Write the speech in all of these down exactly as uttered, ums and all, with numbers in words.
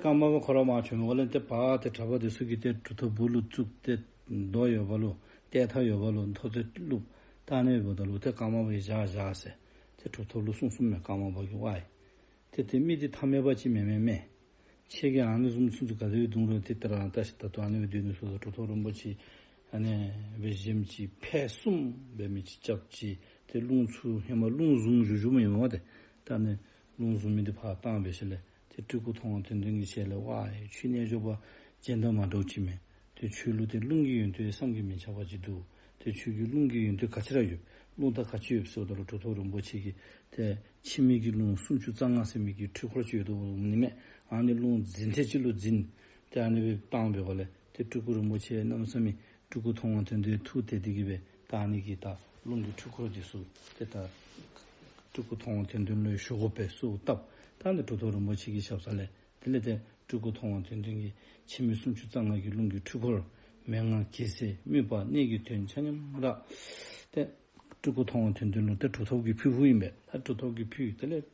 ཀརྨ་པ་ཁོ་ར་མར་བྱོན་པའི་སྒང་ལས་ཏེ་ཕར་ཏེ་གྲྭ་པ་འདི་ཚུ་གིས་ཏེ་གྲུབ་ཐོབ་སྦུག་ལུ་བཙུགས། ཏེ་རྡོ་ཡོདཔ་ལུ་ཏེ་ཐག་ཡོདཔ་ལུ་མཐོ་ཚད་བླུགས། ད་ཨ་ནི་འབདཝ་ད་ལུ་ཏེ་ཀརྨ་པ་གིས་བཞག་བཞག་ཟེར་ཏེ་གྲུབ་ཐོབ་ལུ་གསུངས་གསུངསམ་མས། ཀརྨ་པ་གིས། ཝའི་ཏེ་ཏེ་མི་འདི་ཐ་མལ་པ་ཅིག་མེན་མེན་མས། ཁྱེད་ཀྱིས་ཨ་ནི་བཟུམ་ཚུན་ཚོད་ག་དེ་སྦེ་སྡོད་རུང་ཏེ་ཏེ་ར་ད་ཤི་ད་ལྟོ་ཨ་ནི་སྦེ་སྡོད་ནི་ཚུ་ད་གྲུབ་ཐོབ་རིན་པོ་ཆེ་ཨ་ནི་སྦེ་བཞེངས་ཅི། ཕད་གསུམ་འབད་མི་ཅིག་རྐྱབ་ཅི། ཏེ་རླུང་ཚུ་ཧེ་མ་རླུང་བཟུང་བཞུགས་བཞུགསཔ་ཨིན་མས་ཏེ། ད་ཨ་ནི་རླུང་བཟུང་མི་འདི་ཕར་བཏང་སྦེ་ཞིནམ་ལས་ཏེ་སྤྲུལ་སྐུ་མཐོང་བ་དོན་ལྡན་གྱི་ཞལ་ལས། ཝའི་ཁྱོད་རྣལ་འབྱོར་པ་གཞན་དང་མ་འདྲཝ་ཅིག་མས། ཏེ་ཁྱོད་ལུ་ཏེ་རླུང་གི་ཡོན་ཏན་བསམ་གྱིས་མི་ཁྱབ་པ་ཅིག་འདུག། ཏེ་ཁྱོད་ཀྱི་རླུང་གི་ཡོན་ཏན་ག་ཅི་ར་ཡོད། རླུང་རྟ་ག་ཅི་ཡོད་ཟེརཝ་ད་ལུ་གྲུབ་ཐོབ་རིན་པོ་ཆེ་གིས་ཏེ་འཆི་མེད་ཀྱི་རླུང་སུམ་ཅུ་རྩ་ལྔ་ཟེར་མི་གི་འཕྲུལ་འཁོར་ཅིག་ཡོད་དོ་ནི་མས། ཨ་ནི་རླུང་འཛིན་ཐེངས་གཅིག་ལུ་འཛིན། ཏེ་ཨ་ནི་སྦེ་བཏང་བའི་སྒང་ལས་ཏེ་སྤྲུལ་སྐུ་རིན་པོ་ཆེ་གནམ་མེད་ས་མེད་སྤྲུལ་སྐུ་མཐོང་བ་དོན་ལྡན་ཐུགས་དད་དེ་གིས་སྦེ་ད་ཨ་ནི་གི་ད་རླུང་གི་འཕྲུལ་འཁོར་འདི་ཚུ་ཏེ་ད་སྤྲུལ་སྐུ་མཐོང་བ་དོན་ལྡན་ལུ་ཞུ་དགོ་པས་གསོལཝ་བཏབ། ད་ཨ་ནི་གྲུབ་ཐོབ་རིན་པོ་ཆེ་གི་ཞབས་ས་ལས་དེ་ལས་ཏེ་སྤྲུལ་སྐུ་མཐོང་བ་དོན་ལྡན་གྱིས་འཆི་མེད་སུམ་ཅུ་རྩ་ལྔ་གི་རླུང་གི་འཕྲུལ་འཁོར་མན་ངག་རྒྱལ་སྲས་དམིགས་པ་གནད་ཀྱི་དོན་ཆ་མཉམ་ར་ཏེ་སྤྲུལ་སྐུ་མཐོང་བ་དོན་ལྡན་ལུ་ཏེ་གྲུབ་ཐོབ་ཀྱིས་ཕུལ་ཕུལཝ་ཨིན་པས། ད་གྲུབ་ཐོབ་ཀྱིས་ཕུལ། དེ་ལས་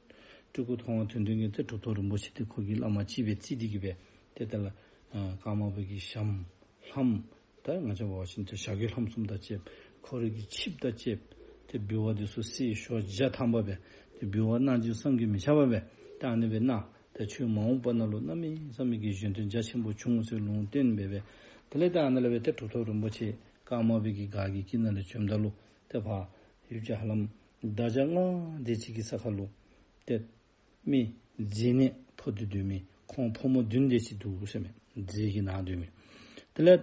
སྤྲུལ་སྐུ་མཐོང་བ་དོན་ལྡན་གྱིས་ཏེ་གྲུབ་ཐོབ་རིན་པོ་ཆེ་འདི་ཁོ་གི་བླ་མ་ཅིག་སྦེ་བརྩི་སྟེ་གིས་སྦེ་ཏེ་དེ་ལས་ཨ་ཀརྨ་པ་གི་ཞྭམོ་ལྷམོ་ད་ང་བཅས་འབད་བ་ཅིན་ཏེ་ཞྭ་གི་ལྷམོ་བཟུམ་དང་བཅསཔ་ཁོ་རའི་གི་ཆིབས་དང་བཅསཔ་ཏེ་འབུལ་བ་འདི་ཚུ་གསེར་ཞོ་བརྒྱ་ཐམ་པ་སྦེ་ཏེ་འབུལ་བ་གནང་སྦྱིན་བསམ་གྱིས་མི་ཁྱབ་པ་སྦེ་ད་ཨ་ནི་སྦེ་གནང་། ཏེ་ཁྱོད་མ་འོངས་པ་ནང་ལུ་གནམ་མེད་ས་མེད་ཀྱི་གཞན་དོན་རྒྱ་ཆེན་པོ་འབྱུང་ཟེར་ལུང་བསྟན་འབད་སྦེ། དེ་ལས་ད་ཨ་ནཱ་ལས་སྦེ་ཏེ་གྲུབ་ཐོབ་རིན་པོ་ཆེ་ཀརྨ་པའི་གི་སྒར་གྱི་དཀྱིལ་ནང་ལས་བྱོནམ་ད་ལུ་ཏེ་ཕར་ཡུལ་གྱི་ཧ་ལམ་དར་ཆ་ལྔ་དེ་ཅིག་གི་ས་ཁར་ལུ་ཏེ་མི་མཛེ་ནད་ཕོག་སྟེ་སྡོད་མི་ཁོང་ཕོ་མོ་བདུན་དེ་ཅིག་འདུག་ཟེར་མས། མཛེ་གིས་ན་སྡོད་མི། དེ་ལས་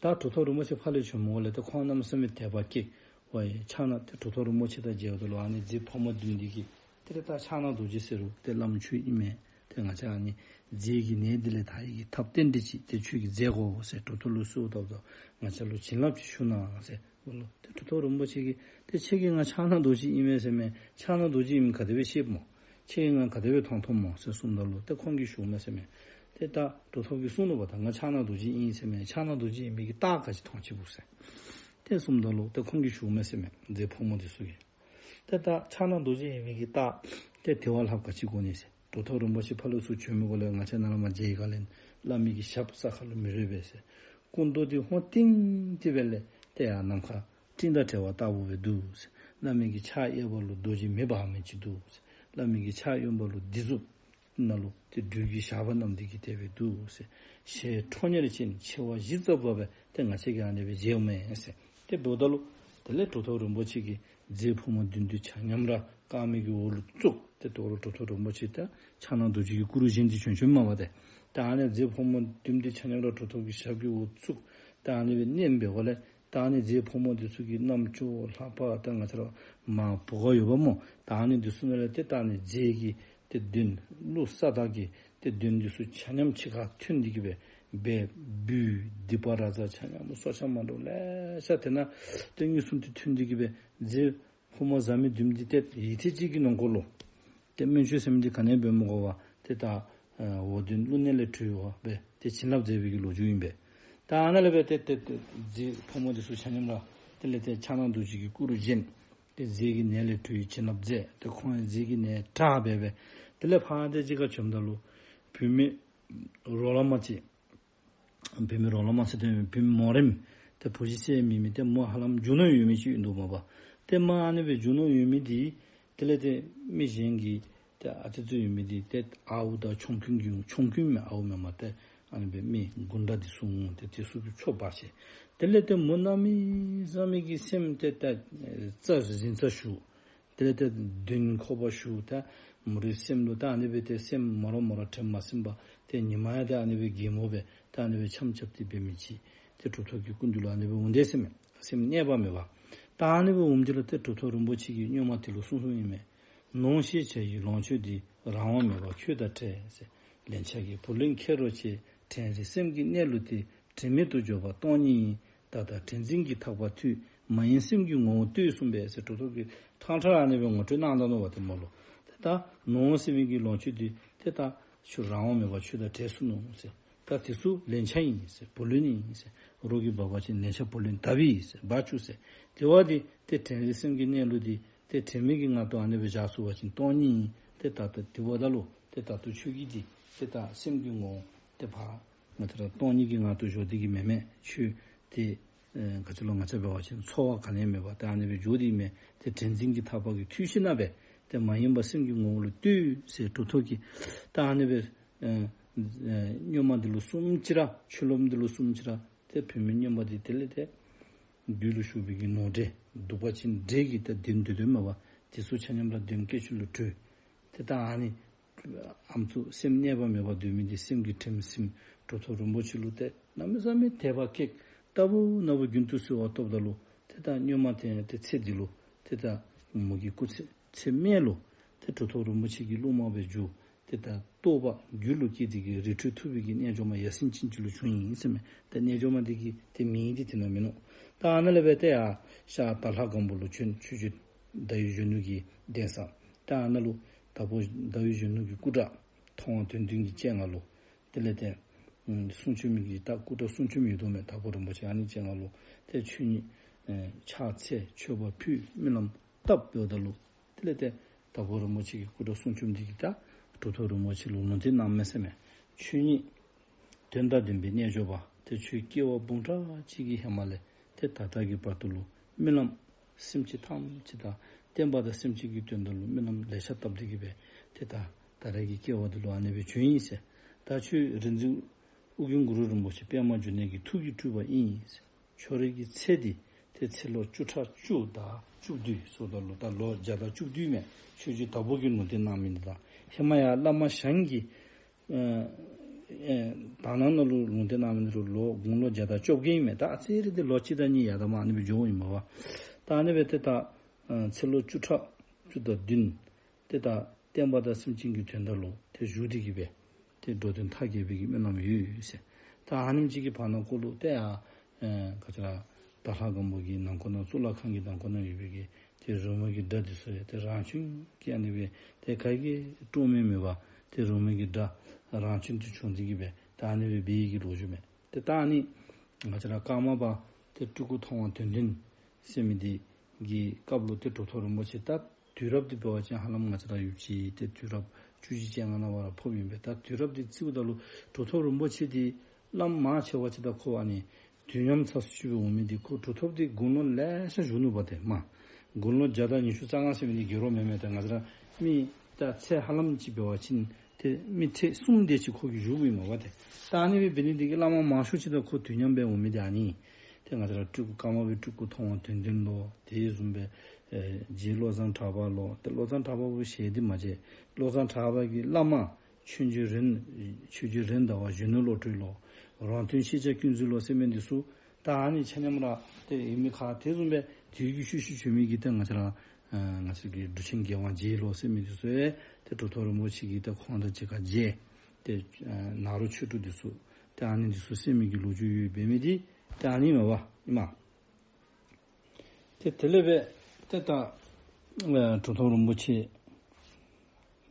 ད་གྲུབ་ཐོབ་རིན་པོ་ཆེ་ཕར་ལས་བྱོནམ་ལས་ཏེ་ཁོང་གནམ་མེད་ས་མེད་དད་པ་སྐྱེས། ཝའི་ཕྱག་ན་ཏེ་གྲུབ་ཐོབ་རིན་པོ་ཆེ་དང་མཇལཝ་ད་ལུ་ཨ་ནི་མཛེ་ཕོ་མོ་བདུན་འདི་གིས་ཏེ་ད་ཕྱག་ན་རྡོ་རྗེ་ཟེར་རུང་ཏེ་བླམ་ཁྱོད་ཨིན་མས། ཏེ་ང་བཅས་ཨ་ནི་མཛེ་གི་ནད་འདི་ལས་ཐར་ནི་གི་ཐབས་རྟེན་འབྲེལ་ཅིག་ཏེ་ཁྱོད་ཀྱིས་མཛད་དགོ་ཟེར་གྲུབ་ཐོབ་ལུ་གསོལཝ་བཏབ་ད་ང་བཅས་ལུ་བྱིན་རླབས་ཅིག་ཞུ་གནང་ཟེར། ལོ། ཏེ་གྲུབ་ཐོབ་རིན་པོ་ཆེ་གིས་ཏེ་ཁྱེད་ཀྱིས་ང་ཕྱག་ན་རྡོ་རྗེ་ཨིན་མས་ཟེར་མས། ཕྱག་ན་རྡོ་རྗེ་ཨིནམ་ག་དེ་སྦེ་ཤེསཔ་སྨོ། ཁྱེད་ཀྱིས་ང་ག་དེ་སྦེ་མཐོང་མཐོངམ་སྨོ་ཟེར་གསུངམ་ད་ལུ་ཏེ་ཁོང་གིས་ཞུཝ་མས་ཟེར་མས། ཏེ་ད་གྲུབ་ཐོབ་ཀྱིས་གསུངས་ནུག་པ། ད་ང་ཕྱག་ན་རྡོ་རྗེ་ཨིན་ཟེར་མས། ཕྱག་ན་རྡོ་རྗེ་ཨིན་མི་གི་རྟགས་ག་ཅི་མཐོང་ཅི་འདུག་ཟེར། ཏེ་གསུངམ་ད་ལུ་ཏེ་ཁོང་གིས་ཞུཝ་མས་ཟེར་མས། མཛེ་ཕོ་མོ་འདི་ཚུ་གིས། ཏེ་ད་ཕྱག་ན་རྡོ་རྗེ་ཨིན་མི་གི་རྟགས་ཏེ་དེ་བ་ལྷགཔ་ག་ཅི་དགོ་ནི་ཟེར། གྲུབ་ཐོབ་རིན་པོ་ཆེ་ཕར་ལས་ཚུར་བྱོན་མི་གོ་ལས་ང་བཅས་ནཱ་ལས་མར་མཇལ་བའི་སྒང་ལས་བླ་མའི་གི་ཞབས་ས་ཁར་ལུ་མི་རོལ་པས་ཟེར། སྐུ་མདོག་འདི་ཧོན་ཏིང་ཏི་སྦེ་ལས་ཏེ་ཡར་ནམ་མཁའ་སྤྲིན་དང་བྲལ་བ་ལྟ་བུ་སྦེ་འདུག་ཟེར། བླ་མའི་གི་ཕྱག་གཡས་པ་ལུ་རྡོ་རྗེ་མེ་འབར་མི་ཅིག་འདུག་ཟེར། བླ་མའི་གི་ཕྱག་གཡོན་པ་ལུ་སྡིགས་མཛུབ་ནང་ལུ་ཏེ་སྦྲུལ་གྱི་ཞགས་པ་བསྣམས་ཏེ་གིས་དེ་སྦེ་འདུག་ཟེར། ཞལ་ཁྲོ་གཉེར་ཅན་མཆེ་བ་བཞི་འཛག་པ་སྦེ་ཏེ་ང་བཅས་ཀྱིས་ཨ་ནི་སྦེ་མཇལཝ་མས་ཟེར། ཏེ་འབདཝ་ད་ལུ་དེ་ལས་གྲུབ་ཐོབ་རིན་པོ་ཆེ་གིས་མཛེ་ཕོ་མོ་བདུན་འདི་ཆ་མཉམ་ར་དཀར་མེ་གི་འོག་ལུ་བཙུགས། ཏེ་དོ་རུང་གྲུབ་ཐོབ་རིན་པོ་ཆེ་ཏེ་ཕྱག་ན་རྡོ་རྗེ་གི་སྐུ་རུ་བཞེངས་ཏེ་བྱོན་བྱོནམ་མས་པ་ཏེ། ད་ཨ་ནི་མཛེ་ཕོ་མོ་བདུན་འདི་ཆ་མཉམ་ར་གྲུབ་ཐོབ་ཀྱི་ཞབས་ཀྱི་འོག་བཙུགས། ད་ཨ་ནི་སྦེ་མནན་པའི་སྒང་ལས་ད་ཨ་ནི་མཛེ་ཕོ་མོ་འདི་ཚུ་གི་རྣམ་ཅོག་ལྷ་པ་ད་ང་བཅས་ར་མར་བུ་ག་ཡོདཔ་སྨོ། ད་ཨ་ནི་འདི་ཚུ་ནང་ལས་ཏེ་ད་ཨ་ནི་མཛེ་གི་ཏེ་གདོན་ཀླུ་ས་བདག་གི་ཏེ་གདོན་འདི་ཚུ་ཆ་མཉམ་གཅིག་ཁར་ཐོན་ཏེ་གིས་སྦེ་སྦལཔ་སྦུལ་སྡིག་པ་ར་ཛ་ཆ་མཉམ་སྲོག་ཆགས་མ་འདྲཝ་ལེ་ཤ་དེ་ནང་ཏེ་མངོན་སུམ་དུ་ཐོན་ཏེ་གིས་སྦེ་མཛེ་ཕོ་མོ་བཟའ་མི་བདུན་འདི་ཏེ་ཡུད་ཐེངས་གཅིག་གི་ནང་འཁོད་ལུ་ཏེ་སྨན་བཅོས་ཟེར་མི་འདི་ག་ནི་འབད་མི་དགོ་པར་ཏེ་ད་ཨ་འོག་གདོན་ཀླུ་ནད་ལས་གྲོལ་བ་སྦེ་ཏེ་བྱིན་རླབས་མཛད་པའི་གི་ལོ་རྒྱུས་ཨིན་པས། ད་ཨ་ནཱ་ལས་སྦེ་ཏེ་ཏེ་ཏེ་མཛེ་ཕོ་མོ་འདི་ཚུ་ཆ་མཉམ་ར་དེ་ལས་ཏེ་ཕྱག་ན་རྡོ་རྗེ་གི་སྐུ་རུ་བཞེངས། ཏེ་མཛེ་གི་ནད་ལས་གྲོལ་བའི་བྱིན་རླབས་མཛད། ཏེ་ཁོང་ཡང་མཛེ་གི་ནད་དྲག་སྦེ་སྦེ་དེ་ལས་ཕར་ཏེ་གཅིག་ཁར་བྱོནམ་ད་ལུ་བུད་མེད་རོ་ལངས་མ་ཅིག་བུད་མེད་རོ་ལངས་མ་ཟེར་ཏེ་བུད་མེད་མོ་རེངམ་ཏེ་བུ་གཞི་བསད་མེད་མི་ཏེ་མོ་ཧ་ལམ་རྒྱུ་ནོར་ཡོད་མི་ཅིག་ཨིན་འདུག་མས་པ། ཏེ་མ་ཨ་ནི་སྦེ་རྒྱུ་ནོར་ཡོད་མི་འདི་དེ་ལས་ཏེ་མི་གཞན་གྱི་ཏེ་ཨ་ཙི་ཙི་ཡོད་མི་འདི་ཏེ་ཨརཝ་དང་ཆོམ་རྐུན་གྱི་ཆོམ་རྐུན་མས་ཨརཝ་མེན་པར་ཏེ་ཨ་ནི་སྦེ་མི་དགུང་གྲངས་འདི་ཚུ་འོང་། ཏེ་དེ་ཚུ་གིས་འཕྱོག་འབག་བྱས། དེ་ལས་ཏེ་མོ་གནམ་མེད་ས་མེད་ཀྱི་སེམས་ཏེ་ཏེ་རྩ་འཛིན་རྩ་ཞུགས། དེ་ལས་ཏེ་གདོན་ཁོག་པ་ཞུགས། ཏེ་མོ་རའི་སེམས་ལུ་ཏེ་ཨ་ནི་སྦེ་ཏེ་སེམས་མོ་ར་མོ་ར་དྲན་མ་སྲིད་པར་ཏེ་ཉི་མ་ཡང་ཏེ་ཨ་ནི་སྦེ་གད་མོ་སྦེ་ཏེ་ཨ་ནི་སྦེ་འཆམ་རྐྱབ་སྟེ་འབད་མི་ཅིག་ཏེ་གྲུབ་ཐོབ་ཀྱི་སྐུ་མདུན་ལུ་ཨ་ནི་སྦེ་འོང་དེས་ཟེར་མས། སེམས་གནས་པ་མེད་པར། ད་ཨ་ནི་སྦེ་འོངམ་ད་ལུ་ཏེ་གྲུབ་ཐོབ་རིན་པོ་ཆེ་གིས་མངོན་མ་དེ་ལུ་གསུངས་གསུངསམ་ཨིན་མས། ནོངས་ཤིག་བྱ་ཡི་ལོངས་སྤྱོད་འདི། རང་དབང་མེད་པར་ཁྱོད་དང་བྲལ་ཟེར། ལན་ཆགས་ཀྱི་བུ་ལོན་ཁྱེར་རོ་ཆེ། དྲན་རེ་སེམས་ཀྱི་གནས་ལུགས་དེ། དྲན་མེད་དུ་འཇོག་པ་སྟོང་ཉིད་ཡིན། ད་ལྟ་དྲན་འཛིན་གྱི་ཐག་པ་ཐུད། མ་ཡེངས་སེམས་ཀྱི་ངོ་བོ་ལྟོས་གསུངས་པས་ཟེར། གྲུབ་ཐོབ་ཀྱིས་ཁྲང་ཁྲང་ཨ་ནི་སྦེ་ངོ་སྤྲོད་གནང་ད་ནུག་པ་ཏེ་མོ་ལུ། ཏེ་ད་ནོངས་ཟེར་མི་གི་ལོངས་སྤྱོད་འདི་ཏེ་ད་ཁྱོད་རང་དབང་མེད་པར་ཁྱོད་དང་བྲལ་སོ་ནུག་ཟེར། ད་དེ་ཚུ་ལན་ཆགས་ཨིན་ཟེར། བུ་ལོན་ཨིན་ཟེར། རོགས་ཀྱིས་འབག་པ་ཅིན་ལན་ཆགས་བུ་ལོན་དག་པས་ཟེར། འབག་བཅུག་ཟེར། དེ་བ་འདི་ཏེ་དྲན་རེ་སེམས་ཀྱི་གནས་ལུགས་འདི་ཏེ་དྲན་མེད་ཀྱི་ངང་དུ་ཨ་ནི་སྦེ་བཞག་ཚུགས་པ་ཅིན་སྟོང་ཉིད་ཨིན། ཏེ་ད་ལྟ་དེ་བ་ད་ལུ་ཏེ་ད་ལྟོ་ཁྱོད་ཀྱིས་འདི་ ཏེ་ད་སེམས་ཀྱི་ངོ་བོ་ཏེ་ཕར་ང་བཅས་ར་སྟོང་ཉིད་ཀྱི་ངང་དུ་འཇོག་སྟེ་གི་མེན་མས། ཆོས་ཏེ་ཨེ་ག་ཅི་ལོ་ང་བཅས་འབད་བ་ཅིན་ཚོར་བ་ག་ནི་ཡང་མེད་པར་ཏེ་ཨ་ནི་སྦེ་འཇོག་སྟེ་མས། ཏེ་དྲན་འཛིན་གྱི་ཐག་པ་གིས་འཐུ་ཞིནམ་ལས་ཏེ་མ་ཡེངས་པར་སེམས་ཀྱི་ངོ་བོ་ལུ་ལྟོས་ཟེར་གྲུབ་ཐོབ་ཀྱིས་ད་ཨ་ནི་སྦེ་ཨེ་ཨེ་བསྙེན་མ་འདི་ལུ་གསུངམ་ཅིག་ར་ཆོས་ལམ་འདི་ལུ་གསུངམ་ཅིག་ར་ཏེ་བུད་མེད་བསྙེན་པ་འདི་དེ་ལས་ཏེ་རྒྱུད་ལུ་ཞུགས་པའི་གི་ནོར་འདྲེ་གདུག་པ་ཅན་འདྲེ་གི་ད་གདོན་འདྲེ་གདོན་མ་པ་དེ་ཚུ་ཆ་མཉམ་ར་གདོན་བཀས་བཅོམ་ལུ་གྲོལ། ཏེ་ད་ཨ་ནི་ཨམ་སྲུ་སེམས་གནས་པ་མེད་པར་སྡོད་མི་འདི་སེམས་ཀྱི་དྲིམ་ཟིམ་གྲུབ་ཐོབ་རིན་པོ་ཆེ་ལུ་ཏེ་གནམ་མེད་ས་མེད་དད་པ་སྐྱེས། རྟག་བུ་ན་བུ་རྒྱུན་དུ་གསོལ་བ་བཏབ་ད་ལུ་ཏེ་ད་བསྙེན་མ་ཏེ་ཏེ་ཚེ་འདི་ལུ་ཏེ་ད་མོ་གི་སྐུ་ཚེ་ཚེ་སྨད་ལུ་ཏེ་གྲུབ་ཐོབ་རིན་པོ་ཆེ་གི་སློབ་མ་སྦེ་འགྱུར། ཏེ་ད་རྟོགས་པ་རྒྱུད་ལུ་སྐྱེས་ཏེ་གི་རི་ཁྲོད་ཐུབ་པའི་གི་རྣལ་འབྱོར་མ་ཡ་མཚན་ཅན་ཅིག་ལུ་བྱུང་ཡི་ཟེར་མས། ཏེ་རྣལ་འབྱོར་མ་འདི་གི་ཏེ་མིང་འདི་དེ་ནང་མིན་ནུག། ད་ཨ་ནཱ་ལས་སྦེ་ཏེ་ཡར་ཤར་དྭགས་ལྷ་སྒམ་པོ་ལུ་བྱོན། ཆོས་རྗེ་ཟླ་འོད་གཞོན་ནུ་གི་གདན་ས། ད་ཨ་ནཱ་ལུ་དྭགས་པོ་ཟླ་འོད་གཞོན་ནུ་གི་སྐུ་འདྲ་མཐོང་བ་དོན་ལྡན་གྱི་སྤྱན་སྔར་ལུ་དེ་ལས་ཏེ་ཨམ་སྲུང་སྐྱོབ་མི་གི་ད་སྐུ་འདྲ་སྲུང་སྐྱོབ་ཡོད་དོ་མས། དྭགས་པོ་རིན་པོ་ཆེ་ཨ་ནི་སྤྱན་སྔར་ལུ་ཏེ་ཆོས་ཉིད་ཨེ་ཕྱག་འཚལ་མཆོད་པ་ཕུལ་སྨོན་ལམ་བཏབ་འབདཝ་ད་ལུ་དེ་ལས་ཏེ་དྭགས་པོ་རིན་པོ་ཆེ་གི་སྐུ་འདྲ་སྲུང་སྐྱོབ་འདི་གིས་ད་གྲུབ་ཐོབ་རིན་པོ་ཆེ་ལུ་ལུང་བསྟན་གནངམ་མས་ཟེར་མས། ཆོས་ཉིད་དོན་དང་ལྡན་པའི་རྣལ་འབྱོར་པ་དེ་ཁྱོད་སྐྱེ་བ་འབུམ་ཕྲག་གཅིག་གི་ཧེ་མ་ལས་ཏེ་ད་ལྟ་གི་བར་དུ་ལུ་སྨོན་ལམ་སེམས་ཅན་ཐམས་ཅད་དང་བསྟན་པ་དང་སེམས་ཅན་གྱི་དོན་དག་ལུ་སྨོན་ལམ་ལེ་ཤ་བཏབ་སྟེ་གི་སྦེ་ཏེ་ད་ད་རེས་ཀྱི་སྐྱེ་བ་འདི་ལུ་ཨ་ནི་སྦེ་བྱོན་ཡི་ཟེར། ད་ཁྱོད་རིག་འཛིན་ཨོ་རྒྱན་གུ་རུ་རིན་པོ་ཆེ་པདྨ་འབྱུང་གནས་ཀྱི་ཐུགས་ཀྱི་སྤྲུལ་པ་ཨིན་ཟེར། ཁྱོད་རའི་གི་ཚེ་འདི་ཏེ་ཚེ་ལོ་བཅུ་ཕྲག་བཅུ་དང་བཅུ་བདུན་ཟེརཝ་ད་ལུ་ད་ལོ་བརྒྱ་དང་བཅུ་བདུན་མས། ཆོས་རྗེ་དྭགས་པོ་གིས་ལུང་བསྟན་གནང་མི་འདི་དང་ཧེ་མ་ཡར་བླ་མ་ཞང་གིས་ཨེ་ཨེ་དག་སྣང་ནང་ལུ་ལུང་བསྟན་གནང་མི་འདི་ལུ་ལོ་དགུང་ལོ་བརྒྱ་དང་བཅོ་བརྒྱད་ཨིན་མས། ད་ཨ་ཙི་རེ་འདི་ལོ་གཅིག་དང་གཉིས་ཡར་དང་མར་ཨ་ནི་སྦེ་འགྱོཝ་ཨིན་མས་པ། ད་ཨ་ནི་སྦེ་ཏེ་ད་ཨེ་ཚེ་ལོ་བཅུ་ཕྲག་བཅུ་དང་བདུན་ཏེ་ད་བསྟན་པ་དང་སེམས་ཅན་གྱི་དོན་དག་ལུ་ཏེ་བཞུགས་ཏེ་གི་སྦེ་ཏེ་འགྲོ་དོན་མཐའ་རྒྱས་པའི་གི་སྨོན་ལམ་ཡོད་ཟེར། ད་ཨ་ནེམ་ཅིག་གི་བར་ན་ཀོ་ལུ་ཏེ་ཨ་ཨེ་ག་ཅི་ར་དྭགས་ལྷ་སྒམ་པོ་གི་ནང་ཁོག་ནང་གཙུག་ལག་ཁང་གི་ནང་ཁོག་ནང་ཡོད་པའི་གི་ཏེ་རོལ་མོ་གི་སྒྲ་འདི་ཚུ་ཡང་ཏེ་རང་བྱུང་གི་ཨ་ནི་སྦེ་ཏེ་ག་གིས་དཀྲོག་མི་མེད་པར་ཏེ་རོལ་མོ་གི་སྒྲ་རང་བྱུང་དུ་བྱུང་སྟེ་གི་སྦེ་ད་ཨ་ནི་སྦེ་འབད་བའི་གི་ལོ་རྒྱུས་མས། ཏེ་ད་ཨ་ནི་ང་བཅས་ར་ཀརྨ་པ་ཏེ་སྤྲུལ་སྐུ་མཐོང་བ་དོན་ལྡན་ཟེར་མི་འདི་གི་སྐབས་ལུ་ཏེ་གྲུབ་ཐོབ་རིན་པོ་ཆེ་ད་དུས་རབས་འདི་འབད་བ་ཅིན་ཧ་ལམ་ང་བཅས་ར་ཡུདཔ་ཅིག་ཏེ་དུས་རབས་བཅུ་བཞི་བཅོ་ལྔ་ནང་བར་ཕོགཔ་ཨིན་པས། ད་དུས་རབས་འདི་རྩིཝ་ད་ལུ་གྲུབ་ཐོབ་རིན་པོ་ཆེ་འདི་བླམ་མང་ཆེ་བ་ཅིག་ད་ཁོ་ཨ་ནི་དུས་མཉམ་ཚར་སུ་ཅིག་སྦེ་འོང་མི་འདི་ཁོ་གྲུབ་ཐོབ་འདི་དགུང་ལོ་ལེ་ཤ་བཞུགས་ནུག་པ། ཏེ་མ་དགུང་ལོ་བརྒྱ་དང་ཉི་ཤུ་རྩ་ལྔ་ཟེར་མི་འདི་རྒྱལ་རོགས་མེན་མས། ཏེ་ང་བཅས་ར་མི་ད་ཚེ་ཧ་ལམ་ཅིག་འབད་བ་ཅིན་ཏེ་མི་ཚེ་གསུམ་དེ་ཅིག་ཁོ་གིས་བཞུགསཔ་ཨིན་མས་པ། ཏེ་ད་ཨ་ནི་སྦེ་འབད་ནི་འདི་གིས་བླ་མ་མང་ཤོས་ཅིག་ད་ཁོ་དུས་མཉམ་སྦེ་འོང་མི་འདི་ཨ་ནི། ཏེ་ང་བཅས་ར་སྤྲུལ་སྐུ་ཀརྨ་པའི་སྤྲུལ་སྐུ་མཐོང་བ་དོན་ལྡན་ལོ། དེ་བཟུམ་སྦེ་ཨེ་རྗེ་བློ་བཟང་གྲགས་པ་ལོ། ཏེ་བློ་བཟང་གྲགས་པ་བོ་ཞལ་འདི་མ་མཇལ། བློ་བཟང་གྲགས་པ་གི་བླ་མ་ཆོས་རྗེ་རེད་ཆོས་རྗེ་རེད་མདའ་བ་གཞོན་ནུ་བློ་གྲོས་ལོ། རོང་སྟོན་ཤེས་བྱ་ཀུན་གཟིགས་ལོ་ཟེར་མི་འདི་ཚུ་ད་ཨ་ནི་ཆ་མཉམ་ར་ཏེ་ཡོད་མི་ཁར་དེ་བཟུམ་སྦེ་དུས་ཀྱི་ཤུལ་ཤུལ་བྱོན་མི་གི་ཏེ་ང་བཅས་ར་ཨ་ང་བཅས་ཀྱི་འབྲུག་ཆེན་རྒྱལ་དབང་རྗེ་ལོ་ཟེར་མི་འདི་ཚུ་ཡང་ཏེ་གྲུབ་ཐོབ་རིན་པོ་ཆེ་གིས་ཏེ་ཁོང་དང་གཅིག་ཁར་མཇལ། ཏེ་ཨ་ནཱ་རོ་ཆོས་དྲུག་འདི་ཚུ་ཏེ་ཨ་ནི་འདི་ཚུ་གསན་མི་གི་ལོ་རྒྱུས་ཡོད་པའི་མི་འདི་ཏེ་ཨ་ནི་མས་པ་ཨིན་མས། ཏེ་དེ་ལས་སྦེ་ཏེ་ད་ཨ་གྲུབ་ཐོབ་རིན་པོ་ཆེ་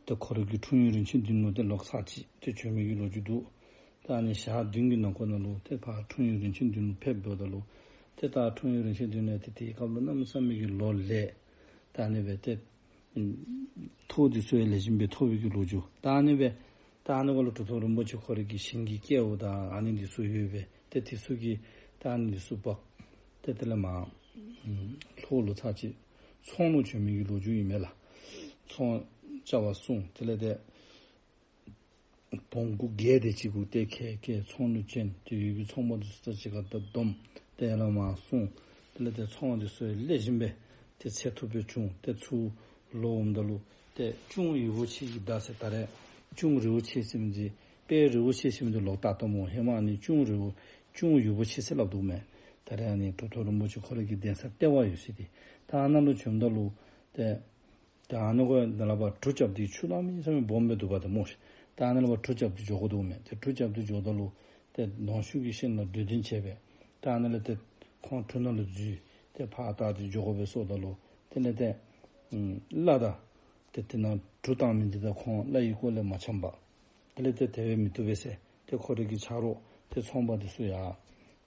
ཏེ་ཁོ་རའི་གི་འཁྲུངས་ཡུལ་རིན་ཆེན་སྡིང་ལུ་ཏེ་ལོག་ཚར་ཅིག་ཏེ་བྱོན་མི་གི་ལོ་རྒྱུས་འདུག། ད་ཨ་ནི་ཞག་བདུན་གྱི་ནང་འཁོད་ནང་ལུ་ཏེ་ཕར་འཁྲུངས་ཡུལ་རིན་ཆེན་སྡིང་ལུ་ཕེབས་འབདཝ་ད་ལུ་ཏེ་ད་འཁྲུངས་ཡུལ་རིན་ཆེན་སྡིང་ལུ་ཏེ་དེའི་སྐབས་ལུ་གནམ་མེད་ས་མེད་ཀྱི་ལོ་ལེགས། ད་ཨ་ནི་སྦེ་ཏེ་ཨམ་ཐོག་འདི་ཚུ་ཡང་ལེགས་ཤོམ་སྦེ་ཐོབ་པའི་གི་ལོ་རྒྱུས། ད་ཨ་ནི་སྦེ་ད་ཨ་ནི་སྐབས་ལུ་གྲུབ་ཐོབ་རིན་པོ་ཆེ་ཁོ་རའི་གི་ཞིང་གི་སྐལཝ་དང་ཨ་ནི་འདི་ཚུ་ཡོད་པས། ཏེ་དེ་ཚུ་གིས་ད་ཨ་ནི་འདི་ཚུ་འབག་སྟེ་དེ་ལས་མར་ཨམ་ལྷོ་ལུ་ཚར་ཅིག་ཚོང་ལུ་བྱོན་མི་གི་ལོ་རྒྱུས་ཨིན་མས་ལགས། ཚོང་རྐྱབ་པར་སོང་། དེ་ལས་ཏེ་བོང་ཀུ་བརྒྱད་དེ་ཅིག་གུ་ཏེ་ཁལ་བཀལ་ཚོང་ལུ་བྱོན། ཏེ་ཡུལ་གྱི་ཚོང་པ་འདི་ཚུ་དང་གཅིག་ཁར་ད་བསྡོམས། ཏེ་ཡར་ལས་མར་སོང་། དེ་ལས་ཏེ་ཚོང་འདི་ཚུ་ལེགས་ཤོམ་སྦེ་ཏེ་ཚད་ཐུབ་སྦེ་བྱུང་། ཏེ་ཚུར་ལོག་འོངམ་ད་ལུ་ཏེ་ཅུང་ཡུ་བོ་ཆེ་གི་བརྡ་ཟེར་ད་རེས་ཅུང་རི་བོ་ཆེ་ཟེར་མི་འདི་དཔལ་རི་བོ་ཆེ་ཟེར་མི་འདི་ལོག་བཏགས་བཏངམ་མས། ཧེ་མ་ཨ་ནི་ཅུང་རི་བོ་ཅུང་ཡུ་བོ་ཆེ་ཟེར་སླབ་དོ་མས། ད་རེས་ཨ་ནི་གྲུབ་ཐོབ་རིན་པོ་ཆེ་ཁོ་རའི་གི་གདན་ས་ལྟེ་བ་ཡོད་ས་འདི་ད་ཨ་ནཱ་ལུ་བྱོནམ་ད་ལུ་ཏེ་ད་ཨ་ནཱ་ཁོ་ནཱ་ལས་ཕར་གྲུ་རྐྱབ་སྟེ་ཆུ་གནམ་མེད་ས་མེད་སྦོམ་སྦེ་འདུག་པ་ཏེ་སྨོ་ཤིག། ད་ཨ་ནཱ་ལས་ཕར་གྲུ་རྐྱབ་སྟེ་འགྱོ་དགོ་དོ་མས། ཏེ་གྲུ་རྐྱབ་སྟེ་འགྱོཝ་ད་ལུ་ཏེ་གདོང་ཤུགས་ཀྱིས་ཤིང་ལ་འགྲོ་དོན་བྱས་པས། ད་ཨ་ནཱ་ལས་ཏེ་ཁོང་གྲུ་ནང་ལུ་འཛུལ་ཏེ་ཕར་བལྟ་སྟེ་འགྱོ་དགོ་པས་ཟེརཝ་ད་ལུ་དེ་ལས་ཏེ་ཨམ་བླ་དང་ཏེ་དེ་ནང་གྲུ་བཏང་མི་འདི་དང་ཁོང་བླ་ཡི་སྐོར་ལས་མ་འཆམ་པར་དེ་ལས་ཏེ་དེ་སྦེ་མི་བཏུབ་པས་ཟེར། ཏེ་ཁོ་རའི་གི་ཆ་རོགས་ཏེ་ཚོང་པ་འདི་ཚུ་ཡང་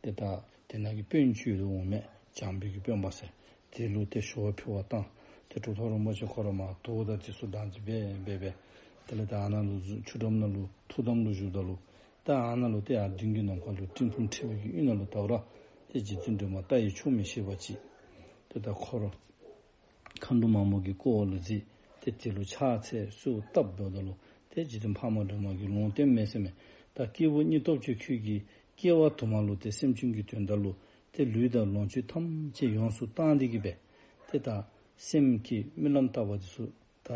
ཏེ་ད་དེ་ནང་གི་དཔོན་ཅིག་ཡོདཔ་འོང་མས། བྱམས་པའི་གི་དཔོན་པ་ཟེར། དེ་ལུ་ཏེ་ཞུ་བ་ཕུལ་བར་བཏང་། ཏེ་གྲུབ་ཐོབ་རིན་པོ་ཆེ་ཁོ་ར་མར་དོས་དང་དེ་ཚུ་དང་ཅིག་སྦེ་སྦེ་སྦེ་ དེ་ལས་ད་ཨ་ནཱ་ལུ་ཆུ་འགྲམ་ནང་ལུ་ཐུགས་དམ་ལུ་བཞུགསཔ་ད་ལུ་ད་ཨ་ནཱ་ལུ་ཏེ་ཡར་མདུན་གྱི་ནམ་མཁའ་ལུ་སྤྲིན་ཕུང་འཁྲིགས་པའི་གི་དབུས་ནང་ལུ་ད་རུང་ར་ཏེ་རྗེ་བཙུན་སྒྲོལ་མ་རྟ་ཡི་མཆོག་མི་ཤིགས་པ་ཅིག་ཏེ་ད་འཁོར་མཁའ་འགྲོ་མ་མོ་གིས་བསྐོར་བ་ལུ་གཟིགས། ཏེ་དེ་ལུ་ཕྱག་འཚལ་གསོལཝ་བཏབ་འབདཝ་ད་ལུ་ཏེ་རྗེ་བཙུན་འཕགས་མ་སྒྲོལ་མ་གིས་ལུང་བསྟན་མས་ཟེར་མས། ད་སྐྱེས་བུ་སྙིང་སྟོབས་ཀྱིས་ཁྱོད་ཀྱི་སྐྱེ་བ་དུ་མ་ལུ་ཏེ་སེམས་ཅན་གྱི་དོན་དག་ལུ་ཏེ་ལུས་དང་ལོངས་སྤྱོད་ཐམས་ཅད་ཡོངས་སུ་བཏང་སྟེ་གི་སྦེ་ཏེ་ད་སེམས་བསྐྱེད་རྨི་ལམ་བཏབ་པ་འདི་ཚུ་ད་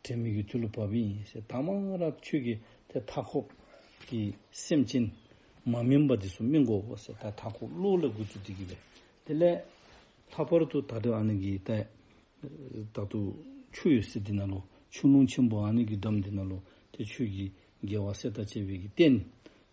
དྲན་མེད་ཀྱི་དུས་ལུ་བབས་ཨིན་ཟེར། ད་མ་ར་ཁྱོད་ཀྱིས་ཏེ་མཐའ་འཁོབ་ཀྱི་སེམས་ཅན་མ་སྨིན་པ་འདི་ཚུ་སྨིན་དགོ་ཟེར། ད་མཐའ་འཁོབ་བློ་ལས་འགོ་བཙུགས་ཏེ་གི་སྦེ། དེ་ལས་ལྷག་པར་དུ་ད་ལྟོ་ཨ་ནི་གི་ད་ད་ལྟོ་ཆུ་ཡོད་ས་འདི་ནང་ལུ་ཆུ་ཀླུང་ཆེན་པོ་ཨ་ནི་གི་འགྲམ་འདི་ནང་ལུ་ཏེ་ཁྱོད་ཀྱིས་རྒྱལ་བ་སྲས་དང་བཅས་པའི་གི་རྟེན་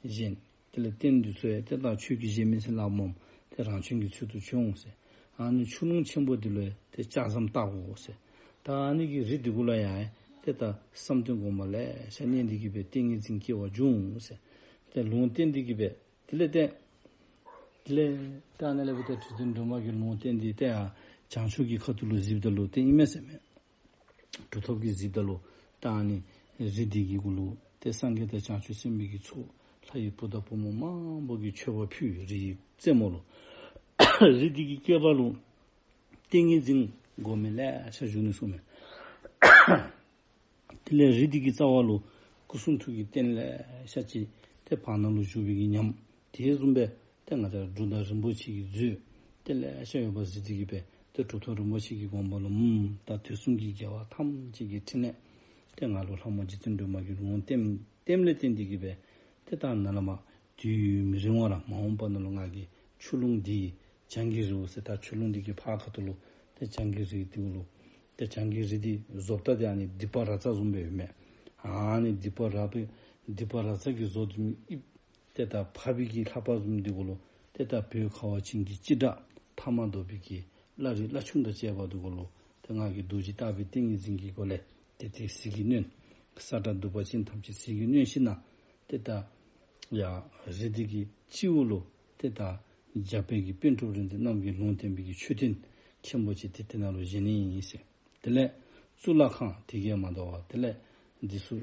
བཞེངས། དེ་ལས་རྟེན་འདི་ཚུ་ཡང་ཏེ་ད་ཁྱོད་ཀྱིས་བཞེངས་མི་ཟེར་སླབ་སྨོ། ཏེ་རང་བྱུང་གི་ཚུལ་དུ་བྱུང་ཟེར། ཨ་ནི་ཆུ་ཀླུང་ཆེན་པོ་འདི་ལུ་ཡང་ཏེ་ལྕགས་ཟམ་བཏགས་དགོ་ཟེར། ད་ཨ་ནི་གི་རི་འདི་གུ་ལུ་ཡང་ཏེ་ད་བསམ་གཏན་སྒོམ་པ་ལེ་ཤ་གནང་སྟེ་གི་སྦེ་ཏིང་ངེ་འཛིན་སྐྱེ་བར་འགྱུར་ཟེར། ཏེ་ལུང་བསྟན་ཏེ་གི་སྦེ། དེ་ལས་ཏེ་དེ་ལས་ཏེ་ཨ་ནཱ་ལས་སྦེ་ཏེ་རྗེ་བཙུན་སྒྲོལ་མ་གི་ལུང་བསྟན་འདི་ཏེ་ཡར་བྱང་ཕྱོགས་ཀྱི་ཁ་ཐུག་ལུ་གཟིགསཔ་ད་ལུ་ཏེ་ཨིན་མས་ཟེར་མས། གྲུབ་ཐོབ་ཀྱིས་གཟིགསཔ་ད་ལུ་ད་ཨ་ནི་རི་འདི་གི་གུ་ལུ་ཏེ་སངས་རྒྱས་དང་བྱང་ཆུབ་སེམས་དཔའི་གི་ཚོགས་ལྷ་ཡི་བུ་དང་བུ་མོ་མང་པོ་གིས་མཆོད་པ་ཕུལ། རི་ཡི་རྩེ་མོ་ལུ་རི་འདི་གི་སྐེད་པ་ལུ་ཏིང་ངེ་འཛིན་སྒོམ་མི་ལེ་ཤ་བཞུགས་ནུག་གསུངས་མས། དེ་ལས་རི་འདི་གི་རྩ་བ་ལུ་སྐུ་གསུང་ཐུགས་ཀྱི་རྟེན་ལེ་ཤ་ཅིག་ཏེ་བར་སྣང་ལུ་བཞུགས་པའི་གི་ཉམས། དེ་བཟུམ་སྦེ་ཏེ་ང་བཅས་ར་འབྲུག་སྒྲ་རིན་པོ་ཆེ་གི་མཛོད་ཏེ་ལེ་ཤ་ཡོདཔ་གཟིགས་ཏེ་གི་སྦེ་ཏེ་གྲུབ་ཐོབ་རིན་པོ་ཆེ་གིས་དགོངས་པ་ལུ་ཨུམ་ད་དུས་གསུམ་གྱི་རྒྱལ་བ་ཐམས་ཅད་ཀྱི་ཕྲིན་ལས་ཏེ་ང་ལུ་ལྷ་མོ་རྗེ་བཙུན་སྒྲོལ་མ་གི་ལུང་བསྟན་བསྟནམ་ལས་བརྟེན་ཏེ་གི་སྦེ་ཏེ་ད་ནཱ་ལས་མར་དུས་མི་རིང་བར་མ་འོངས་པ་ནང་ལུ་ང་གིས་ཆུ་ཀླུང་འདི་བྱང་གི་རི་བོ་ཟེར། ད་ཆུ་ཀླུང་འདི་གི་ཕར་ཁ་ཐུག་ལུ་ཏེ་བྱང་གི་རི་འདི་གུ་ལུ་ཏེ་བྱང་གི་རི་འདི་བཟོ་ལྟ་འདི་ཨ་ནི་སྡིག་པ་ར་ཙ་བཟུམ་སྦེ་ཡོད་མས། ཨ་ནི་སྡིག་པ་ར་པའི་སྡིག་པ་ར་ཙ་གིས་བཟོ་སྟེ་ཨིན། ཏེ་ད་ཕ་བི་གི་ལྷ་པ་བཟུམ་འདི་གུ་ལུ་ཏེ་ད་བོད་ཁ་བ་ཅན་གྱི་སྤྱི་སྒྲ་ཐ་མ་དོ་བི་གི་བླ་རི་བླ་ཆུང་དང་བཅས་པ་འདི་གུ་ལུ་ཏེ་ང་གིས་རྡོ་རྗེ་ལྟ་བུའི་ཏིང་ངེ་འཛིན་གྱི་སྒོ་ལས་ཏེ་ཏེ་ཟིལ་གྱིས་གནོན། ས་བཀྲ་གདུག་པ་ཅན་ཐམས་ཅད་ཟིལ་གྱིས་གནོན་ཞིནམ་ལས་ཏེ་ད་ཡར་རི་འདི་གི་སྤྱི་བོ་ལུ་ཏེ་ད་རྒྱ་བོད་ཀྱི་པཎ་གྲུབ་རིག་འཛིན་རྣམ་རྒྱལ་ལུང་བསྟན་པའི་གི་མཆོད་རྟེན་ཆེན་པོ་ཅིག་ཏེ་དེ་ནང་ལུ་བཞེངས་ནི་ཨིན་ཟེར། དེ་ལས་གཙུག་ལག་ཁང་དེ་གིས་མ་དོ་བར་དེ་ལས་འདི་ཚུ་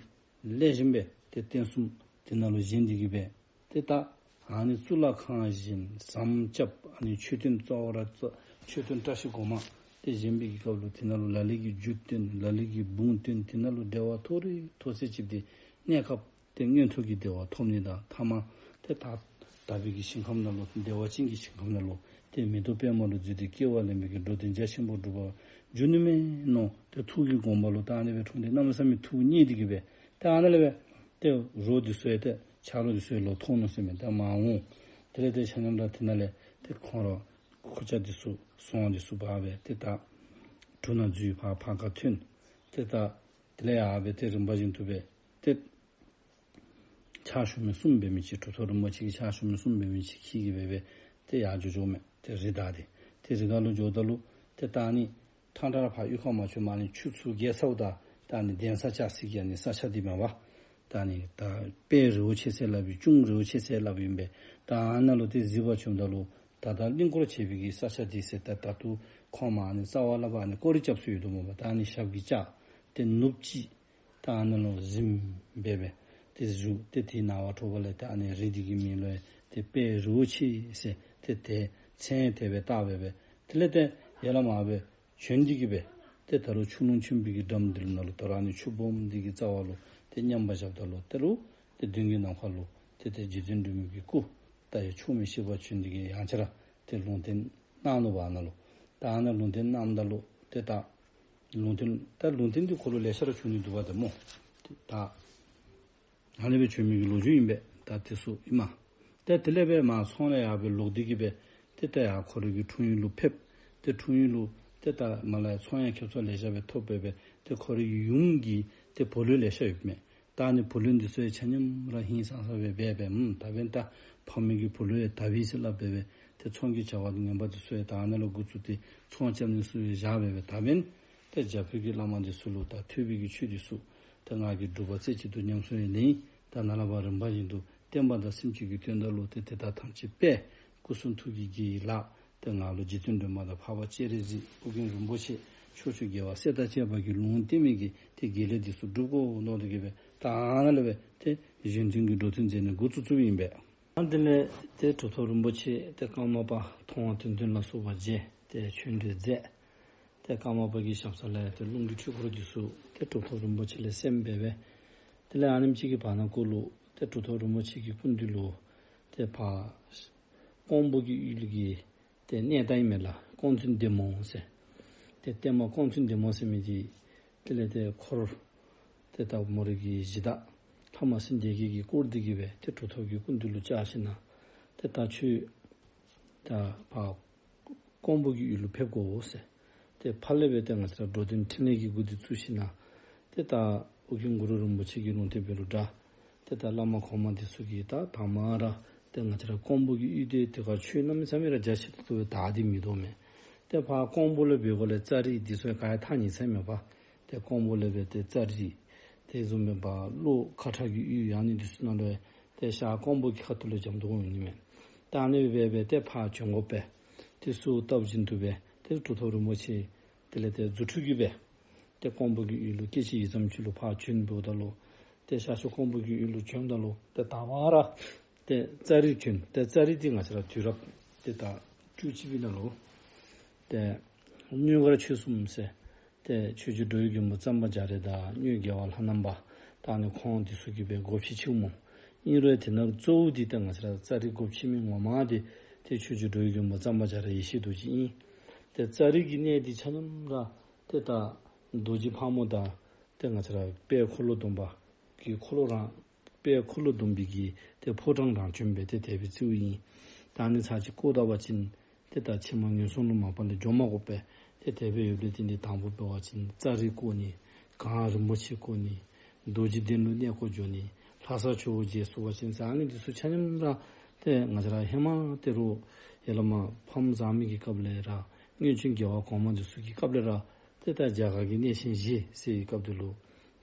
ལེགས་ཤོམ་སྦེ་ཏེ་རྟེན་གསུམ་དེ་ནང་ལུ་བཞེངས་ཏེ་གི་སྦེ་ཏེ་ད་ཨ་ནི་གཙུག་ལག་ཁང་བཞེངས། ཟམ་རྐྱབ། ཨ་ནི་མཆོད་རྟེན་གཙོ་བོ་ར་གཙོ་མཆོད་རྟེན་བཀྲ་ཤིས་སྒོ་མང་དེ་བཞེངས་པའི་གི་སྐབས་ལུ་དེ་ནང་ལུ་ལ་ལུ་གིས་རྒྱུ་བཏོན། ལ་ལུ་གིས་འབུངས་བཏོན། དེ་ནང་ལུ་བདེ་བ་མཐོ་རིས་མཐོ་ཚད་ཅིག་ཏེ་གནས་སྐབས་ཏེ་མངོན་མཐོ་གི་བདེ་བ་ཐོབ་ནི་དང་ཐ་མ་ཏེ་ད་དག་པའི་གི་ཞིང་ཁམས་ནང་ལུ་བདེ་བ་ཅན་གྱི་ཞིང་ཁམས་ནང་ལུ་ཏེ་མེ་ཏོག་པདྨ་ལུ་འཛུལ་ཏེ་སྐྱེ་བ་ལེན་པའི་གི་འགྲོ་དོན་རྒྱ་ཆེན་པོ་སྒྲུབ་པར་འགྱུར་ནི་མས་མནོ། ཏེ་ཐུགས་ཀྱི་དགོངས་པ་ལུ་ད་ཨ་ནི་སྦེ་འཁྲུངས་ཏེ་གནམ་མེད་ས་མེད་ཐུགས་མཉེས་ཏེ་གི་སྦེ་ཏེ་ཨ་ནཱ་ལས་སྦེ་ཏེ་རོ་འདི་ཚུ་ཡང་ཏེ་ཆ་རོགས་འདི་ཚུ་ཡང་ལོག་ཐོན་ནུག་ཟེར་མས། ད་མ་འོང་། དེ་ལས་ཏེ་ཆ་མཉམ་ར་དེ་ནང་ལས་ཏེ་ཁོང་ར་ཁུར་ཆ་འདི་ཚུ་ཟོང་འདི་ཚུ་འབག་སྦེ་ཏེ་ད་གྲུ་ནང་འཛུལ། ཕར་ཕར་ཁ་ཐོན། ཏེ་ད་དེ་ལས་ཡར་སྦེ་ཏེ་རིམ་པ་བཞིན་དུ་སྦེ་ཏེ་ཕྱག་ཞུ་མི་གསུམ་འབད་མི་ཅིག་གྲུབ་ཐོབ་རིན་པོ་ཆེ་གི་ཕྱག་ཞུ་མི་གསུམ་འབད་མི་ཅིག་འཁྱིད་དེ་སྦེ་སྦེ་ཏེ་ཡར་འགྱོ་འགྱོཝ་མས། ཏེ་རི་དྭགས་འདི་ཏེ་རི་དྭགས་ལུ་འགྱོཝ་ད་ལུ་ཏེ་ད་ཨ་ནི་ཕྲང་ཕྲང་ར་ཕར་གཡུས་ཁར་མ་བྱོན་མ་ནི་ཆུ་ཚུར་རྒལ་ཚརཝ་ད་ད་ཨ་ནི་གདན་ས་བཅའ་སའི་གི་ཨ་ནི་ས་ཆ་འདི་མས་པ། ད་ཨ་ནི་ད་དཔལ་རི་བོ་ཆེ་ཟེར་སླབ་ཨིན། གཅུང་རི་བོ་ཆེ་ཟེར་སླབ་ཨིན་པས། ད་ཨ་ནཱ་ལུ་ཏེ་གཟིགས་པར་བྱོནམ་ད་ལུ་ད་ད་གླིང་སྐོར་བྱེད་པའི་གི་ས་ཆ་འདི་ཟེར་ད་ད་ལྟོ་ཁོང་མ་ཨ་ནི་རྩ་བ་ལས་ཕར་ཨ་ནི་སྐོར་ར་རྐྱབ་སོ་ཡི་འདུག་སྨོ་པ། ད་ཨ་ནི་ཞབས་ཀྱིས་བཅགས་ཏེ་ནུབ་གཅིག་ད་ཨ་ནཱ་ལུ་གཟིམ་སྦེ་སྦེ་ཏེ་བཞུགས། ཏེ་དེའི་ནངས་པ་དྲོ་པ་ལས་ཏེ་ཨ་ནི་རི་འདི་གི་མིང་ལུ་ཏེ་དཔལ་རི་བོ་ཆེ་ཟེར་ཏེ་ཏེ་མཚན་དེ་སྦེ་བཏགས་སྦེ་སྦེ་དེ་ལས་ཏེ་ཡར་ལས་མར་སྦེ་བྱོན་ཏེ་གི་སྦེ་ཏེ་ད་རུང་ཆུ་ཀླུང་ཆེན་པོའི་གི་འགྲམ་འདི་ལུ་ནང་ལུ་ད་རུང་ཨ་ནི་ཆུ་སྦོམ་འདི་གི་རྩ་བ་ལུ་ཏེ་མཉམ་པར་བཞགཔ་ད་ལུ་ཏེ་རུང་ཏེ་མདུན་གྱི་ནམ་མཁའ་ལུ་ཏེ་ཏེ་རྗེ་བཙུན་སྒྲོལ་མའི་གི་སྐུ་རྟ་ཡི་མཆོག་མི་ཤིགས་པ་བྱོན་ཏེ་གི་ཡང་བསྐྱར་ཏེ་ལུང་བསྟན་གནང་ནུག་པ། ཨ་ནཱ་ལུ་ད་ཨ་ནཱ་ལུང་བསྟན་གནངམ་ད་ལུ་ཏེ་ད་ལུང་བསྟན་ད་ལུང་བསྟན་འདི་ཁོ་ལུ་ལེ་ཤ་ར་བྱུང་ནི་འདུག་པ་ཏེ་སྨོ། ཏེ་ད་ཨ་ནི་སྦེ་བྱོན་མི་གི་ལོ་རྒྱུས་ཨིན་པས། ད་དེ་ཚུ་ཨིན་མས། ཏེ་དེ་ལས་སྦེ་མར་ཚོང་ལས་ཡར་སྦེ་ལོག་སྟེ་གི་སྦེ་ཏེ་ད་ཡར་ཁོ་རའི་གི་འཁྲུངས་ཡུལ་ལུ་ཕེབས། ཏེ་འཁྲུངས་ཡུལ་ལུ་ཏེ་ད་མར་ལས་ཚོང་ཡང་ཁེབ་སང་ལེ་ཤ་སྦེ་ཐོབ་སྦེ་སྦེ་ཏེ་ཁོ་རའི་གི་ཡུམ་གྱི་ཏེ་བུ་ལོན་ལེ་ཤ་ཡོདཔ་མས། ད་ཨ་ནི་བུ་ལོན་འདི་ཚུ་ཡང་ཆ་མཉམ་ར་ཧིང་སངས་ས་སྦེ་སྦེ་སྦེ་ཨུམ་ད་འབདན་ད་ཕ་མའི་གི་བུ་ལོན་ཡང་ད་པས་ཟེར་སླབ་སྦེ་སྦེ་ཏེ་ཚོང་གི་བྱ་བ་ངན་པ་འདི་ཚུ་ཡང་ད་ཨ་ནཱ་ལུ་འགོ་བཙུགས་ཏེ་ཚོང་རྐྱབ་ནི་ཚུ་ཡང་བཞག་སྦེ་སྦེ་ད་འབདན་ཏེ་རྒྱ་བོད་ཀྱི་བླ་མ་འདི་ཚུ་ལུ་ད་ཐོས་པའི་གི་ཆོས་འདི་ཚུ་ཏེ་ང་གིས་སྒྲུབ་པ་རྩེ་གཅིག་ཏུ་ཉམས་སུ་ཡང་ལེན། ད་ནཱ་ལས་ཕར་རིམ་པ་བཞིན་དུ་བསྟན་པ་དང་སེམས་ཅན་གྱི་དོན་དག་ལུ་ཏེ་དེ་དག་ཐམས་ཅད་སྦེ་སྐུ་གསུང་ཐུགས་ཀྱི་དགེ་ལགས། ཏེ་ང་ལུ་རྗེ་བཙུན་སྒྲོལ་མ་དང་འཕགས་པ་སྤྱན་རས་གཟིགས་ཨོ་རྒྱན་རིན་པོ་ཆེ་ཕྱོགས་བཅུའི་རྒྱལ་བ་སྲས་དང་བཅས་པ་གིས་ལུང་བསྟན་མི་གི་ཏེ་དགེ་ལེགས་འདི་ཚུ་སྒྲུབ་དགོ་མནོ་སྟེ་གི་སྦེ་ ད་ཨ་ནཱ་ལས་སྦེ་ཏེ་གཞུང་དོན་གྱི་འགྲོ་དོན་མཛད་ནི་འགོ་བཙུགས་བཙུགསཔ་ཨིན་པས། ཨ་དེ་ལས་ཏེ་གྲུབ་ཐོབ་རིན་པོ་ཆེ་ཏེ་ཀརྨ་པ་མཐོང་བ་དོན་ལྡན་ལ་སོགས་པ་མཇལ་ཏེ་ཆོས་འབྲེལ་མཛད། ཏེ་ཀརྨ་པ་གི་ཞབས་ས་ལས་ཏེ་རླུང་གི་འཕྲུལ་འཁོར་འདི་ཚུ་ཏེ་གྲུབ་ཐོབ་རིན་པོ་ཆེ་ལས་གསནམ་སྦེ་སྦེ། དེ་ལས་ཨ་ནེམ་ཅིག་གི་བར་ན་གུ་ལུ་ཏེ་གྲུབ་ཐོབ་རིན་པོ་ཆེ་གི་སྐུ་མདུན་ལུ་ཏེ་ཕར་ཀོང་པོ་གི་ཡུལ་གྱི་ཏེ་གནས་བདག་ཨིན་མས་ལགས། ཀོང་བཙུན་སྡེ་མོ་ཟེར། ཏེ་བརྟན་མ་ཀོང་བཙུན་སྡེ་མོ་ཟེར་མི་འདི་དེ་ལས་ཏེ་འཁོར་ཏེ་ད་མོ་རའི་གི་གཞི་བདག་ལྷ་མ་སྲིན་སྡེ་བརྒྱད་ཀྱིས་བསྐོར་ཏེ་གི་སྦེ་ཏེ་གྲུབ་ཐོབ་ཀྱི་སྐུ་མདུན་ལུ་བཅར་ཞིནམ་ལས་ཏེ་ད་ཁྱོད་ད་ཕར་ཀོང་པོ་གི་ཡུལ་ལུ་ཕེབས་དགོ་ཟེར། ཏེ་ཕར་ལས་སྦེ་ཏེ་ང་བཅས་ར་འགྲོ་དོན་འཕྲིན་ལས་ཀྱི་འགོ་འདི་བཙུགས་ཞིནམ་ལས་ཏེ་ད་ཨོ་རྒྱན་གུ་རུ་རིན་པོ་ཆེ་གི་ལུང་བསྟན་འབད་རུང་འདྲ། ཏེ་ད་བླ་མ་གོང་མ་འདི་ཚུ་གིས་ད་དང་པ་ར་ཏེ་ང་བཅས་ར་ཀོང་པོ་གི་ཡུལ་འདི་དེ་ཁར་ཆོས་གནམ་མེད་ས་མེད་ར་རྒྱ་ཆེ་ཏོག་ཏོ་སྦེ་དར་ཏེ་མི་འདུག་མས། ཏེ་ཕར་ཀོང་པོ་ལས་འབད་དགོ་ལས་ཙ་རི་འདི་ཚུ་ག་ཡང་ཐག་ཉེ་ས་མེད་པ། ཏེ་ཀོང་པོ་ལས་སྦེ་ཏེ་ཙ་རི་དེ་བཟུམ་མེན་པར་གློ་ཁ་ཁྲ་གི་ཡུལ་ཡང་ནི་འདི་ཚུ་ནང་ལུ་ཏེ་ཤར་ཀོང་པོ་གི་ཁ་ཐུག་ལུ་འགྱམ་དོ་འོང་ནི་མས། ད་ཨ་ནི་སྦེ་སྦེ་ཏེ་ཕར་བྱོན་དགོ་པས། ཏེ་གསོལཝ་བཏབ་བཞིན་དུ་སྦེ་ཏེ་གྲུབ་ཐོབ་རིན་པོ་ཆེ་དེ་ལས་ཏེ་རྫུ་འཕྲུལ་གྱིས་སྦེ་ཏེ་ཀོང་པོ་གི་ཡུལ་ལུ་སྐད་ཅིག་ཡུད་ཙམ་ཅིག་ལུ་ཕར་བྱོན་འབདཝ་ད་ལུ་ཏེ་ཤར་ཕྱོགས་ཀོང་པོ་གི་ཡུལ་ལུ་བྱོནམ་ད་ལུ་ཏེ་དང་པ་ར་ཏེ་ཙ་རི་བྱོན། ཏེ་ཙ་རི་འདི་ང་བཅས་ར་དུས་རབས་ཏེ་ད་བཅུ་གཅིག་པའི་ནང་ལུ་ཏེ་གཉོས་མགར་ཆོས་གསུམ་ཟེར་ཏེ་ཆོས་རྗེ་འགྲོ་བའི་མགོན་པོ་གཙང་པ་རྒྱ་རས་དང་གཉོས་རྒྱལ་བ་ལྷ་ནང་པ་ད་ཨ་ནི་ཁོང་འདི་ཚུ་གིས་སྦེ་སྒོ་ཕྱེ་ཕྱེཝ་སྨོ། ཨིན་རུང་དེ་ནང་གཙོ་བོ་འདི་ཏེ་ང་བཅས་ར་ཙ་རི་སྒོ་ཕྱེ་མི་ངོ་མ་འདི་ཏེ་ཆོས་རྗེ་འགྲོ་བའི་མགོན་པོ་གཙང་པ་རྒྱ་རས་ཡེ་ཤེས་རྡོ་རྗེ་ཨིན། ཏེ་ཙ་རི་གི་གནས་འདི་ཆ་མཉམ་ར་ཏེ་ད་རྡོ་རྗེ་ཕག་མོ་དང་ཏེ་ང་བཅས་ར་དཔལ་འཁོར་ལོ་སྡོམ་པ་གི་འཁོར་ལོ་རང་དཔལ་འཁོར་ལོ་སྡོམ་པའི་གི་ཏེ་ཕོ་བྲང་རང་བྱོན་སྦེ་ཏེ་དེ་སྦེ་བརྩིཝ་ཨིན། ད་ཨ་ནི་ཚར་གཅིག་བསྐོར་ད་པ་ཅིན་ཏེ་ད་ཕྱི་མ་ངན་སོང་ལུ་མ་པ་ལས་འགྱོ་མ་དགོ་པས། ཏེ་དེ་སྦེ་ཡོདཔ་ལས་ཏེ་འདི་དང་པོ་འབད་བ་ཅིན་ཙ་རི་བསྐོར་ནི། གངས་རིན་པོ་ཆེ་བསྐོར་ནི། རྡོ་རྗེ་གདན་ལུ་གནས་སྐོར་འགྱོ་ནི། ལྷ་ས་ཇོ་བོ་མཇལ་ཚུགས་པ་ཅིན་ཟེར་ཨ་ནི་འདི་ཚུ་ཆ་མཉམ་ར་ཏེ་ང་བཅས་ར་ཧེ་མ་ཏེ་རུང་ཡར་ལས་མར་ཕམ་བཟའ་མི་གི་སྐབས་ལས་ར་སྔོན་བྱོན་རྒྱལ་བ་གོང་མ་འདི་ཚུ་གི་སྐབས་ལས་ར་ཏེ་ད་རྒྱ་གར་གྱི་གནས་ཆེན་བཞི་ཟེར་བའི་སྐབས་འདི་ལུ་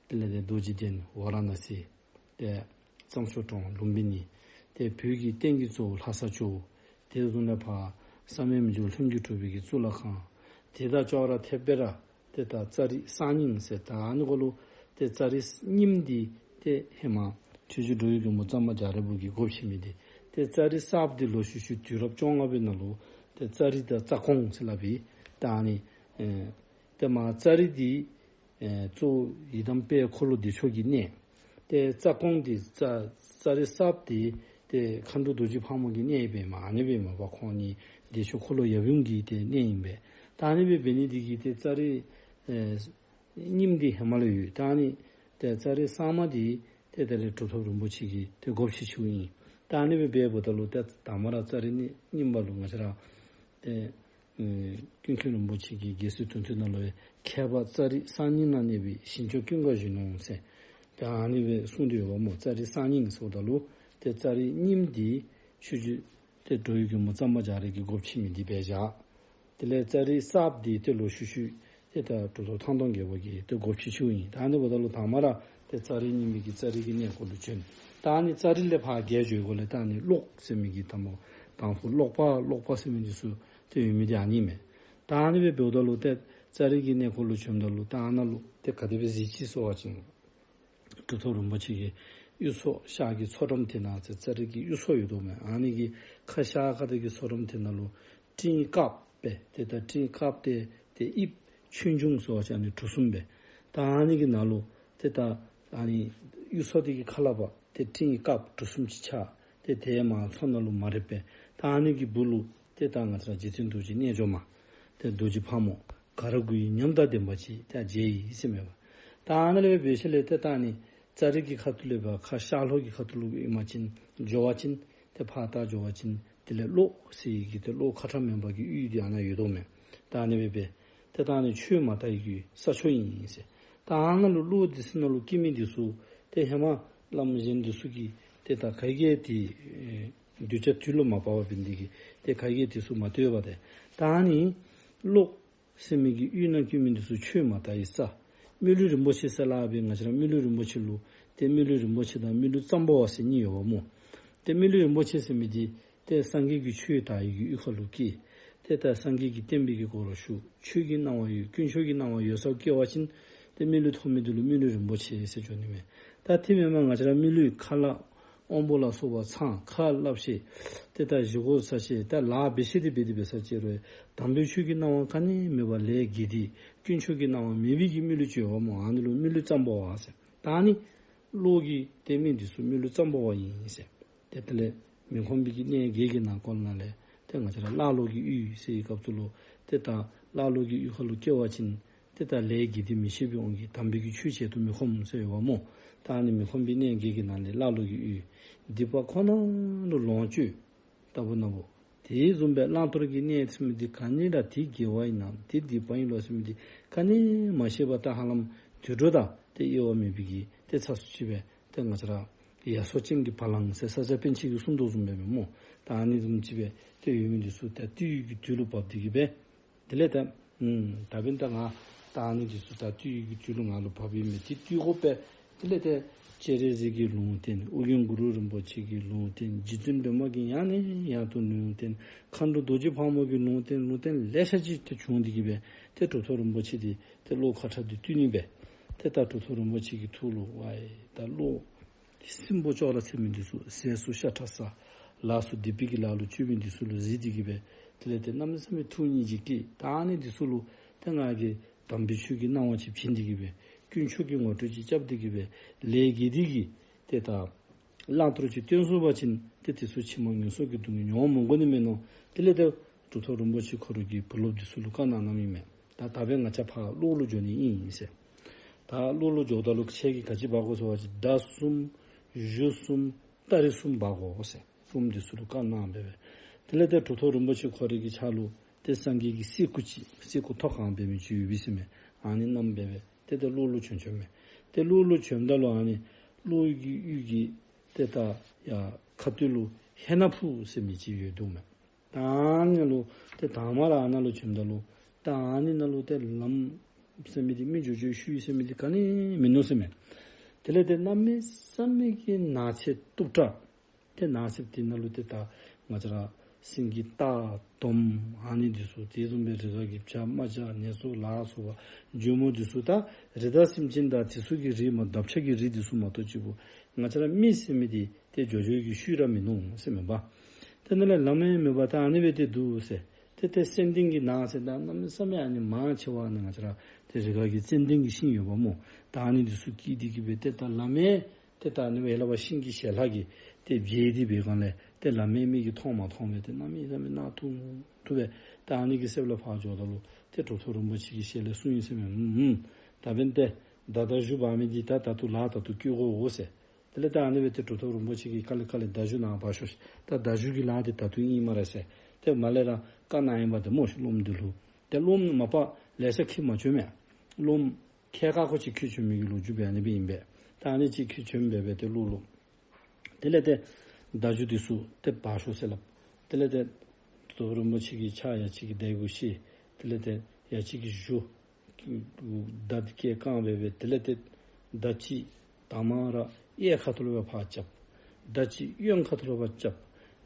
དེ་ལས་ཏེ་རྡོ་རྗེ་གདན་ཝཱ་ར་ཎ་སི། ཏེ་རྩྭ་མཆོག་གྲོང་ལུམ་བི་ནི། ཏེ་བོད་ཀྱི་རྟེན་གྱི་གཙོ་བོ་ལྷ་ས་ཇོ་བོ། དེ་བཟུམ་ལས་ཕར་བསམ་ཡས་མི་འགྱུར་ལྷུན་གྱིས་གྲུབ་པའི་གི་གཙུག་ལག་ཁང་། དེ་དང་ཅོག་ར་འཐདཔ་སྦེ་ར་ཏེ་ད་ཙ་རི་གསར་རྙིང་ཟེར་ད་ཨ་ནི་གུ་ལུ་ཏེ་ཙ་རི་རྙིངམ་འདི་ཏེ་ཧེ་མ་ཆོས་རྗེ་འགྲོ་བའི་མགོན་པོ་གཙང་པ་རྒྱ་རས་པོ་གིས་སྒོ་ཕྱེ་མི་འདི། ཏེ་ཙ་རི་གསརཔ་འདི་ལོག་ཤུལ་ཤུལ་དུས་རབས་བཅོ་ལྔ་པའི་ནང་ལུ་ཏེ་ཙ་རི་དང་རྩ་ཀོང་ཟེར་སླབ་ཨིན། ད་ཨ་ནི་ཨེ་ཏེ་མར་ཙ་རི་འདི་ཨེ་གཙོ་བོ་ཡི་དམ་དཔལ་འཁོར་ལོ་བདེ་མཆོག་གི་གནས། ཏེ་རྩ་ཀོང་འདི་རྩ་རྩ་རི་གསརཔ་འདི་ཏེ་མཁའ་འགྲོ་རྡོ་རྗེ་ཕག་མོ་གི་གནས་ཨིན་པས་མས། ཨ་ནི་སྦེ་མ་པ་ཁོང་གཉིས་བདེ་མཆོག་འཁོར་ལོ་ཡབ་ཡུམ་གྱི་ཏེ་གནས་ཨིན་པས། ད་ཨ་ནི་སྦེ་འབད་ནི་འདི་གིས་ཏེ་ཙ་རི་ཨེ་རྙིངམ་འདི་ཧེ་མ་ལས་ཡོད། ད་ཨ་ནི་ཏེ་ཙ་རི་གསར་མ་འདི་ཏེ་དེ་ལས་གྲུབ་ཐོབ་རིན་པོ་ཆེ་གིས་ཏེ་སྒོ་ཕྱེ་ཕྱེཝ་ཨིན། ད་ཨ་ནི་སྦེ་འབདཝ་ད་ལུ་ཏེ་དང་པ་ར་ཙ་རི་རྙིང་རྙིང་པ་ལུ་ང་བཅས་ར་ཏེ་ཨེ་ཀུན་མཁྱེན་རིན་པོ་ཆེ་གིས་རྒྱལ་སྲས་དོན་ཐོས་ནང་ལུ་ཡང་མཁས་པ་ཙ་རི་གསར་རྙིང་ན་གནས་པའི་ཞིང་སྐྱོང་ཀུན་དགའ་གཞོན་ནུ་ཟེར་ཏེ་ཨ་ནི་སྦེ་གསུངས་ཏེ་ཡོདཔ་སྨོ། ཙ་རི་གསར་རྙིང་ཟེརཝ་ད་ལུ་ཏེ་ཙ་རི་རྙིངམ་འདི་ཆོས་རྗེ་ཏེ་འགྲོ་བའི་མགོན་པོ་གཙང་པ་རྒྱ་རས་ཀྱིས་སྒོ་ཕྱེ་མི་འདི་སྦེ་བཞག། དེ་ལས་ཙ་རི་གསརཔ་འདི་ཏེ་ལོག་ཤུལ་ཤུལ་ཏེ་ད་གྲུབ་ཐོབ་ཐང་སྟོང་རྒྱལ་པོ་གིས་ཏེ་སྒོ་ཕྱེ་ཕྱེཝ་ཨིན། ད་ཨ་ནི་འབདཝ་ད་ལུ་དང་པ་ར་ཏེ་ཙ་རི་རྙིང་མའི་གི་ཙ་རི་གི་གནས་སྐོར་ལུ་བྱོན། ད་ཨ་ནི་ཙ་རི་ལས་ཕར་བརྒལ་འགྱོ་དགོ་ལས་ད་ཨ་ནི་ཀློག་ཟེར་མི་གི་དང་པོ་དང་ཕུ་ཀློག་པ་ཀློག་པ་ཟེར་མི་འདི་ཚུ་ཏེ་ཡོད་མི་འདི་ཨ་ནི་མས། ད་ཨ་ནི་སྦེ་འབདཝ་ད་ལུ་ཏེ་ཙ་རི་གི་གནས་སྐོར་ལུ་བྱོནམ་ད་ལུ་ད་ཨ་ནཱ་ལུ་ཏེ་ག་དེ་སྦེ་གཟིགས་ཅི་ཟེར་བ་ཅིན་གྲུབ་ཐོབ་རིན་པོ་ཆེ་གི་གཡུ་མཚོ་ཤར་གྱི་མཚོ་འགྲམ་དེ་ནང་ཟེར་ཙ་རི་གི་གཡུ་མཚོ་ཡོད་དོ་མས། ཨ་ནི་གི་ཁ་ཤར་ཁ་ཐུག་གི་མཚོ་འགྲམ་དེ་ནང་ལུ་སྤྲིན་དཀརཔོ་སྦེ་ཏེ་ད་སྤྲིན་དཀརཔོ་ཏེ་ཏེ་དབྱིབས་ཆོས་འབྱུང་ཟེར་བ་ཅིན་ཨ་ནི་གྲུ་གསུམ་སྦེ། ད་ཨ་ནི་གི་ནང་ལུ་ཏེ་ད་ཨ་ནི་གཡུ་མཚོ་དེ་གི་ཁ་ལས་ཕར་ཏེ་སྤྲིན་དཀརཔོ་གྲུ་གསུམ་ཅིག་ཆགས། ཏེ་དེ་མར་མཚོ་ནང་ལུ་མར་རེག་པས། ད་ཨ་ནི་གི་སྦུག་ལུ་ཏེ་ད་ང་བཅས་ར་རྗེ་བཙུན་རྡོ་རྗེ་རྣལ་འབྱོར་མ་ཏེ་རྡོ་རྗེ་ཕག་མོ་ག་ར་མགུ་ཡི་ཉམས་དང་ལྡན་པ་ཅིག་ད་མཇལ་ཡི་ཟེར་མས་པ། ད་ཨ་ནཱ་ལས་འབད་ཞིནམ་ལས་ཏེ་ད་ཨ་ནི་ཙ་རི་གི་ཁ་ཐུག་ལས་ཕར་ཁ་ཤར་ལྷོ་གི་ཁ་ཐུག་ལུ་ཨིན་པ་ཅིན་འགྱོ་བ་ཅིན་ཏེ་ཕར་ད་འགྱོ་བ་ཅིན་དེ་ལས་ཀློ་ཟེར་བའི་གི་ཏེ་ཀློ་ཁ་ཁྲ་མེན་པ་གི་གཡུས་འདི་ཨ་ནཱ་ཡོད་དོ་མས། ད་ཨ་ནི་སྦེ་འབད་ཏེ་ད་ཨ་ནི་ཆོས་མ་དར་བའི་གི་ས་ཕྱོགས་ཨིན་ཟེར། ད་ཨ་ནཱ་ལུ་ཀློ་འདི་ཚུ་ནང་ལུ་སྐྱེ་མི་འདི་ཚུ་ཏེ་ཧེ་མ་བླམ་གཞན་འདི་ཚུ་གིས་ཏེ་ད་ག་གིས་ཏེ་ཨེ་གདུལ་བྱ་དུས་ལུ་མ་བབས་པ་འབད་ནི་འདི་གིས་ཏེ་ག་གིས་འདི་ཚུ་མ་བཏུལ་བས་ཏེ། ད་ཨ་ནི་ཀློ་ཟེར་མི་གི་གཡུས་ནང་སྐྱེ་མི་འདི་ཚུ་ཆོས་མ་དར་བའི་ས། མི་ལུས་རིན་པོ་ཆེ་ཟེར་སླབ་པའི་ང་བཅས་ར་མི་ལུས་རིན་པོ་ཆེ་ལུ་ཏེ་མི་ལུས་རིན་པོ་ཆེ་དང་མི་ལུས་ཙམ་པོ་བ་ཟེར་གཉིས་ཡོདཔ་སྨོ། ཏེ་མི་ལུས་རིན་པོ་ཆེ་ཟེར་མི་འདི་ཏེ་སངས་རྒྱས་ཀྱི་ཆོས་དར་བའི་གི་གཡུས་ཁ་ལུ་སྐྱེས། ཏེ་ད་སངས་རྒྱས་ཀྱི་བསྟན་པའི་གི་སྒོ་རུ་ཞུགས། ཆོས་ཀྱི་སྣང་བ་ཡོད། དཀོན་མཆོག་གི་སྣང་བ་ཡོད་སར་སྐྱེ་བ་ཅིན་ཏེ་མི་ལུས་ཐོབ་མི་འདི་ལུ་མི་ལུས་རིན་པོ་ཆེ་ཟེར་འགྱོ་ནི་མས། ད་དེ་མེན་པར་ང་བཅས་ར་མི་ལུས་ཁ་ལག་དབང་པོ་ལ་སོགས་པ་ཚང་ཁ་སླབ་ཤེས། ཏེ་ད་བཞེས་སྒོ་ཟ་ཤེས། ད་ལཱ་འབད་ཤེས་དེ་འབད་དེ་འབད་ས་ཅིག་རུང་དམ་པའི་ཆོས་ཀྱི་སྣང་བ་ག་ནི་མེད་པར་ལས་དགེ་སྡིག་དཀོན་མཆོག་གི་སྣང་བ་མེད་པའི་གི་མི་ལུས་ཅིག་ཡོདཔ་སྨོ། ཨ་ནི་ལུ་མི་ལུས་ཙམ་པ་བ་ཟེར། ད་ཨ་ནི་གློ་གི་དེ་མི་འདི་ཚུ་མི་ལུས་ཙམ་པ་བ་ཨིན་ཟེར། ཏེ་དེ་ལས་མི་ཁོམ་པའི་གི་གནས་བརྒྱད་ཀྱི་ནང་སྐོར་ནང་ལས་ཏེ་ང་བཅས་ར་ཀླ་ཀློ་གི་ཡུལ་ཟེར་བའི་སྐབས་སུ་ལུ་ཏེ་ད་ཀླ་ཀློ་གི་ཡུལ་ཁ་ལུ་སྐྱེ་བ་ཅིན་ཏེ་ད་ལས་དགེ་སྡིག་མི་ཤེས་པའི་དབང་གིས་དམ་པའི་གི་ཆོས་བྱེད་དུ་མི་ཁོམ་ཟེར་ཡོདཔ་སྨོ། ད་ཨ་ནི་མི་ཁོམ་པའི་གནས་བརྒྱད་ཀྱི་ནང་ལས་ཀླ་ཀློ་གི་ཡུལ་སྡིག་པ་ཁོ་ན་ལུ་ལོངས་སྤྱོད་ལྟ་བུ་ན་བུ། དེ་བཟུམ་སྦེ་བླང་དོར་གྱི་གནས་ཟེར་མི་འདི་ག་ནི་ར་དེ་དགེ་བ་ཨིན་ན་དེ་སྡིག་པ་ཨིན་ལོ་ཟེར་མི་འདི་ག་ནི་མ་ཤེས་པར་ད་ཧ་ལམ་དུད་འགྲོ་དང་ཏེ་དབྱེ་བ་མེད་པའི་གི་ཏེ་ཚ་སུ་ཅིག་སྦེ་ཏེ་ང་བཅས་ར་ཡ་སོ་ཅན་གྱི་བ་ལང་ཟེར་ས་སྐྱ་པཎ་ཆེན་གྱིས་གསུངས་དོ་བཟུམ་སྦེ་མེན་སྨོ། ད་ཨ་ནི་བཟུམ་ཅིག་སྦེ་ཏེ་ཡོད་མི་འདི་ཚུ་ད་བཏུལ་གྱི་དུས་ལུ་བབས་ཏེ་གི་སྦེ། དེ་ལས་ད་ཨུམ་ད་འབདན་ད་ང་ད་ཨ་ནི་འདི་ཚུ་ད་བཏུལ་གྱི་དུས་ལུ་ང་ལུ་བབས་ཡི་མས། ཏེ་བཏུལ་དགོ་པས། དེ་ལས་ཏེ་སྤྱན་རས་གཟིགས་ཀྱི་ལུང་བསྟན། ཨོ་རྒྱན་གུ་རུ་རིན་པོ་ཆེ་གི་ལུང་བསྟན། རྗེ་བཙུན་སྒྲོལ་མ་གི་ཡང་ནས་ཡང་དུ་ལུང་བསྟན། མཁའ་འགྲོ་རྡོ་རྗེ་ཕག་མོ་གི་ལུང་བསྟན། ལུང་བསྟན་ལེ་ཤ་ཅིག་ཏེ་བྱུང་སྟེ་གི་སྦེ་ཏེ་གྲུབ་ཐོབ་རིན་པོ་ཆེ་འདི་ཏེ་གློ་ཁ་ཁྲག་འདི་བཏུལ་ནི་སྦེ། ཏེ་ད་གྲུབ་ཐོབ་རིན་པོ་ཆེ་གི་ཐུགས་ལུ་ཝའི་ད་གློ་སྲིན་པོ་ཅོག་ར་འཚེ་མི་འདི་ཚུ་ཟས་སུ་ཤ་ཁྲག་ཟ། ལས་སུ་སྡིག་པའི་གི་ལཱ་ལུ་སྤྱོད་མི་འདི་ཚུ་ལུ་གཟིགས་ཏེ་གི་སྦེ། དེ་ལས་ཏེ་གནམ་མེད་ས་མེད་ཐུགས་སྙིང་རྗེ་སྐྱེས། ད་ཨ་ནི་འདི་ཚུ་ལུ་ཏེ་ང་གིས་དམ་པའི་ཆོས་ཀྱི་སྣང་བ་ཅིག་བྱིན་ཏེ་གི་སྦེ་དཀོན་མཆོག་གི་ངོ་སྤྲོད་ཅིག་རྐྱབ་སྟེ་གི་སྦེ་ལས་དགེ་སྡིག་གི་ཏེ་ད་བླང་དོར་ཅིག་སྟོན་ཚུགས་པ་ཅིན་ཏེ་དེ་ཚུ་ཕྱི་མ་ངན་སོང་གི་སྡུག་བསྔལ་མྱོང་མི་དགོ་ནི་མས་མནོ། དེ་ལས་ཏེ་གྲུབ་ཐོབ་རིན་པོ་ཆེ་ཁོ་ར་གིས་བུ་སློབ་འདི་ཚུ་ལུ་བཀའ་གནང་གནངམ་ཨིན་མས། ད་ད་འབདན་ང་བཅས་ཕར་ཀློ་ལུ་འགྱོ་ནི་ཨིན་ཟེར། ད་ཀློ་ལུ་འགྱོཝ་ད་ལུ་ཁྱེད་ཀྱིས་ག་ཅི་འབག་དགོ་ཟེར་བ་ཅིན་མདའ་གསུམ་གཞུ་གསུམ་སྟ་རེ་གསུམ་འབག་དགོ་ཟེར་སློབམ་འདི་ཚུ་ལུ་བཀའ་གནང་སྦེ་སྦེ། དེ་ལས་ཏེ་གྲུབ་ཐོབ་རིན་པོ་ཆེ་ཁོ་རའི་གི་ཕྱག་ལུ་ཏེ་སངས་རྒྱས་ཀྱི་གསེར་སྐུ་ཅིག་གསེར་སྐུ་ཐོག་ཁང་འབད་མི་ཅིག་ཡོད་པས་ཟེར་མས། ཨ་ནི་བསྣམས་སྦེ་སྦེ་ཏེ་ཏེ་ཀློ་ལུ་བྱོན་བྱོནམ་མས། ཏེ་ཀློ་ལུ་བྱོནམ་ད་ལུ་ཨ་ནི་ཀློ་གི་ཡུལ་གྱི་ཏེ་ད་ཡ་ཁ་སྟོད་ལུ་ཧེ་ན་ཕུ་ཟེར་མི་ཅིག་ཡོད་འདུག་མས། ད་ཨ་ནི་ལུ་ཏེ་དང་པ་ར་ཨ་ནཱ་ལུ་བྱོནམ་ད་ལུ་ད་ཨ་ནི་ནང་ལུ་ཏེ་ལམ་ཟེར་མི་འདི་མི་འགྱོ་འགྱོ་ཤུལ་ཟེར་མི་འདི་ག་ནི་མིན་ནུག་ཟེར་མས། དེ་ལས་ཏེ་གནམ་མེད་ས་མེད་ཀྱི་ནགས་ཚལ་སྟུག་དྲགས། ཏེ་ནགས་ཚལ་དེ་ནང་ལུ་ཏེ་ད་ང་བཅས་ར་སེང་གེ་སྟག་དོམ་ཨ་ནི་འདི་ཚུ་དེ་བཟུམ་སྦེ་རི་ཁ་གི་བྱ་རྨ་བྱ་ནེ་ཙོ་ལ་སོགས་པ་འཇོལ་མོ་འདི་ཚུ་ད་རི་དྭགས་སེམས་ཅན་དང་དེ་ཚུ་གི་རིགས་མ་འདབ་ཆགས་ཀྱི་རིགས་འདི་ཚུ་མ་གཏོགས་ཅིག་པོ་ང་བཅས་ར་མི་ཟེར་མི་འདི་ཏེ་འགྱོ་འགྱོ་གི་ཤུལ་ར་མིན་ནུག་ཟེར་མས་པ། ཏེ་ནཱ་ལས་ལམ་ཡང་མེད་པར་ད་ཨ་ནི་སྦེ་ཏེ་འདུག་ཟེར། ཏེ་ཏེ་ཙན་དན་གྱི་ནགས་ཟེར་ད་གནམ་མེད་ས་མེད་ཨ་ནི་མང་ཆེ་བ་ཨ་ནི་ང་བཅས་ར་ཏེ་རི་ཁ་གི་ཙན་དན་གྱི་ཤིང་ཡོདཔ་སྨོ། ད་ཨ་ནི་འདི་ཚུ་སྐྱེས་ཏེ་གི་སྦེ་ཏེ་ད་ལམ་ཡང་ཏེ་ད་ཨ་ནི་སྦེ་ལྷ་པ་ཤིང་གི་ཞལ་ལྷ་གིས་ཏེ་མཇལ་ཏེ་སྦེ་གང་ལས་ཏེ་ལམ་ཡང་མིག་གིས་མཐོང་མ་མཐོང་སྦེ་ཏེ་གནམ་མེད་ས་མེད་གནག་དུང་དུ་སྦེ་ད་ཨ་ནི་གི་གསེབ་ལས་ཕར་འགྱོཝ་ད་ལུ་ཏེ་གྲུབ་ཐོབ་རིན་པོ་ཆེ་གི་ཞལ་ལས་གསུངས་ཡི་ཟེར་མས། ཨུམ་ཨུམ། ད་འབདན་ཏེ་མདའ་དང་གཞུ་འབག་མི་འདི་ད་ད་ལྟོ་ལཱ་ད་ལྟོ་བཀོལ་དགོ་འོང་ཟེར། དེ་ལས་ད་ཨ་ནི་སྦེ་ཏེ་གྲུབ་ཐོབ་རིན་པོ་ཆེ་གིས་ག་ལེ་ག་ལེ་མདའ་གཞུ་ནཱ་འབག་ཤོག་ཤིག། ད་མདའ་གཞུ་གི་ལཱ་འདི་ད་ལྟོ་ཨིན་སྨ་རེ་ཟེར། ཏེ་མར་ལས་ར་བཀའ་གནང་ཡི་པ་ཏེ་སྨོ་ཤིག་སློབམ་འདི་ལུ། ཏེ་སློབམ་མ་པ་ལེ་ཤ་འཁྱིད་མ་བྱོན་མས། སློབམ་ཁལ་ཁ་ཁོ་ཅིག་འཁྱིད་བྱོན་མི་གི་ལོ་རྒྱུས་འབད་ཨ་ནི་སྦེ་ཨིན་པས། ད་ཨ་ནི་ཅིག་འཁྱིད་བྱོན་སྦེ་སྦེ་ཏེ་ཀློ་ལུ། དེ་ལས་ཏེ་མདའ་གཞུ་འདི་ཚུ་ཏེ་འབག་ཤོག་ཟེར་སླབ། དེ་ལས་ཏེ་གྲུབ་ཐོབ་རིན་པོ་ཆེ་གི་ཕྱག་ཡ་གཅིག་གིས་མདའི་གུ་བཤེད། དེ་ལས་ཏེ་ཡ་གཅིག་གིས་གཞུ་མདའ་འདི་སྐེ་བཀང་སྦེ་སྦེ་དེ་ལས་ཏེ་མདའ་གཅིག་དང་པ་ར་གཡས་ཁ་ཐུག་ལུ་སྦེ་ཕར་རྐྱབ། མདའ་གཅིག་གཡོན་ཁ་ཐུག་ལུ་སྦེ་རྐྱབ།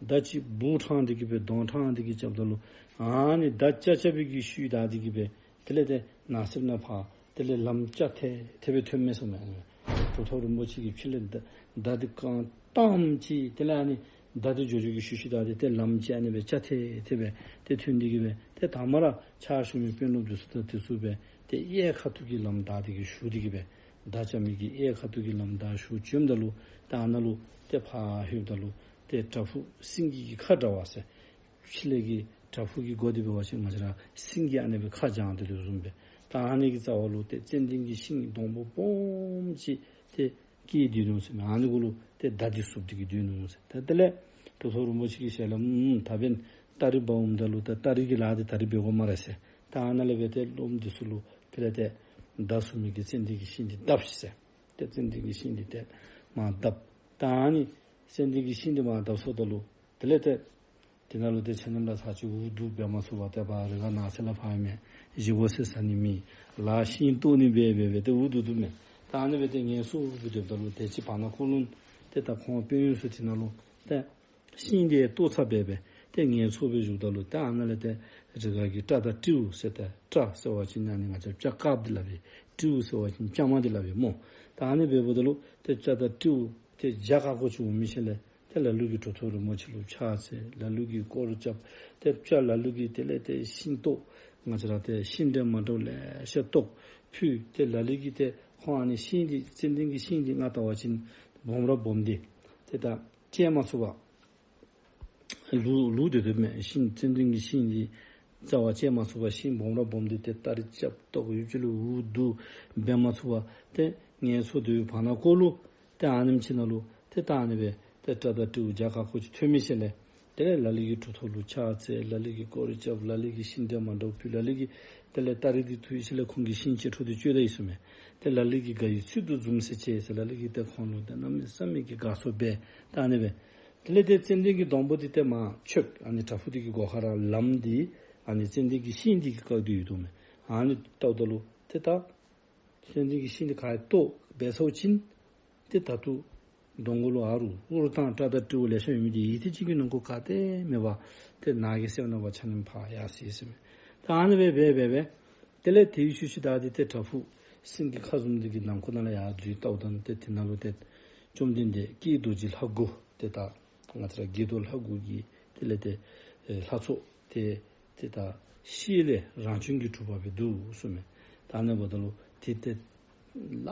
མདའ་གཅིག་སྦུག་དྲངས་ཏེ་གི་སྦེ་གདོང་དྲངས་ཏེ་གི་རྐྱབ་ད་ལུ་ཨ་ནི་མདའ་རྐྱབ་རྐྱབ་པའི་གི་ཤུལ་ད་དེ་གི་སྦེ་དེ་ལས་ཏེ་ནགས་གསེབ་ནང་ཕར་དེ་ལས་ལམ་རྐྱབ་ཐལ་ཐལ་སྦེ་ཐོནམ་མས་ཟེར་མས། གྲུབ་ཐོབ་རིན་པོ་ཆེ་གིས་ཕྱི་ལས་མདའ་མདའ་འདི་བཀང་བཏངམ་ཅིག་དེ་ལས་ཨ་ནི་མདའ་འདི་འགྱོ་འགྱོ་གི་ཤུལ་ཤུལ་ད་དེ་ཏེ་ལམ་ཅིག་ཨ་ནི་སྦེ་རྐྱབ་ཐལ་ཐལ་སྦེ་ཏེ་ཐོན་ཏེ་གི་སྦེ་ཏེ་དང་པ་ར་ཕྱག་ཞུ་མི་དཔོན་སློབ་འདི་ཚུ་དང་དེ་ཚུ་སྦེ་ཏེ་གཡས་ཁ་ཐུག་གི་ལམ་བདའ་སྟེ་གི་ཞུ་སྟེ་གི་སྦེ་མདའ་རྐྱབ་མི་གི་གཡས་ཁ་ཐུག་གི་ལམ་བདའ་ཞུ་བྱོནམ་ད་ལུ་ཏེ་ཨ་ནཱ་ལུ་ཏེ་ཕར་ལྷོདཔ་ད་ལུ་ཏེ་བྲག་ཕུག་སེང་གེ་གི་ཁ་འདྲ་བ་ཟེར། ཕྱི་ལས་ཀྱི་བྲག་ཕུག་གི་སྒོ་འདི་འབད་བ་ཅིན་ང་བཅས་ར་སེང་གེ་ཨ་ནི་སྦེ་ཁ་བརྐྱངས་ཏེ་དེ་བཟུམ་སྦེ་ད་ཨ་ནི་གི་རྩ་བ་ལུ་ཏེ་ཙན་དན་གྱི་ཤིང་སྡོང་པོ་སྦོམ་ཅིག་ཏེ་སྐྱེས་སྡོད་ནུག་ཟེར་མས། ཨ་ནི་གུ་ལུ་ཏེ་མདའ་འདི་བསུབ་སྟེ་གི་སྡོད་ནུག་ཟེར། ཏེ་དེ་ལས་གྲུབ་ཐོབ་རིན་པོ་ཆེ་གི་ཞལ་ལས་ཨུམ་ད་འབདན་སྟ་རེ་འབག་འོངམ་ད་ལུ་ད་སྟ་རེ་གི་ལཱ་འདི་ད་རེས་འབད་དགོ་སྨ་རེ་ཟེར། ད་ཨ་ནཱ་ལས་སྦེ་ཏེ་སློབམ་འདི་ཚུ་ལུ་དེ་ལས་ཏེ་མདའ་བསུབ་མི་གི་ཙན་དན་གྱི་ཤིང་འདི་བརྡབས་ཤིག་ཟེར། ཏེ་ཙན་དན་གྱི་ཤིང་འདི་ཏེ་མར་བརྡབས། ད་ཨ་ནི་ཙན་དན་གྱི་ཤིང་འདི་མར་བརྡབས་སོངམ་ད་ལུ་དེ་ལས་ཏེ་དེ་ནང་ལུ་ཏེ་ཆ་མཉམ་ར་ཚར་གཅིག་འུ་སྡུག་འབད་མ་ཚུགས་པར་ཏེ་ཕར་རི་ཁ་ནགས་ཚལ་ལུ་ཕར་ཨིན་མས། བཞེས་སྒོ་ཟས་ཟ་ནི་མེད། ལཱ་ཤིང་བཏོག་ནི་འབད་འབད་སྦེ་ཏེ་འུ་སྡུག་སྡུག་མས། ད་ཨ་ནི་སྦེ་ཏེ་ངལ་གསོ་འབད་སྡོདཔ་ད་ལུ་དེ་ཅིག་བར་ན་ཁོ་ལུ་ཏེ་ད་ཁོང་དཔོན་གཡོག་ཚུ་དེ་ནང་ལུ་ཏེ་ཤིང་འདི་བཏོག་ཚར་སྦེ་སྦེ་ཏེ་ངལ་འཚོ་སྦེ་བཞུགསཔ་ད་ལུ་ཏེ་ཨ་ནཱ་ལས་ཏེ་རི་ཁ་གི་སྤྲ་དང་སྤྲེའུ་ཟེར་ཏེ་སྤྲ་ཟེར་བ་ཅིན་ཨ་ནི་ང་བཅས་སྤྱ་དཀརཔོ་འདི་སླབ་པས། སྤྲེའུ་ཟེར་བ་ཅིན་སྤྱ་དམར་འདི་སླབ་པས་སྨོ། ད་ཨ་ནི་འབདཝ་ད་ལུ་ཏེ་སྤྱ་དང་སྤྲེའུ་ཏེ་བརྒྱ་ཁ་ཁོ་ཅིག་འོང་མི་ཤུལ་ལས་ཏེ་ལ་ལུ་གིས་གྲུབ་ཐོབ་རིན་པོ་ཆེ་ལུ་ཕྱག་འཚལ། ལ་ལུ་གིས་སྐོར་ར་རྐྱབ། ཏེ་སྤྱ་ལ་ལུ་གིས་དེ་ལས་ཏེ་ཤིང་བཏོག། ང་བཅས་ར་ཏེ་ཤིང་འབྲས་མ་འདྲཝ་ལེ་ཤ་བཏོག་ཕུལ། ཏེ་ལ་ལུ་གིས་ཏེ་ཁོང་ཨ་ནི་ཤིང་འདི་ཙན་དན་གྱི་ཤིང་འདི་ང་བལྟ་བ་ཅིན་སྦོམ་ར་སྦོམ་སྟེ་ཏེ་ད་བཅད་མ་ཚུགས་པར་ལུ་ལུ་སྡོད་སྡོདཔ་མས། ཤིང་ཙན་དན་གྱི་ཤིང་འདི་རྩ་བ་བཅད་མ་ཚུགས་པར་ཤིང་སྦོམ་ར་སྦོམ་འདི་ཏེ་སྟ་རེ་རྐྱབ་བཏོག་ཡུདཔ་ཅིག་ལུ་འུ་སྡུག་འབད་མ་ཚུགས་པར་ཏེ་ངལ་འཚོ་སྡོད་པའི་བར་ན་ཀོ་ལུ་ཏེ་ཨ་ནེམ་ཅིག་ནང་ལུ་ཏེ་ད་ཨ་ནི་སྦེ་ཏེ་སྤྲ་དང་སྤྲེའུ་བརྒྱ་ཁ་ཁོ་ཅིག་ཐོན་མི་ཤུལ་ལས་དེ་ལས་ལ་ལུ་གིས་གྲུབ་ཐོབ་ལུ་ཕྱག་འཚལ། ལ་ལུ་གིས་སྐོར་ར་རྐྱབ། ལ་ལུ་གིས་ཤིང་འབྲས་མ་འདྲཝ་ཕུལ། ལ་ལུ་གིས་དེ་ལས་སྟ་རེ་འདི་འཐུ་ཡི་ཤུལ་ལས་ཁོང་གིས་ཤིང་ཅི་འཕྲོ་འདི་གཅོད་ད་ཡི་ཟེར་མས། ཏེ་ལ་ལུ་གིས་དགའ་ཡི་ཚུལ་དུ་འཛུམ་ཟེར་བྱས་ཟེར། ལ་ལུ་གིས་ཏེ་ཁོང་ལུ་ཏེ་གནམ་མེད་ས་མེད་ཀྱི་དགའ་ཚོར་འབད་ད་ཨ་ནི་སྦེ། དེ་ལས་ཏེ་ཙན་དན་གྱི་སྡོང་པོ་འདི་ཏེ་མར་ཆོད། ཨ་ནི་བྲག་ཕུག་འདི་གི་སྒོ་ཁར་ལམ་འདི་ཨ་ནི་ཙན་དན་གྱི་ཤིང་འདི་གིས་བཀག་སྟེ་ཡོད་དོ་མས། ཨ་ནི་བལྟཝ་ད་ལུ་ཏེ་ད་ཙན་དན་གྱི་ཤིང་འདི་ག་ར་བཏོག་འབད་ཚརཝ་ཅིག་ཏེ་ད་ལྟོ་སྡོང་མགོ་ལུ་ཨ་རུ་ཨུ་རུ་དང་སྤྲ་དང་སྤྲེའུ་ལེ་ཤ་ཡོད་མི་འདི་ཡི་ཏེ་གཅིག་གི་ནང་འཁོད་ག་ཏེ་མེད་པར་ཏེ་ནགས་ཀྱི་སེར་སྣ་བ་ཆ་མཉམ་ཕར་ཡར་སོ་ཡི་ཟེར་མས། ད་ཨ་ནི་སྦེ་འབད་འབད་འབད་དེ་ལས་དེའི་ཤུལ་ཤུལ་བདའ་སྟེ་ཏེ་བྲག་ཕུག་སེང་གེ་ཁ་ཟུམ་འདི་གི་ནང་འཁོད་ནང་ལུ་ཡར་འཛུལ་བལྟཝ་ད་ཏེ་དེ་ནང་ལུ་ཏེ་བཅོམ་ལྡན་འདས་ཀྱི་རྡོ་རྗེ་ལྷ་དགུ་ཏེ་ད་ང་བཅས་ར་དགྱེས་རྡོར་ལྷ་དགུ་གི་དེ་ལས་ཏེ་ཨེ་ལྷ་ཚོགས་ཏེ་ཏེ་ད་ཤེལ་ལས་རང་བྱུང་གིས་གྲུབ་པ་སྦེ་འདུག་གསུངས་མས། ད་ཨ་ནི་འབདཝ་ད་ལུ་ཏེ་ཏེ་ལ་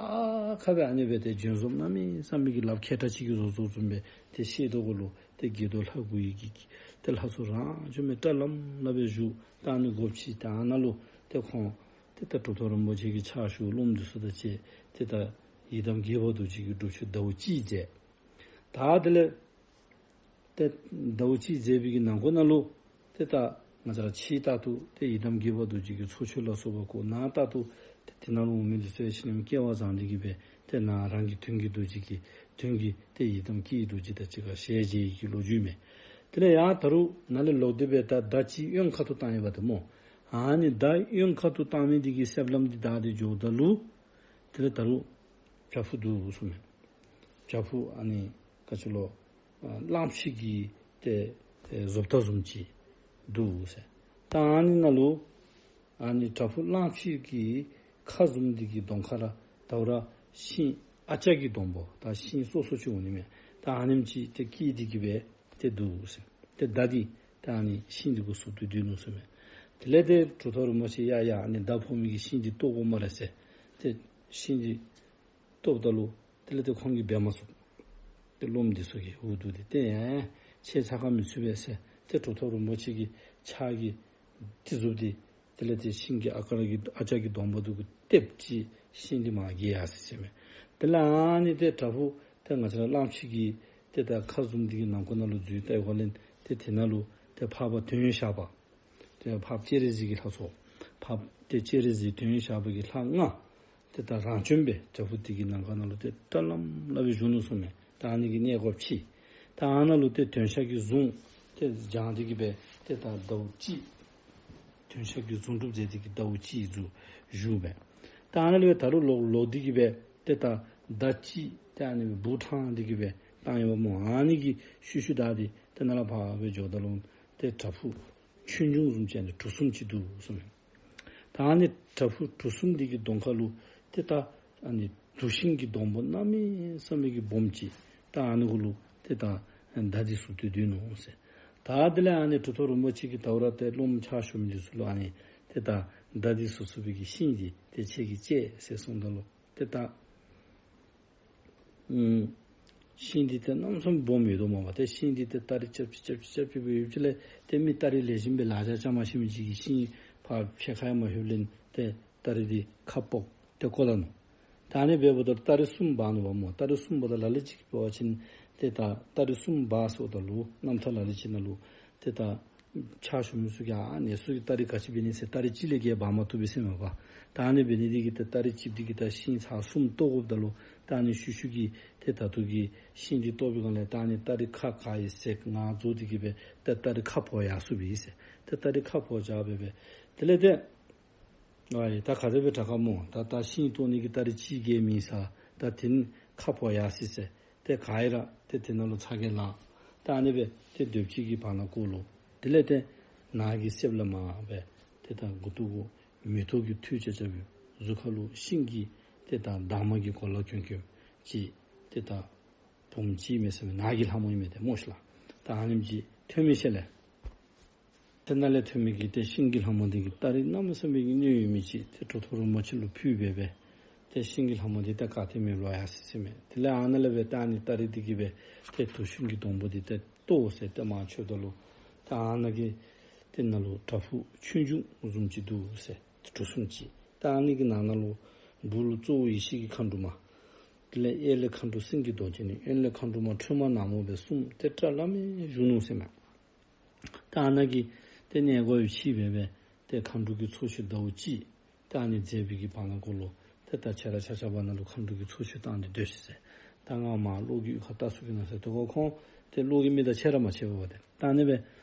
ཁ་སྦེ་ཨ་ནི་སྦེ་ཏེ་བྱོན་བཟུམ་གནམ་མེད་ས་མེད་ཀྱི་ལགཔ་མཁལ་ཁྲ་ཅིག་གིས་བཟོ་བཟོཝ་བཟུམ་སྦེ་ཏེ་ཤེལ་རྡོག་གུ་ལུ་ཏེ་དགྱེས་རྡོར་ལྷ་དགུ་ཡི་གི་ཏེ་ལྷ་ཚོགས་རང་བྱུང་སྦེ་བཀྲ་ལམ་ལམ་སྦེ་བཞུགས། ད་ཨ་ནི་སྒོ་ཕྱེ་ད་ཨ་ནཱ་ལུ་ཏེ་ཁོང་ཏེ་ད་གྲུབ་ཐོབ་རིན་པོ་ཆེ་གི་ཕྱག་ཞུ་སློབ་མ་འདི་ཚུ་དང་བཅས་ཏེ་ད་ཡི་དམ་དགྱེས་པ་རྡོ་རྗེ་གི་སྒྲུབ་མཆོད་ཟླཝ་གཅིག་མཛད། ད་དེ་ལས་ཏེ་ཟླཝ་གཅིག་མཛད་པའི་གི་ནང་འཁོད་ནང་ལུ་ཏེ་ད་ང་བཅས་ར་ཕྱི་ལྟར་དུ་ཏེ་ཡི་དམ་དགྱེས་པ་རྡོ་རྗེ་གི་ཚོགས་མཆོད་ལ་སོགས་པ་བསྐོར། ནང་ལྟར་དུ་ཏེ་དེ་ནང་ལུ་འོང་མི་འདི་ཚུ་ཡང་ཆ་མཉམ་སྐྱེ་བ་བཟང་སྟེ་གི་སྦེ་ཏེ་ནང་རང་གི་དོན་གྱི་རྡོ་རྗེ་གི་དོན་གྱི་ཏེ་ཡི་དམ་སྐྱེ་བའི་རྡོ་རྗེ་དང་གཅིག་ཁར་ཞལ་མཇལ་ཡི་གི་ལོ་རྒྱུས་མས། དེ་ལས་ཡང་ད་རུང་ནཱ་ལས་ལོག་སྟེ་སྦེ་ད་མདའ་གཅིག་གཡོན་ཁ་ཐུག་བཏང་ཡི་པ་ཏེ་སྨོ། ཨ་ནི་མདའ་གཡོན་ཁ་ཐུག་བཏང་མི་འདི་གི་གསེབ་ལམ་འདི་བདའ་སྟེ་འགྱོཝ་ད་ལུ་དེ་ལས་ད་རུང་བྲག་ཕུག་འདུག་གསུངས་མས། བྲག་ཕུག་ཨ་ནི་ག་ཅི་ལོ་ཨ་གླང་ཆེན་གྱི་ཏེ་ཨེ་བཟོ་ལྟ་བཟུམ་ཅིག་འདུག་ཟེར། ད་ཨ་ནི་ནང་ལུ་ཨ་ནི་བྲག་ཕུག་གླང་ཆེན་གྱི་ཁ་བཟུམ་འདི་གི་གདོང་ཁར་ད་རུང་ར་ཤིང་ཨ་ལྕགས་ཀྱི་སྡོང་པོ་ད་ཤིང་སོ་སོ་ཅིག་འོང་ནི་མས། ད་ཨ་ནེམ་ཅིག་ཏེ་སྐྱེས་ཏེ་གི་སྦེ་ཏེ་འདུག་ཟེར། ཏེ་མདའ་འདི་ཏེ་ཨ་ནི་ཤིང་འདི་གུ་ཟུག་སྟེ་སྡོད་ནུག་ཟེར་མས། དེ་ལས་ཏེ་གྲུབ་ཐོབ་རིན་པོ་ཆེ་ཡ་ཡ་ཨ་ནི་མདའ་ཕོག་མི་གི་ཤིང་འདི་བཏོག་དགོ་སྨ་རེ་ཟེར། ཏེ་ཤིང་འདི་བཏོགཔ་ད་ལུ་དེ་ལས་ཏེ་ཁོང་གིས་འབད་མ་ཚུགས། ཏེ་སློབ་མ་འདི་ཚུ་གིས་འུ་སྡུག་སྟེ་ཏེ་ཡ་ཁྱེད་ཚ་ཁ་མི་ཚུད་པས་ཟེར། ཏེ་གྲུབ་ཐོབ་རིན་པོ་ཆེ་གི་ཕྱག་གིས་ཏེ་ཟུག་སྟེ་དེ་ལས་ཏེ་ཤིང་གི་ཨ་ཀར་གྱི་ཨ་ལྕགས་ཀྱི་སྡོང་པོ་འདི་གུ་ཏེབ་ཅིག་ཤིང་འདི་མར་གྱེས་ཡར་སོ་ཡི་ཟེར་མས། དེ་ལས་ཨ་ནི་ཏེ་བྲག་ཕུག་ཏེ་ང་བཅས་ར་གླང་ཆེན་གྱི་ཏེ་ད་ཁ་བཟུམ་འདི་གི་ནང་འཁོད་ནང་ལུ་འཛུལ་ལྟ་ཡི་ག་ལས་ཏེ་དེ་ནང་ལུ་ཏེ་འཕགས་པ་དོན་ཞགས་པ་ཏེ་འཕགས་པ་སྤྱན་རས་གཟིགས་ཀྱི་ལྷ་ཚོགས་འཕགས་པ་ཏེ་སྤྱན་རས་གཟིགས་དོན་ཞགས་པ་གི་ལྷ་ལྔ་ཏེ་ད་རང་བྱོན་སྦེ་བྲག་ཕུག་འདི་གི་ནང་ཁ་ནང་ལུ་ཏེ་བཀྲ་ལམ་ལམ་སྦེ་བཞུགས་ནུག་གསུངས་མས། ད་ཨ་ནི་གི་གནས་སྒོ་ཕྱེ། ད་ཨ་ནཱ་ལུ་ཏེ་དོན་ཞགས་ཀྱི་གཟུངས་ཏེ་སྦྱངས་ཏེ་གི་སྦེ་ཏེ་ད་ཟླཝ་གཅིག་དོན་ཞགས་ཀྱི་གཟུངས་སྒྲུབ་མཛད་དེ་གི་ཟླཝ་གཅིག་བཞུགས་བཞུགས་སྦེ། ད་ཨ་ནཱ་ལུ་ད་རུང་ལོག་ལོག་སྟེ་གི་སྦེ་ཏེ་ད་མདའ་གཅིག་ཏེ་ཨ་ནི་སྦུག་དྲངས་ཏེ་གི་སྦེ་བཏང་ཡི་པ་སྨོ། ཨ་ནི་གི་ཤུལ་ཤུལ་བདའ་སྟེ་ཏེ་ནཱ་ལས་ཕར་སྦེ་འགྱོཝ་ད་ལུ་ཏེ་བྲག་ཕུག་ཆོས་འབྱུང་བཟུམ་ཅིག་ཨ་ནི་གྲུ་གསུམ་ཅིག་འདུག་གསུངས་མས། ད་ཨ་ནི་བྲག་ཕུག་གྲུ་གསུམ་འདི་གི་གདོང་ཁ་ལུ་ཏེ་ད་ཨ་ནི་གྲུ་ཤིང་གི་སྡོང་པོ་གནམ་མེད་ས་མེད་ཀྱི་སྦོམ་ཅིག་ད་ཨ་ནི་གུ་ལུ་ཏེ་ད་མདའ་འདི་ཟུག་སྟེ་སྡོད་ནུག་ཟེར། ད་དེ་ལས་ཨ་ནི་གྲུབ་ཐོབ་རིན་པོ་ཆེ་གིས་ད་རུང་ར་ཏེ་སློབ་མ་ཕྱག་ཞུ་མི་འདི་ཚུ་ལུ་ཨ་ནི་ཏེ་ད་མདའ་འདི་ཟུག་ཟུག་པའི་གི་ཤིང་འདི་ཏེ་ཁྱེད་ཀྱིས་བཅད་ཟེར་གསུངམ་ད་ལུ་ཏེ་ད་ཨུམ་ཤིང་འདི་ཏེ་གནམ་མེད་ས་མེད་སྦོམ་ཡོད་དོ་མས་པ། ཏེ་ཤིང་འདི་ཏེ་སྟ་རེ་རྐྱབ་ཅི་རྐྱབ་ཅི་རྐྱབ་ཅི་སྦེ་ཡོད་ཅི་ལས་ཏེ་མི་སྟ་རེ་ལེགས་ཤོམ་སྦེ་ལག་ཆ་རྐྱབ་མ་ཤེས་མི་ཅིག་གིས་ཤིང་ཕར་ཕྱེད་ཀ་ཡང་མ་ཕྱེདཔ་ལས་ཏེ་སྟ་རེ་འདི་ཁ་ཕོག་སྟེ་བཀོ་ད་ནུག། ད་ཨ་ནི་འབདཝ་ད་སྟ་རེ་གསུམ་འབག་ནུག་པ་སྨོ། སྟ་རེ་གསུམ་འབདཝ་ད་ལ་ལུ་ཅིག་འབད་བ་ཅིན་ཏེ་ད་སྟ་རེ་གསུམ་འབག་སོངམ་ད་ལུ་རྣམ་ཐར་ལ་ལུ་ཅིག་ནང་ལུ་ཏེ་ད་ཕྱག་ཞུ་མི་ཚུ་གིས་ཨ་ནི་ཚུ་གིས་སྟ་རེ་ག་ཅི་འབད་ནི་ཟེར་སྟ་རེ་གཅིག་ལས་བརྒལ་འབག་མ་བཏུབ་པས་ཟེར་མས་པ། ད་ཨ་ནི་འབད་ནི་འདི་གིས་ཏེ་སྟ་རེ་གཅིག་འདི་གིས་ད་ཤིང་ཚར་གསུམ་བཏོག་དགོཔ་ད་ལུ་ད་ཨ་ནི་ཤུལ་ཤུལ་གྱི་ཏེ་ད་ལྟོ་གི་ཤིང་འདི་བཏོག་པའི་སྒང་ལས་ད་ཨ་ནི་སྟ་རེ་ཁ་ག་ཡི་ཟེར་ང་རྫོགས་འདི་གིས་སྦེ་ཏེ་སྟ་རེ་ཁ་ཕོག་ཡར་སོ་བས་ཟེར། ཏེ་སྟ་རེ་ཁ་ཕོག་བཞག་སྦེ་སྦེ་དེ་ལས་ཏེ་ཨའི་ད་ག་དེ་སྦེ་དྲག་ག་སྨོ། ད་ད་ཤིང་བཏོག་ནི་གི་སྟ་རེ་གཅིག་བརྒལ་མེད་ས། ད་དེ་ནི་ཁ་ཕོག་ཡར་སོ་ཡི་ཟེར། ཏེ་ག་ཡི་ར་ཏེ་དེ་ནང་ལུ་ཚ་གྱང་ལང་། ད་ཨ་ནི་སྦེ་ཏེ་སྡོདཔ་ཅིག་གི་བར་ན་ཀོ་ལུ་དེ་ལས་ཏེ་ནགས་ཀྱི་གསེབ་ལས་མར་སྦེ་ཏེ་ད་མགུ་ཏོ་གུ་མེ་ཏོག་གི་ཐུད་ཅ་ཅ་སྦེ་གཟུགས་ཁ་ལུ་ཤིང་གི་ ཏེ་ད་འདབ་མ་གི་གོ་ལ་གྱོན་གྱོནམ་ཅིག་ཏེ་ད་བུམོ་ཅིག་མས་ཟེར་མས། ནགས་ཀྱི་ལྷ་མོ་ཨིན་མས་ཏེ་སྨོ་ཤིག་ལགས། ད་ཨ་ནེམ་ཅིག་ཐོན་མི་ཤེས་ལགས། ཏེ་ནཱ་ལས་ཐོན་མི་གི་ཏེ་ཤིང་གི་ལྷ་མོ་འདི་གིས་སྟ་རེ་གནམ་མེད་ས་མེད་ཀྱི་སྙན་ཡོད་མི་ཅིག་ཏེ་གྲུབ་ཐོབ་རིན་པོ་ཆེ་ལུ་ཕུལ་སྦེ་སྦེ་ཏེ་ཤིང་གི་ལྷ་མོ་འདི་ད་ག་ཏེ་མེདཔ་ལོ་ཡར་སོ་ཡི་ཟེར་མས། དེ་ལས་ཨ་ནཱ་ལས་སྦེ་ཏེ་ཨ་ནི་སྟ་རེ་འདི་གིས་སྦེ་ཏེ་དུག་ཤིང་གི་སྡོང་པོ་འདི་ཏེ་གཏོར་ཟེར་ཏེ་མར་མཆོདཔ་ད་ལུ་ད་ཨ་ནཱ་གི་ཏེ་ནཱ་ལུ་བྲག་ཕུག་ཆོས་འབྱུང་བཟུམ་ཅིག་འདུག་ཟེར། གྲུ་གསུམ་ཅིག། ད་ཨ་ནི་གི་ནང་ན་ལུ་སྦུག་ལུ་གཙོ་བོ་ཡེ་ཤེས་ཀྱི་མཁའ་འགྲོ་མ། དེ་ལས་གཡས་ལས་མཁའ་འགྲོ་སེང་གེ་རྡོ་རྗེ་ནི། གཡོན་ལས་མཁའ་འགྲོ་མ་ཁྲོས་མ་ནག་མོ་སྦེ་གསུམ་ཏེ་གྲལ་བླ་མེད་བཞུགས་ནུག་ཟེར་མས། ད་ཨ་ནཱ་གི་ཏེ་གནས་སྒོ་ཡང་ཕྱེ་སྦེ་སྦེ་ཏེ་མཁའ་འགྲོ་གི་ཚོགས་མཆོད་ཟླཝ་གཅིག་ད་ཨ་ནི་མཛད་པའི་གི་བར་ན་གུ་ལུ་ཏེ་ད་ཁྱེད་ར་ཆ་ཁྱབ་ཨ་ནཱ་ལུ་མཁའ་འགྲོ་གི་ཚོགས་མཆོད་བཏང་སྟེ་སྡོད་ཤིག་ཟེར། ད་ང་མར་གློག་གི་གཡུས་ཁར་བལྟ་ཚུགས་གེ་ན་ཟེར། དེ་ཁར་ཁོང་ཏེ་གློག་གི་མི་དང་ཕྱད་ར་མ་ཕྱདཔ་འབད་དེ་ད་ཨ་ནི་སྦེ་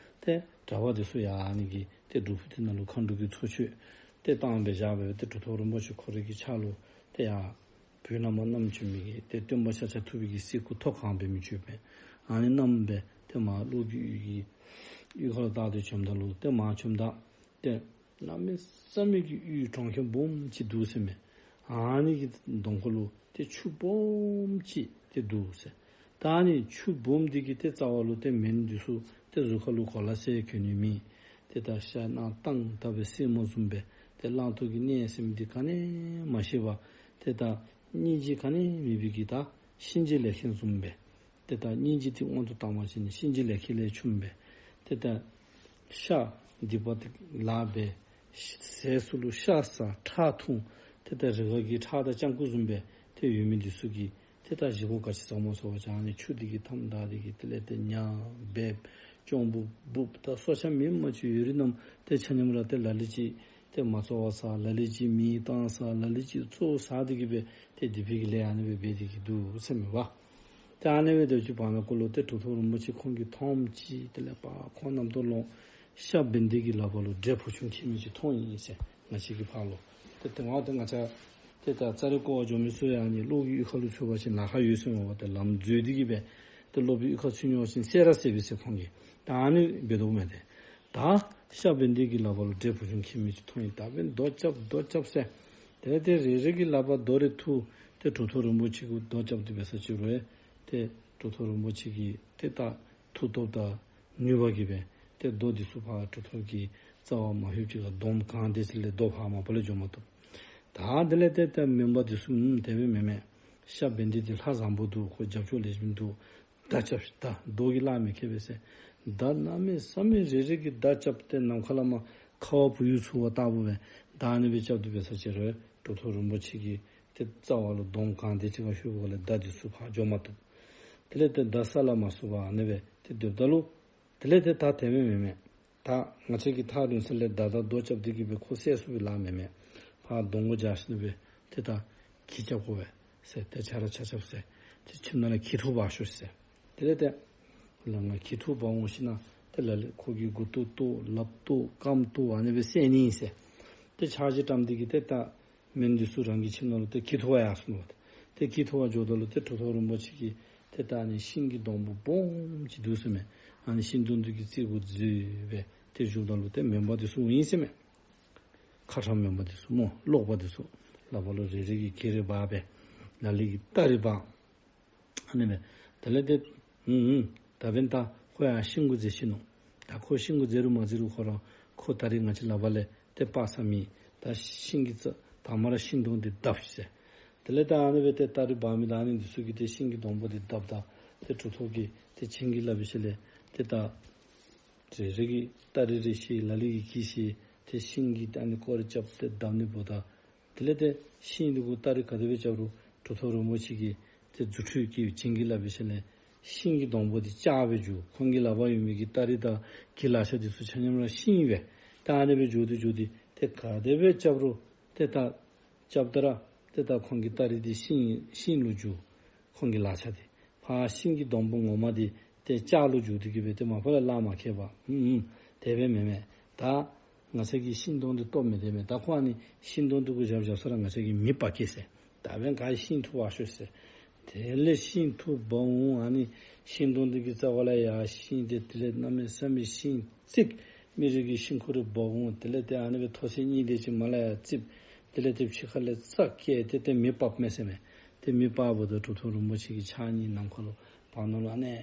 ཏེ་གྲྭ་པ་འདི་ཚུ་ཡང་ཨ་ནི་གི་ཏེ་སྒྲུབ་ཕུག་འདི་ནང་ལུ་མཁའ་འགྲོ་གི་ཚོགས་མཆོད་ཏེ་བཏང་སྦེ་བཞག་སྦེ་ཏེ་གྲུབ་ཐོབ་རིན་པོ་ཆེ་ཁོ་རའི་གི་ཕྱག་ལུ་ཏེ་ཡར་བོད་ནང་མར་བསྣམས་བྱོན་མི་གི་ཏེ་སྟོན་པ་ཤཱཀྱ་ཐུབ་པའི་གི་གསེར་སྐུ་མཐོ་གང་འབད་མི་ཅིག་ཡོདཔ་མས། ཨ་ནི་བསྣམས་སྦེ་ཏེ་མར་གློག་གི་གཡུས་ཀྱི་གཡུས་ཁར་ལུ་བདའ་སྟེ་བྱོནམ་ད་ལུ་ཏེ་མར་བྱོནམ་ད་ཏེ་གནམ་མེད་ས་མེད་ཀྱི་གཡུས་གྲོང་ཁྱེར་སྦོམ་ཅིག་འདུག་ཟེར་མས། ཨ་ནི་གི་གདོང་ཁ་ལུ་ཏེ་ཆུ་སྦོམ་ཅིག་ཏེ་འདུག་ཟེར། ད་ཨ་ནི་ཆུ་སྦོམ་འདི་གི་ཏེ་རྩ་བ་ལུ་ཏེ་མི་འདི་ཚུ་ཏེ་གཟུགས་ཁ་ལུ་གོ་ལ་གསལ་གྱོན་ནི་མེད། ཏེ་ད་ཤ་ནང་བཏང་བཏང་སྦེ་སེན་མོ་བཟུམ་སྦེ་ཏེ་གླང་ཐོག་གི་གནས་ཟེར་མི་འདི་ག་ནི་མ་ཤེས་པར་ཏེ་ད་སྙིང་རྗེ་ག་ནི་མེད་པའི་གི་ད་གཤིན་རྗེ་ལས་མཁན་བཟུམ་སྦེ་ཏེ་ད་སྙིང་རྗེ་འདི་དབང་དུ་བཏང་བ་ཅིན་གཤིན་རྗེ་ལས་མཁན་ལས་ཆུང་སྦེ་ཏེ་ད་ཤ་སྡིག་པ་འདི་ལག་སྦེ་ཟས་སུ་ལུ་ཤ་ཟ་ཁྲག་འཐུང་ཏེ་ད་རི་ཁ་གི་ཁྲག་དང་སྤྱང་ཀི་བཟུམ་སྦེ་ཏེ་ཡོད་མི་འདི་ཚུ་གིས་ཏེ་ད་བཞེས་སྒོ་ག་ཅི་བཟའ་སྨོ་ཟེར་བ་ཅིན་ཨ་ནི་ཆུ་འདི་གིས་འཐམས་ད་འདི་གིས་དེ་ལས་ཏེ་ཉ་སྦལཔ་གཅོང་བུ་འབུཔ་ད་སྲོག་ཆགས་མིན་མ་ཅིག་ཡོད་རིགས་རྣམས་ཏེ་ཆ་མཉམ་ར་ཏེ་ལ་ལུ་ཅིག་ཏེ་མ་གཙོ་བ་ཟ། ལ་ལུ་ཅིག་མེ་བཏང་ཟ། ལ་ལུ་ཅིག་གཙོ་བོ་ཟ་འདི་གིས་སྦེ་ཏེ་སྡིག་པའི་གི་ལས་ཨ་ནི་སྦེ་འབད་འདི་གིས་འདུག་ཟེར་མས་པ། ཏེ་ཨ་ནི་སྦེ་སྡོད་ཅི་བར་ན་གུ་ལུ་ཏེ་གྲུབ་ཐོབ་རིན་པོ་ཆེ་ཁོང་གིས་མཐོངམ་ཅིག་དེ་ལས་པ་ཁོང་རྣམ་རྟོག་ལོང་། ཤ་བན་དེ་གི་ལག་པ་ལུ་འབྲས་བུ་ཆུང་ཁྱད་མེད་ཅིག་མཐོང་ཡི་ཟེར། ང་བཅས་ཀྱི་ཕར་ལུ་ཏེ་ཏེ་ང་ཏེ་ང་བཅས་ཏེ་ད་ཙ་རི་སྐོར་བ་འགྱོ་མི་ཚུ་ཡང་ཨ་ནི་གློག་གི་གཡུས་ཁ་ལུ་ཚུད་པ་ཅིན་ལཱ་ཁག་ཡོད་ཟེར་མས་པ། ཏེ་ལམ་འཛོལ་འདི་གིས་སྦེ་ཏེ་གློག་པའི་གཡུས་ཁར་ཚུད་འགྱོ་བ་ཅིན་བསད་ར་བསད་པས་ཟེར་ཁོང་གིས། ད་ཨ་ནི་སྦེ་འདུག་མས་ཏེ། ད་ཤ་བན་དེ་གི་ལག་པ་ལུ་འབྲས་བུ་ཆུང་ཁྱད་མེད་ཅིག་མཐོང་ཡི། ད་འབདན་རྡོ་རྐྱབ་རྡོ་རྐྱབ་ཟེར། ཏེ་ཏེ་རེ་རེ་གི་ལག་པར་རྡོ་རེ་འཐུ། ཏེ་གྲུབ་ཐོབ་རིན་པོ་ཆེ་གུ་རྡོ་རྐྱབ་སྟེ་འབད་ས་ཅིག་རུང་ཡང་ཏེ་གྲུབ་ཐོབ་རིན་པོ་ཆེ་གི་ཏེ་ད་མཐུ་སྟོབས་དང་ནུས་པ་གིས་སྦེ་ཏེ་རྡོ་འདི་ཚུ་ཕར་གྲུབ་ཐོབ་ཀྱི་རྩ་བར་མ་ལྷོདཔ་ཅིག་ཁར་སྡོམ་གང་སྟེ་ཅིག་ལས་རྡོ་ཕར་མ་པ་ལས་འགྱོ་མ་བཏུབ། ད་དེ་ལས་ཏེ་ཏེ་མོན་པ་འདི་ཚུ་ཨུམ་དེ་སྦེ་མེན་མས། ཤ་བན་དེ་འདི་ལྷ་བཟང་པོ་འདུག། ཁོ་རྒྱབ་སྐྱོར་ལེགས་ཤོམ་འདུག། མདའ་རྐྱབ་ཤིག། མདའ་རྡོ་གིས་གླགས་མི་ཁེལ་པས་ཟེར། མདའ་གནམ་མེད་ས་མེད་རེ་རེ་གིས་མདའ་རྐྱབ་སྟེ་ནམ་མཁའ་ལས་མར་ཁ་བ་བུ་ཡུག་འཚུབ་པ་ལྟ་བུ་སྦེ་མདའ་ཨ་ནི་སྦེ་རྐྱབ་སྟེ་འབད་ས་ཅིག་རུང་གྲུབ་ཐོབ་རིན་པོ་ཆེ་གི་ཏེ་རྩ་བ་ལུ་སྡོམ་གང་སྟེ་ཅིག་ཁར་ཤོར་བ་ལས་མདའ་འདི་ཚུ་ཕར་འགྱོ་མ་བཏུབ། དེ་ལས་ཏེ་མདའ་ས་ལས་མར་འཚུབ་པ་ཨ་ནི་སྦེ་ཏེ་སྡོདཔ་ད་ལུ་དེ་ལས་ཏེ་ད་དེ་སྦེ་མེན་མས། ད་ང་བཅས་ཀྱིས་ཐག་རིང་ས་ལས་མདའ་དང་རྡོ་རྐྱབ་སྟེ་གིས་སྦེ་ཁོ་བསད་ཚུགས་པའི་ལཱ་མེན་མས། ཕར་གདོང་གུ་བཞག་ཞིནམ་སྦེ་ཏེ་ད་གྱི་རྐྱབ་དགོ་པས་ཟེར། ཏེ་ཆ་ར་ཆ་རྐྱབ་ཟེར། ཏེ་ཁྱིམ་ནང་ལས་གྱི་འཐུ་འབག་ཤོག་ཟེར། དེ་ལས་ཏེ་ལ་ང་གྱི་འཐུ་འབག་འོང་ཞིན་ན་ཏེ་ལ་ལུ་ཁོ་གི་མགུ་ཏོ་བཏོག། ལགཔ་བཏོག། རྐངམ་བཏོག། ཨ་ནི་སྦེ་བསད་ནི་ཨིན་ཟེར། ཏེ་ཕྱག་རྗེས་བཀྲམ་སྟེ་གིས་ཏེ་ད་མི་འདི་ཚུ་རང་གི་ཁྱིམ་ནང་ལུ་ཏེ་གྱི་འཐུ་བར་ཡར་སོང་ནུག། ཏེ་གྱི་འཐུ་བར་འགྱོཝ་ད་ལུ་ཏེ་གྲུབ་ཐོབ་རིན་པོ་ཆེ་གིས་ཏེ་ད་ཨ་ནི་ཤིང་གི་སྡོང་པོ་སྦོམ་ཅིག་འདུག་ཟེར་མས། ཨ་ནི་ཤིང་སྡོང་འདི་གི་རྩེ་གུ་འཛུལ་སྦེ་ཏེ་བཞུགསཔ་ད་ལུ་ཏེ་མོན་པ་འདི་ཚུ་ཨིན་ཟེར་མས། ཁ་ཁྲ་མོན་པ་འདི་ཚུ་སྨོ། ཀློག་པ་འདི་ཚུ་ལག་པ་ལུ་རེ་རེ་གིས་གྱི་རེ་འབག་སྦེ་ལ་ལུ་གིས་སྟ་རེ་འབག། ཨ་ནི་སྦེ་དེ་ལས་ཏེ་ཨུམ་ཨུམ་ད་འབདན་ད་ཁོ་ཡང་ཤིང་གུ་འཛེགས་ཞིན་ནུག། ད་ཁོ་ཤིང་གུ་འཛེགས་རུང་མ་འཛེགས་རུང་ཁོ་ར་ཁོ་ད་རིས་ང་བཅས་ལག་པ་ལས་ཏེ་སྤར་ས་མེད། ད་ཤིང་གི་རྩ་དང་པ་ར་ཤིང་སྡོང་འདི་བརྡབ་ཤིག་ཟེར། དེ་ལས་ད་ཨ་ནི་སྦེ་ཏེ་སྟ་རེ་འབག་མི་དང་ཨ་ནི་འདི་ཚུ་གིས་ཏེ་ཤིང་གི་སྡོང་པོ་འདི་བརྡབ་ད་ཏེ་གྲུབ་ཐོབ་ཀྱིས་ཏེ་བྱིན་གྱིས་བརླབས་པའི་ཤུལ་ལས་ཏེ་ད་རེ་རེ་གིས་སྟ་རེ་རེ་བཞེས། ལ་ལུ་གིས་གྱི་བཞེས། ཏེ་ཤིང་གིས་ཨ་ནི་སྐོར་ར་རྐྱབ་སྟེ་བརྡབ་ནི་འབདཝ་ད་དེ་ལས་ཏེ་ཤིང་འདི་གུ་སྟ་རེ་ག་དེ་སྦེ་རྐྱབ་རུང་གྲུབ་ཐོབ་རིན་པོ་ཆེ་གིས་ཏེ་རྫུ་འཕྲུལ་གྱིས་བྱིན་གྱིས་བརླབས་པའི་ཤུལ་ལས་ཤིང་གི་སྡོང་པོ་འདི་ལྕགས་སྦེ་གྱུར། ཁོང་གི་ལག་པར་ཡོད་མི་གི་སྟ་རེ་དང་གྱི་ལག་ཆ་འདི་ཚུ་ཆ་མཉམ་ར་ཤིང་སྦེ། ད་ཨ་ནི་སྦེ་འགྱོ་སྟེ་འགྱོ་སྟེ་ཏེ་ག་དེ་སྦེ་རྐྱབ་རུང་ཏེ་ད་རྐྱབ་ད་ར་ཏེ་ད་ཁོང་གི་སྟ་རེ་འདི་ཤིང་ཤིང་ལུ་གྱུར། ཁོང་གི་ལག་ཆ་འདི་ཕར་ཤིང་གི་སྡོང་པོ་ངོ་མ་འདི་ཏེ་ལྕགས་ལུ་གྱུར་ཏེ་གིས་སྦེ་ཏེ་མ་པ་ལས་གླགས་མ་ཁེལ་བར་ཨུམ་ཨུམ་དེ་སྦེ་མེན་མས། ད་ང་བཅས་ཀྱིས་ཤིང་སྡོང་འདི་བཏོག་མི་དེ་མས། ད་ཁོ་ཨ་ནི་ཤིང་སྡོང་འདི་གུ་བཞག་བཞག་ས་ར་ང་བཅས་ཀྱིས་མེ་འབར་གེ་ཟེར། ད་འབདན་ག་ཤིང་འཐུ་འབག་ཤོག་ཟེར། དེ་ལས་ཤིང་འཐུ་འབག་འོང་། ཨ་ནི་ཤིང་སྡོང་འདི་གི་རྩ་བ་ལས་ཡར་ཤིང་འདི་དེ་ལས་གནམ་མེད་ས་མེད་ཤིང་རྩིག་མི་རིགས་ཀྱི་ཤིང་ཁུ་རེ་འབག་འོང་། དེ་ལས་ཏེ་ཨ་ནི་སྦེ་ཐོག་ཚད་གཉིས་དེ་ཅིག་མར་ལས་ཡར་རྩིགཔ། དེ་ལས་ཏེ་ཕྱི་ཁ་ལས་རྩ་བཀལ་ཏེ་ཏེ་མེ་སྤརཝ་མས་ཟེར་མས། ཏེ་མེ་སྤརཝ་ད་གྲུབ་ཐོབ་རིན་པོ་ཆེ་གི་ཕྱག་གཉིས་ནམ་མཁའ་ལུ་འཕང་ནུག་ལོ། ཨ་ནི་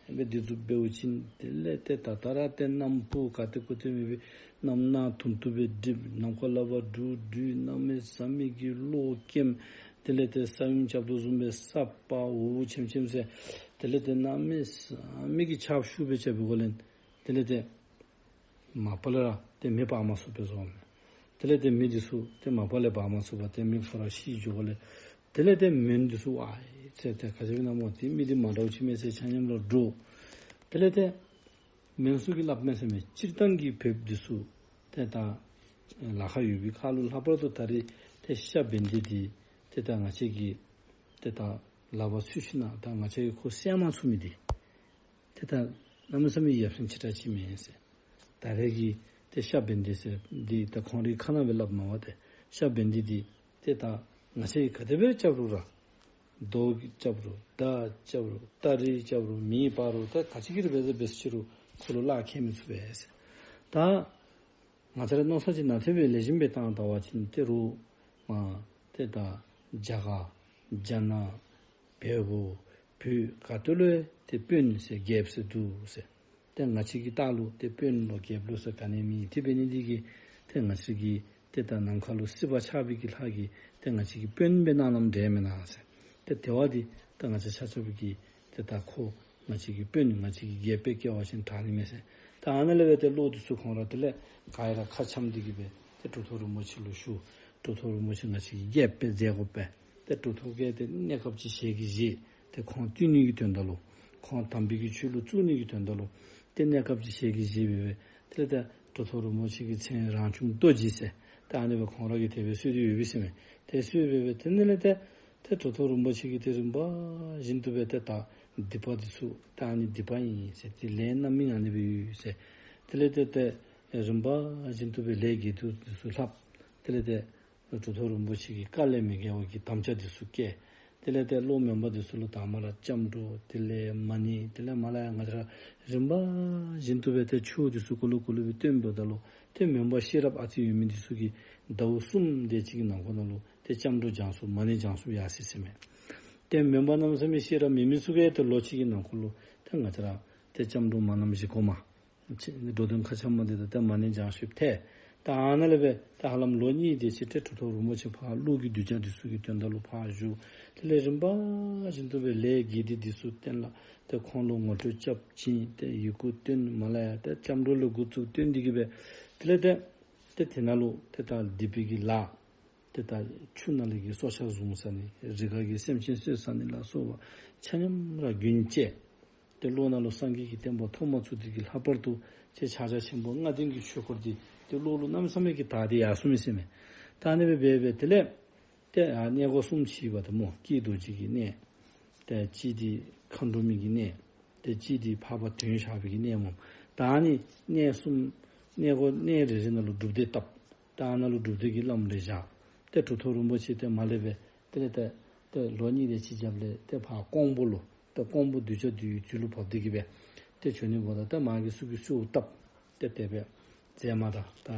སྦེ་འདི་ཚུ་འབདཝ་ཅིག་དེ་ལས་ཏེ་ད་ད་ར་ཏེ་གནམ་སྤུ་ག་ཏེ་གུ་ཏེ་མེད་པའི་གནམ་ནག་དུང་དུ་སྦེ་སྒྲིབ། ནམ་མཁའ་ལས་འབར་འབྲུག་སྒྲོག། གནམ་མེད་ས་མེད་ཀྱི་གློག་སྐྱེམས། དེ་ལས་ཏེ་ས་ཡོམ་རྐྱབ་དོ་བཟུམ་སྦེ་ས་ཕར་འུར་འུར་ཆེམ་ཆེམ་ཟེར། དེ་ལས་ཏེ་གནམ་མེད་ས་མེད་ཀྱི་ཆརཔ་ཤུགས་སྦེ་རྐྱབ་པའི་སྒོ་ལས་དེ་ལས་ཏེ་མ་པ་ལས་ར་ཏེ་མེ་འབར་མ་ཚུགས་པས་ཟེར་མས། དེ་ལས་ཏེ་མེ་འདི་ཚུ་ཏེ་མ་པ་ལས་འབར་མ་ཚུགས་པར་ཏེ་མེ་ཁོ་ར་ཤི་འགྱོཝ་ལས། དེ་ལས་ཏེ་མོན་འདི་ཚུ་ཨ་ཙི་ཏེ་ག་ཅི་སྦེ་ཨིན་ན་སྨོ། ཏེ་མི་འདི་མ་འདྲཝ་ཅིག་མས་ཟེར་ཆ་མཉམ་ར་འདྲོག། དེ་ལས་ཏེ་མོན་ཚུ་གིས་སླབ་མས་ཟེར་མས། སྤྱིར་བཏང་གི་བོདཔ་འདི་ཚུ་ཏེ་ད་ལ་ཁ་ཡོད་པའི་ཁར་ལུ་ལྷག་པར་དུ་ད་རེས་ཏེ་ཤར་བན་དེ་འདི་ཏེ་ད་ང་བཅས་ཀྱིས་ཏེ་ད་ལག་པར་ཚུད་ཞིན་ན་ད་ང་བཅས་ཀྱིས་ཁོ་བསད་མ་ཚུགས་མི་འདི་ཏེ་ད་གནམ་མེད་ས་མེད་ཡ་མཚན་ཆེ་དྲགས་ཅིག་མས་ཟེར། ད་རེས་ཀྱི་ཏེ་ཤར་བན་དེ་ཟེར་འདི་ད་ཁོང་རའི་ཁ་ནང་སྦེ་སླབ་ནུག་པ། ཏེ་ཤར་བན་དེ་འདི་ཏེ་ད་ང་བཅས་ཀྱིས་ག་དེ་སྦེ་རྐྱབ་རུང་ར་རྡོ་གིས་རྐྱབ་རུང་མདའ་རྐྱབ་རུང་སྟ་རེ་རྐྱབ་རུང་མེ་འབར་རུང་ད་ག་ཅི་གིས་ར་འབད་ཟེར་འབད་ཟེར་ཅི་རུང་ཁོ་ལུ་གླགས་ཁེལ་མི་ཚུགས་པས་ཟེར། ད་ང་བཅས་ར་མནོ་བསམ་ཅིག་ནང་དེ་སྦེ་ལེགས་ཤོམ་སྦེ་བཏང་ད་པ་ཅིན་ཏེ་རུང་མ་ཏེ་ད་རྒྱ་གར་རྒྱ་ནག་བལ་པོ་བོད་ག་ཏེ་ལུ་ཡང་ཏེ་དཔོན་ཟེར་རྒྱལཔོ་ཟེར་འདུག་ཟེར། ཏེ་ང་བཅས་ཀྱི་ལྟག་ལུ་ཏེ་དཔོན་ལོ་རྒྱལཔོ་ལོ་ཟེར་ག་ནི་མེད། དེ་འབད་ནི་འདི་གིས་ཏེ་ང་བཅས་ཀྱི་ཏེ་ད་ནམ་མཁའ་ལུ་སྲིད་པ་ཆགས་པའི་གི་ལྷ་གིས་ཏེ་ང་བཅས་ཀྱི་དཔོན་སྦེ་གནང་གནངམ་འདྲས་མེན་ན་ཟེར། ཏེ་དེ་བ་འདི་ད་ང་བཅས་ཆ་ཁྱབ་ཀྱིས་ཏེ་ད་ཁོ་ང་བཅས་ཀྱི་དཔོན་ང་བཅས་ཀྱི་རྒྱལཔོ་སྦེ་བཀལ་བ་ཅིན་དྲག་ནི་མས་ཟེར། ད་ཨ་ནཱ་ལས་འབད་ཏེ་བློ་འདི་ཚུ་ཁོང་ར་དེ་ལས་ག་ར་ཁ་འཆམ་སྟེ་གིས་སྦེ་ཏེ་གྲུབ་ཐོབ་རིན་པོ་ཆེ་ལུ་ཞུ། གྲུབ་ཐོབ་རིན་པོ་ཆེ་ང་བཅས་ཀྱི་རྒྱལཔོ་སྦེ་མཛད་དགོ་པས། ཏེ་གྲུབ་ཐོབ་ཀྱིས་ཏེ་གནས་སྐབས་ཅིག་ཞལ་གྱིས་བཞེས། ཏེ་ཁོང་བཏུལ་ནི་གི་དོན་དག་ལུ་ཁོང་དམ་པའི་གི་ཆོས་ལུ་བཙུགས་ནི་གི་དོན་དག་ལུ་ཏེ་གནས་སྐབས་ཅིག་ཞལ་གྱིས་བཞེས་སྦེ་སྦེ་དེ་ལས་ཏེ་གྲུབ་ཐོབ་རིན་པོ་ཆེ་གི་མཚན་རང་བྱུང་རྡོ་རྗེ་ཟེར་ཏེ་ཨ་ནི་སྦེ་ཁོང་ར་གིས་དེ་སྦེ་གསོལ་ཏེ་ཡོད་པས་ཟེར་མས། ཏེ་གསོལ་སྦེ་སྦེ་དེ་ནང་ལས་ཏེ་ཏེ་གྲུབ་ཐོབ་རིན་པོ་ཆེ་གིས་ཏེ་རིམ་པ་བཞིན་དུ་སྦེ་ཏེ་ད་སྡིག་པ་འདི་ཚུ་ད་ཨ་ནི་སྡིག་པ་ཨིན་ཟེར། ཏེ་ལས་རྣམ་སྨིན་ཨ་ནི་སྦེ་ཡོད་ཟེར། དེ་ལས་ཏེ་ཏེ་རིམ་པ་བཞིན་དུ་སྦེ་ལས་དགེ་སྡིག་འདི་ཚུ་ལྷབ། དེ་ལས་ཏེ་གྲུབ་ཐོབ་རིན་པོ་ཆེ་གིས་དཀའ་ལས་མི་དགེ་བ་གི་དམ་བཅའ་འདི་ཚུ་བཀལ། དེ་ལས་ཏེ་བློ་དམན་པ་འདི་ཚུ་ལུ་དང་མ་ར་སྐྱབས་འགྲོ་དེ་ལས་མ་ཎི་དེ་ལས་མ་ལ་ཡ་ང་བཅས་ར་རིམ་པ་བཞིན་དུ་སྦེ་ཏེ་ཆོས་འདི་ཚུ་གུ་ལུ་གུ་ལུ་སྦེ་སྟོན་འབདཝ་ད་ལུ་ཏེ་མོན་པ་ཤེས་རབ་ཨ་ཙི་ཡོད་མི་འདི་ཚུ་གིས་ཟླཝ་གསུམ་དེ་ཅིག་གི་ནང་འཁོད་ནང་ལུ་ཏེ་སྐྱབས་འགྲོ་སྦྱང་ཚུགས་མ་ཎི་སྦྱང་ཚུགས་ཡར་སོ་ཡི་ཟེར་མས། ཏེ་མོན་པ་གནམ་མེད་ས་མེད་ཤེས་རབ་མེད་མི་ཚུ་གིས་ཏེ་ལོ་གཅིག་གི་ནང་འཁོད་ལུ་ཏེ་ང་བཅས་ར་ཏེ་སྐྱབས་འགྲོ་མ་ཎི་བཞི་སྒོམ་མ་འགྲོ་དོན་མཁའ་ཁྱབ་མ་འདི་དང་ཏེ་མ་ཎི་སྦྱང་ཚུགས་ཐལ། ད་ཨ་ནཱ་ལས་སྦེ་ད་ཧ་ལམ་ལོ་གཉིས་དེ་ཅིག་ཏེ་གྲུབ་ཐོབ་རིན་པོ་ཆེ་ཕར་ཀླུ་གི་གདུལ་བྱ་འདི་ཚུ་གི་དོན་དག་ལུ་ཕར་བཞུགས། དེ་ལས་རིམ་པ་བཞིན་དུ་སྦེ་ལས་དགེ་སྡིག་འདི་ཚུ་བསྟན་ལ་ཏེ་ཁོང་ལུ་ངོ་སྤྲོད་རྐྱབ་ཅིན་ཏེ་ཡི་གུ་སྟོན་མ་ལ་ཡ་ཏེ་སྐྱབས་འགྲོ་ལས་འགོ་བཙུགས་སྟོན་ཏེ་གིས་སྦེ་དེ་ལས་ཏེ་ཏེ་དེ་ནང་ལུ་ཏེ་ད་སྡིག་པའི་གི་ལཱ་ཏེ་ད་ཆུ་ནང་ལས་ཀྱི་སྲོག་ཆགས་བཟུང་ཟ་ནི་རི་ཁ་གི་སེམས་ཅན་གསོད་ཟ་ནི་ལ་སོགས་པ་ཆ་མཉམ་ར་རྒྱུན་བཅད། ཏེ་བློ་ནང་ལུ་སངས་རྒྱས་ཀྱི་བསྟན་པ་ཐོབ་མ་ཚུགས་དེ་གིས་ལྷག་པར་དུ་ཏེ་ཕྱག་རྒྱ་ཆེན་པོ་ལྔ་ལྡན་གྱི་ཆོས་སྐོར་འདི་ཏེ་བློ་ལུ་གནམ་མེད་ས་མེད་ཀྱི་དག་སྟེ་ཡར་སོ་མི་ཟེར་མས། ད་ཨ་ནི་སྦེ་འབད་སྦེ་དེ་ལས་ཏེ་ཨ་གནས་སྒོ་གསུམ་ཕྱེ་བ་དང་སྨོ། ཀྱེ་རྡོ་རྗེ་གི་གནས། ཏེ་གཅིག་འདི་མཁའ་འགྲོ་མའི་གི་གནས། ཏེ་གཅིག་འདི་འཕགས་པ་དོན་ཞགས་པའི་གི་གནས་སྨོ། ད་ཨ་ནི་གནས་གསུམ་གནས་སྒོ་གནས་རེ་རེ་ནང་ལུ་སྒྲུབ་སྡེ་བཏབ། ད་ཨ་ནཱ་ལུ་སྒྲུབ་སྡེ་གི་བླམ་རེ་བཞག། ཏེ་གྲུབ་ཐོབ་རིན་པོ་ཆེ་ཏེ་མར་ལས་སྦེ་དེ་ལས་ཏེ་ཏེ་ལོ་གཉིས་དེ་ཅིག་རྒྱབ་ལས་ཏེ་ཕར་ཀོང་པོ་ལུ་ཏེ་ཀོང་པོ་གདུལ་བྱ་འདུལ་བའི་དུས་ལུ་བབས་ཏེ་གིས་སྦེ་ཏེ་བྱོན་ནི་འབདཝ་ད་ཏེ་མ་གི་ཚུ་གིས་གསོལཝ་བཏབ། ཏེ་དེ་སྦེ་མཛད་མ་ད་ད་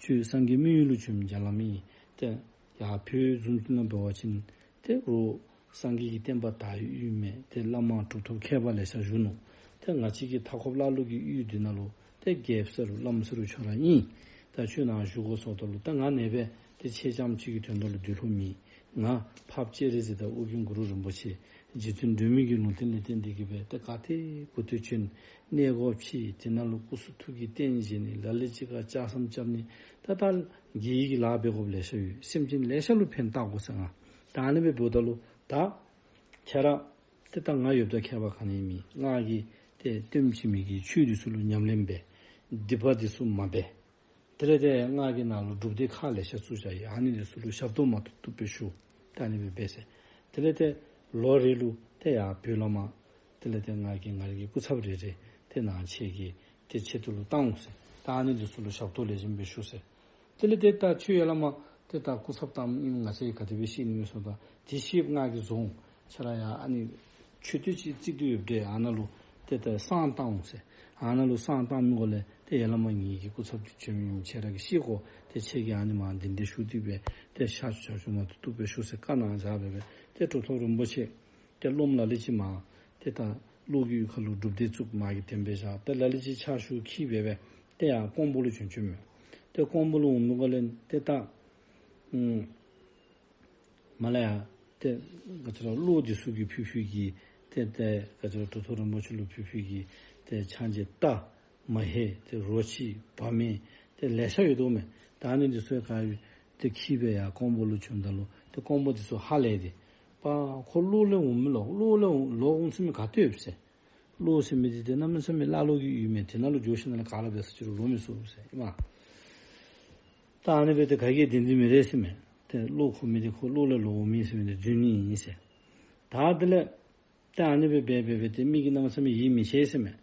ཁྱོད་སངས་རྒྱས་སྨན་ཡུལ་ལུ་བྱོན་མི་རྒྱ་ལམ་ཨིན། ཏེ་ཡར་བོད་བཟུམ་ཅིག་ནང་འབད་བ་ཅིན་ཏེ་རུང་སངས་རྒྱས་ཀྱི་བསྟན་པ་དར་ཡུལ་མས། ཏེ་བླ་མ་གྲུབ་ཐོབ་མཁས་པ་ལེ་ཤ་བཞུགས་ནུག། ཏེ་ང་བཅས་ཀྱི་མཐའ་འཁོབ་ཀླ་ཀློ་གི་ཡུལ་འདི་ནང་ལུ་ཏེ་རྒྱལཔོ་ཟེར་རུང་བླམ་ཟེར་རུང་ཁྱོད་ར་ཨིན། ད་ཁྱོད་ནཱ་བཞུགས་དགོ་ཟེརཝ་ད་ལུ་ད་ང་ཨ་ནེ་སྦེ་ཏེ་ཆེ་རྐྱང་ཅིག་གི་དོན་དག་ལུ་འདུལ་ལོང་མེད། ང་འཕགས་པ་སྤྱན་རས་གཟིགས་དང་ཨོ་རྒྱན་གུ་རུ་རིན་པོ་ཆེ་རྗེ་བཙུན་སྒྲོལ་མའི་གི་ལུང་བསྟན་ལས་བརྟེན་ཏེ་གིས་སྦེ་ཏེ་ག་ཏེ་གུ་ཏེ་བྱོན། གནས་སྒོ་ཕྱེ། དེ་ནང་ལུ་སྐུ་གསུང་ཐུགས་ཀྱི་རྟེན་བཞེངས་ནི། ལ་ལུ་ཅིག་ཁར་ལྕགས་ཟམ་རྐྱབ་ནི། ད་ད་དགེ་བའི་གི་ལཱ་འབད་དགོཔ་ལེ་ཤ་ཡོད། སེམས་ཅན་ལེ་ཤ་ལུ་ཕན་བཏགས་དགོ་ཟེར་ང་། ད་ཨ་ནི་སྦེ་འབདཝ་ད་ལུ་ད་ཁྱོད་ར་ཏེ་ད་ང་ཡོདཔ་ད་ཁྱད་པར་ག་ནི་མེད། ང་གིས་ཏེ་སྟོན་བྱིན་མི་གི་ཆོས་འདི་ཚུ་ལུ་ཉམས་ལེན་འབད། སྡིག་པ་འདི་ཚུ་མ་འབད། དེ་ལས་ཏེ་ང་གིས་ནཱ་ལུ་སྒྲུབ་སྡེ་ཁག་ལེ་ཤ་བཙུགས་བཞག་ཡི། ཨ་ནི་འདི་ཚུ་ལུ་ཞབས་ཏོག་མ་ཐུབ་ཐུབ་སྦེ་ཞུ། ད་ཨ་ནི་སྦེ་འབད་ཟེར། དེ་ལས་ཏེ་ལོ་རེ་ལུ་ཏེ་ཡར་བོད་ལས་མར་དེ་ལས་ཏེ་ང་གིས་ང་རའི་གི་སྐུ་ཚབ་རེ་རེ་ཏེ་ནཱ་ཁྱེད་ཀྱི་ཏེ་ཆེད་དུ་ལུ་བཏང་འོང་ཟེར། ད་ཨ་ནི་འདི་ཚུ་ལུ་ཞབས་ཏོག་ལེགས་ཤོམ་སྦེ་ཞུ་ཟེར། དེ་ལས་ཏེ་ད་ཁྱོད་ཡར་ལས་མར་ཏེ་ད་སྐུ་ཚབ་བཏངམ་ཨིན་ང་བཅས་ཀྱིས་ག་དེ་སྦེ་ཤེས་ནི་མས་ཟེརཝ་ད་དེ་ཤེསཔ་ང་གིས་བཟོ་འོང་། ཁྱོད་ར་ཡར་ཨ་ནི་མཆོད་རྟེན་ཅིག་བརྩིགས་ཏེ་ཡོདཔ་འདྲས། ཨ་ནཱ་ལུ་ཏེ་ད་བསང་བཏང་འོང་ཟེར། ཨ་ནཱ་ལུ་བསང་བཏང་མི་གུ་ལས་ཏེ་ཡ་ལ་མ་ངེ་གི་སྐུ་ཚབ་འདི་བྱོན་མི་ཁྱེད་ར་གིས་ཤེས་དགོ། ཏེ་ཁྱེད་ཀྱིས་ཨ་ནི་མ་འདི་འདི་ཞུ་སྟེ་སྦེ་ཏེ་ཤ་ཆུ་ཆ་ཆུ་མ་ཏོག་ཏོ་སྦེ་ཞུ་ཟེར་བཀའ་གནང་བཞག་སྦེ་སྦེ་ཏེ་གྲུབ་ཐོབ་རིན་པོ་ཆེ་ཏེ་སློབམ་ལ་ལུ་ཅིག་མ་ཏེ་ད་ལོག་གི་ཡུལ་ཁ་ལུ་སྒྲུབ་སྡེ་བཙུགས་མ་གི་དེམ་སྦེ་བཞག། ཏེ་ལ་ལུ་ཅིག་ཕྱག་ཞུ་འཁྱིད་སྦེ་སྦེ་ཏེ་ཡར་ཀོང་པོ་ལུ་བྱོན་བྱོནམ་མས། ཏེ་ཀོང་པོ་ལུ་འོང་མི་གུ་ལས་ཏེ་ད་ཨུམ་མ་ལ་ཡ་ཏེ་ག་ཅི་ལོ་བློ་འདི་ཚུ་གིས་ཕུལ་ཕུལ་གྱི་ཏེ་ཏེ་ག་ཅི་ལོ་གྲུབ་ཐོབ་རིན་པོ་ཆེ་ལུ་ཕུལ་ཕུལ་གྱི་ཏེ་ཕྱག་མཇལ་རྟ་མ་ཧེ་ཏེ་རོ་ཁྱི་བ་མེན་ཏེ་ལེ་ཤ་ཡོད་དོ་མས། ད་ཨ་ནི་འདི་ཚུ་ག་ཏེ་འཁྱིད་སྦེ་ཡར་ཀོང་པོ་ལུ་བྱོནམ་ད་ལུ་ཏེ་ཀོང་པོ་འདི་ཚུ་ཧ་ལས་ཏེ་པ་ཁོ་བློ་ལས་འོང་མི་ལོ་བློ་ལས་འོང་ལོག་འོང་ཟེར་མི་ག་ཏེ་ཡོད་ཟེར། བློ་ཟེར་མི་འདི་ཏེ་གནམ་མེད་ས་མེད་ཀླ་ཀློ་གི་ཡུལ་མས། དེ་ནང་ལུ་འགྱོ་ཞིནམ་ལས་ག་ར་འབད་ས་ཅི་རུང་ལོག་མི་ཚུགས་ཟེར་ཨིན་མས། ད་ཨ་ནི་སྦེ་ཏེ་ག་གིས་བདེན་འཛིན་མི་རེད་ཟེར་མས། ཏེ་བློ་ཁོ་མི་འདི་ཁོ་བློ་ལས་ལོག་འོང་མི་ཟེར་མི་འདི་རྫུན་ཨིན་ཟེར། ད་དེ་ལས་ཏེ་ཨ་ནི་སྦེ་འབད་འབད་འབད་ཏེ་མི་གིས་གནམ་མེད་ས་མེད་ཡིད་མི་ཆེས་ཟེར་མས།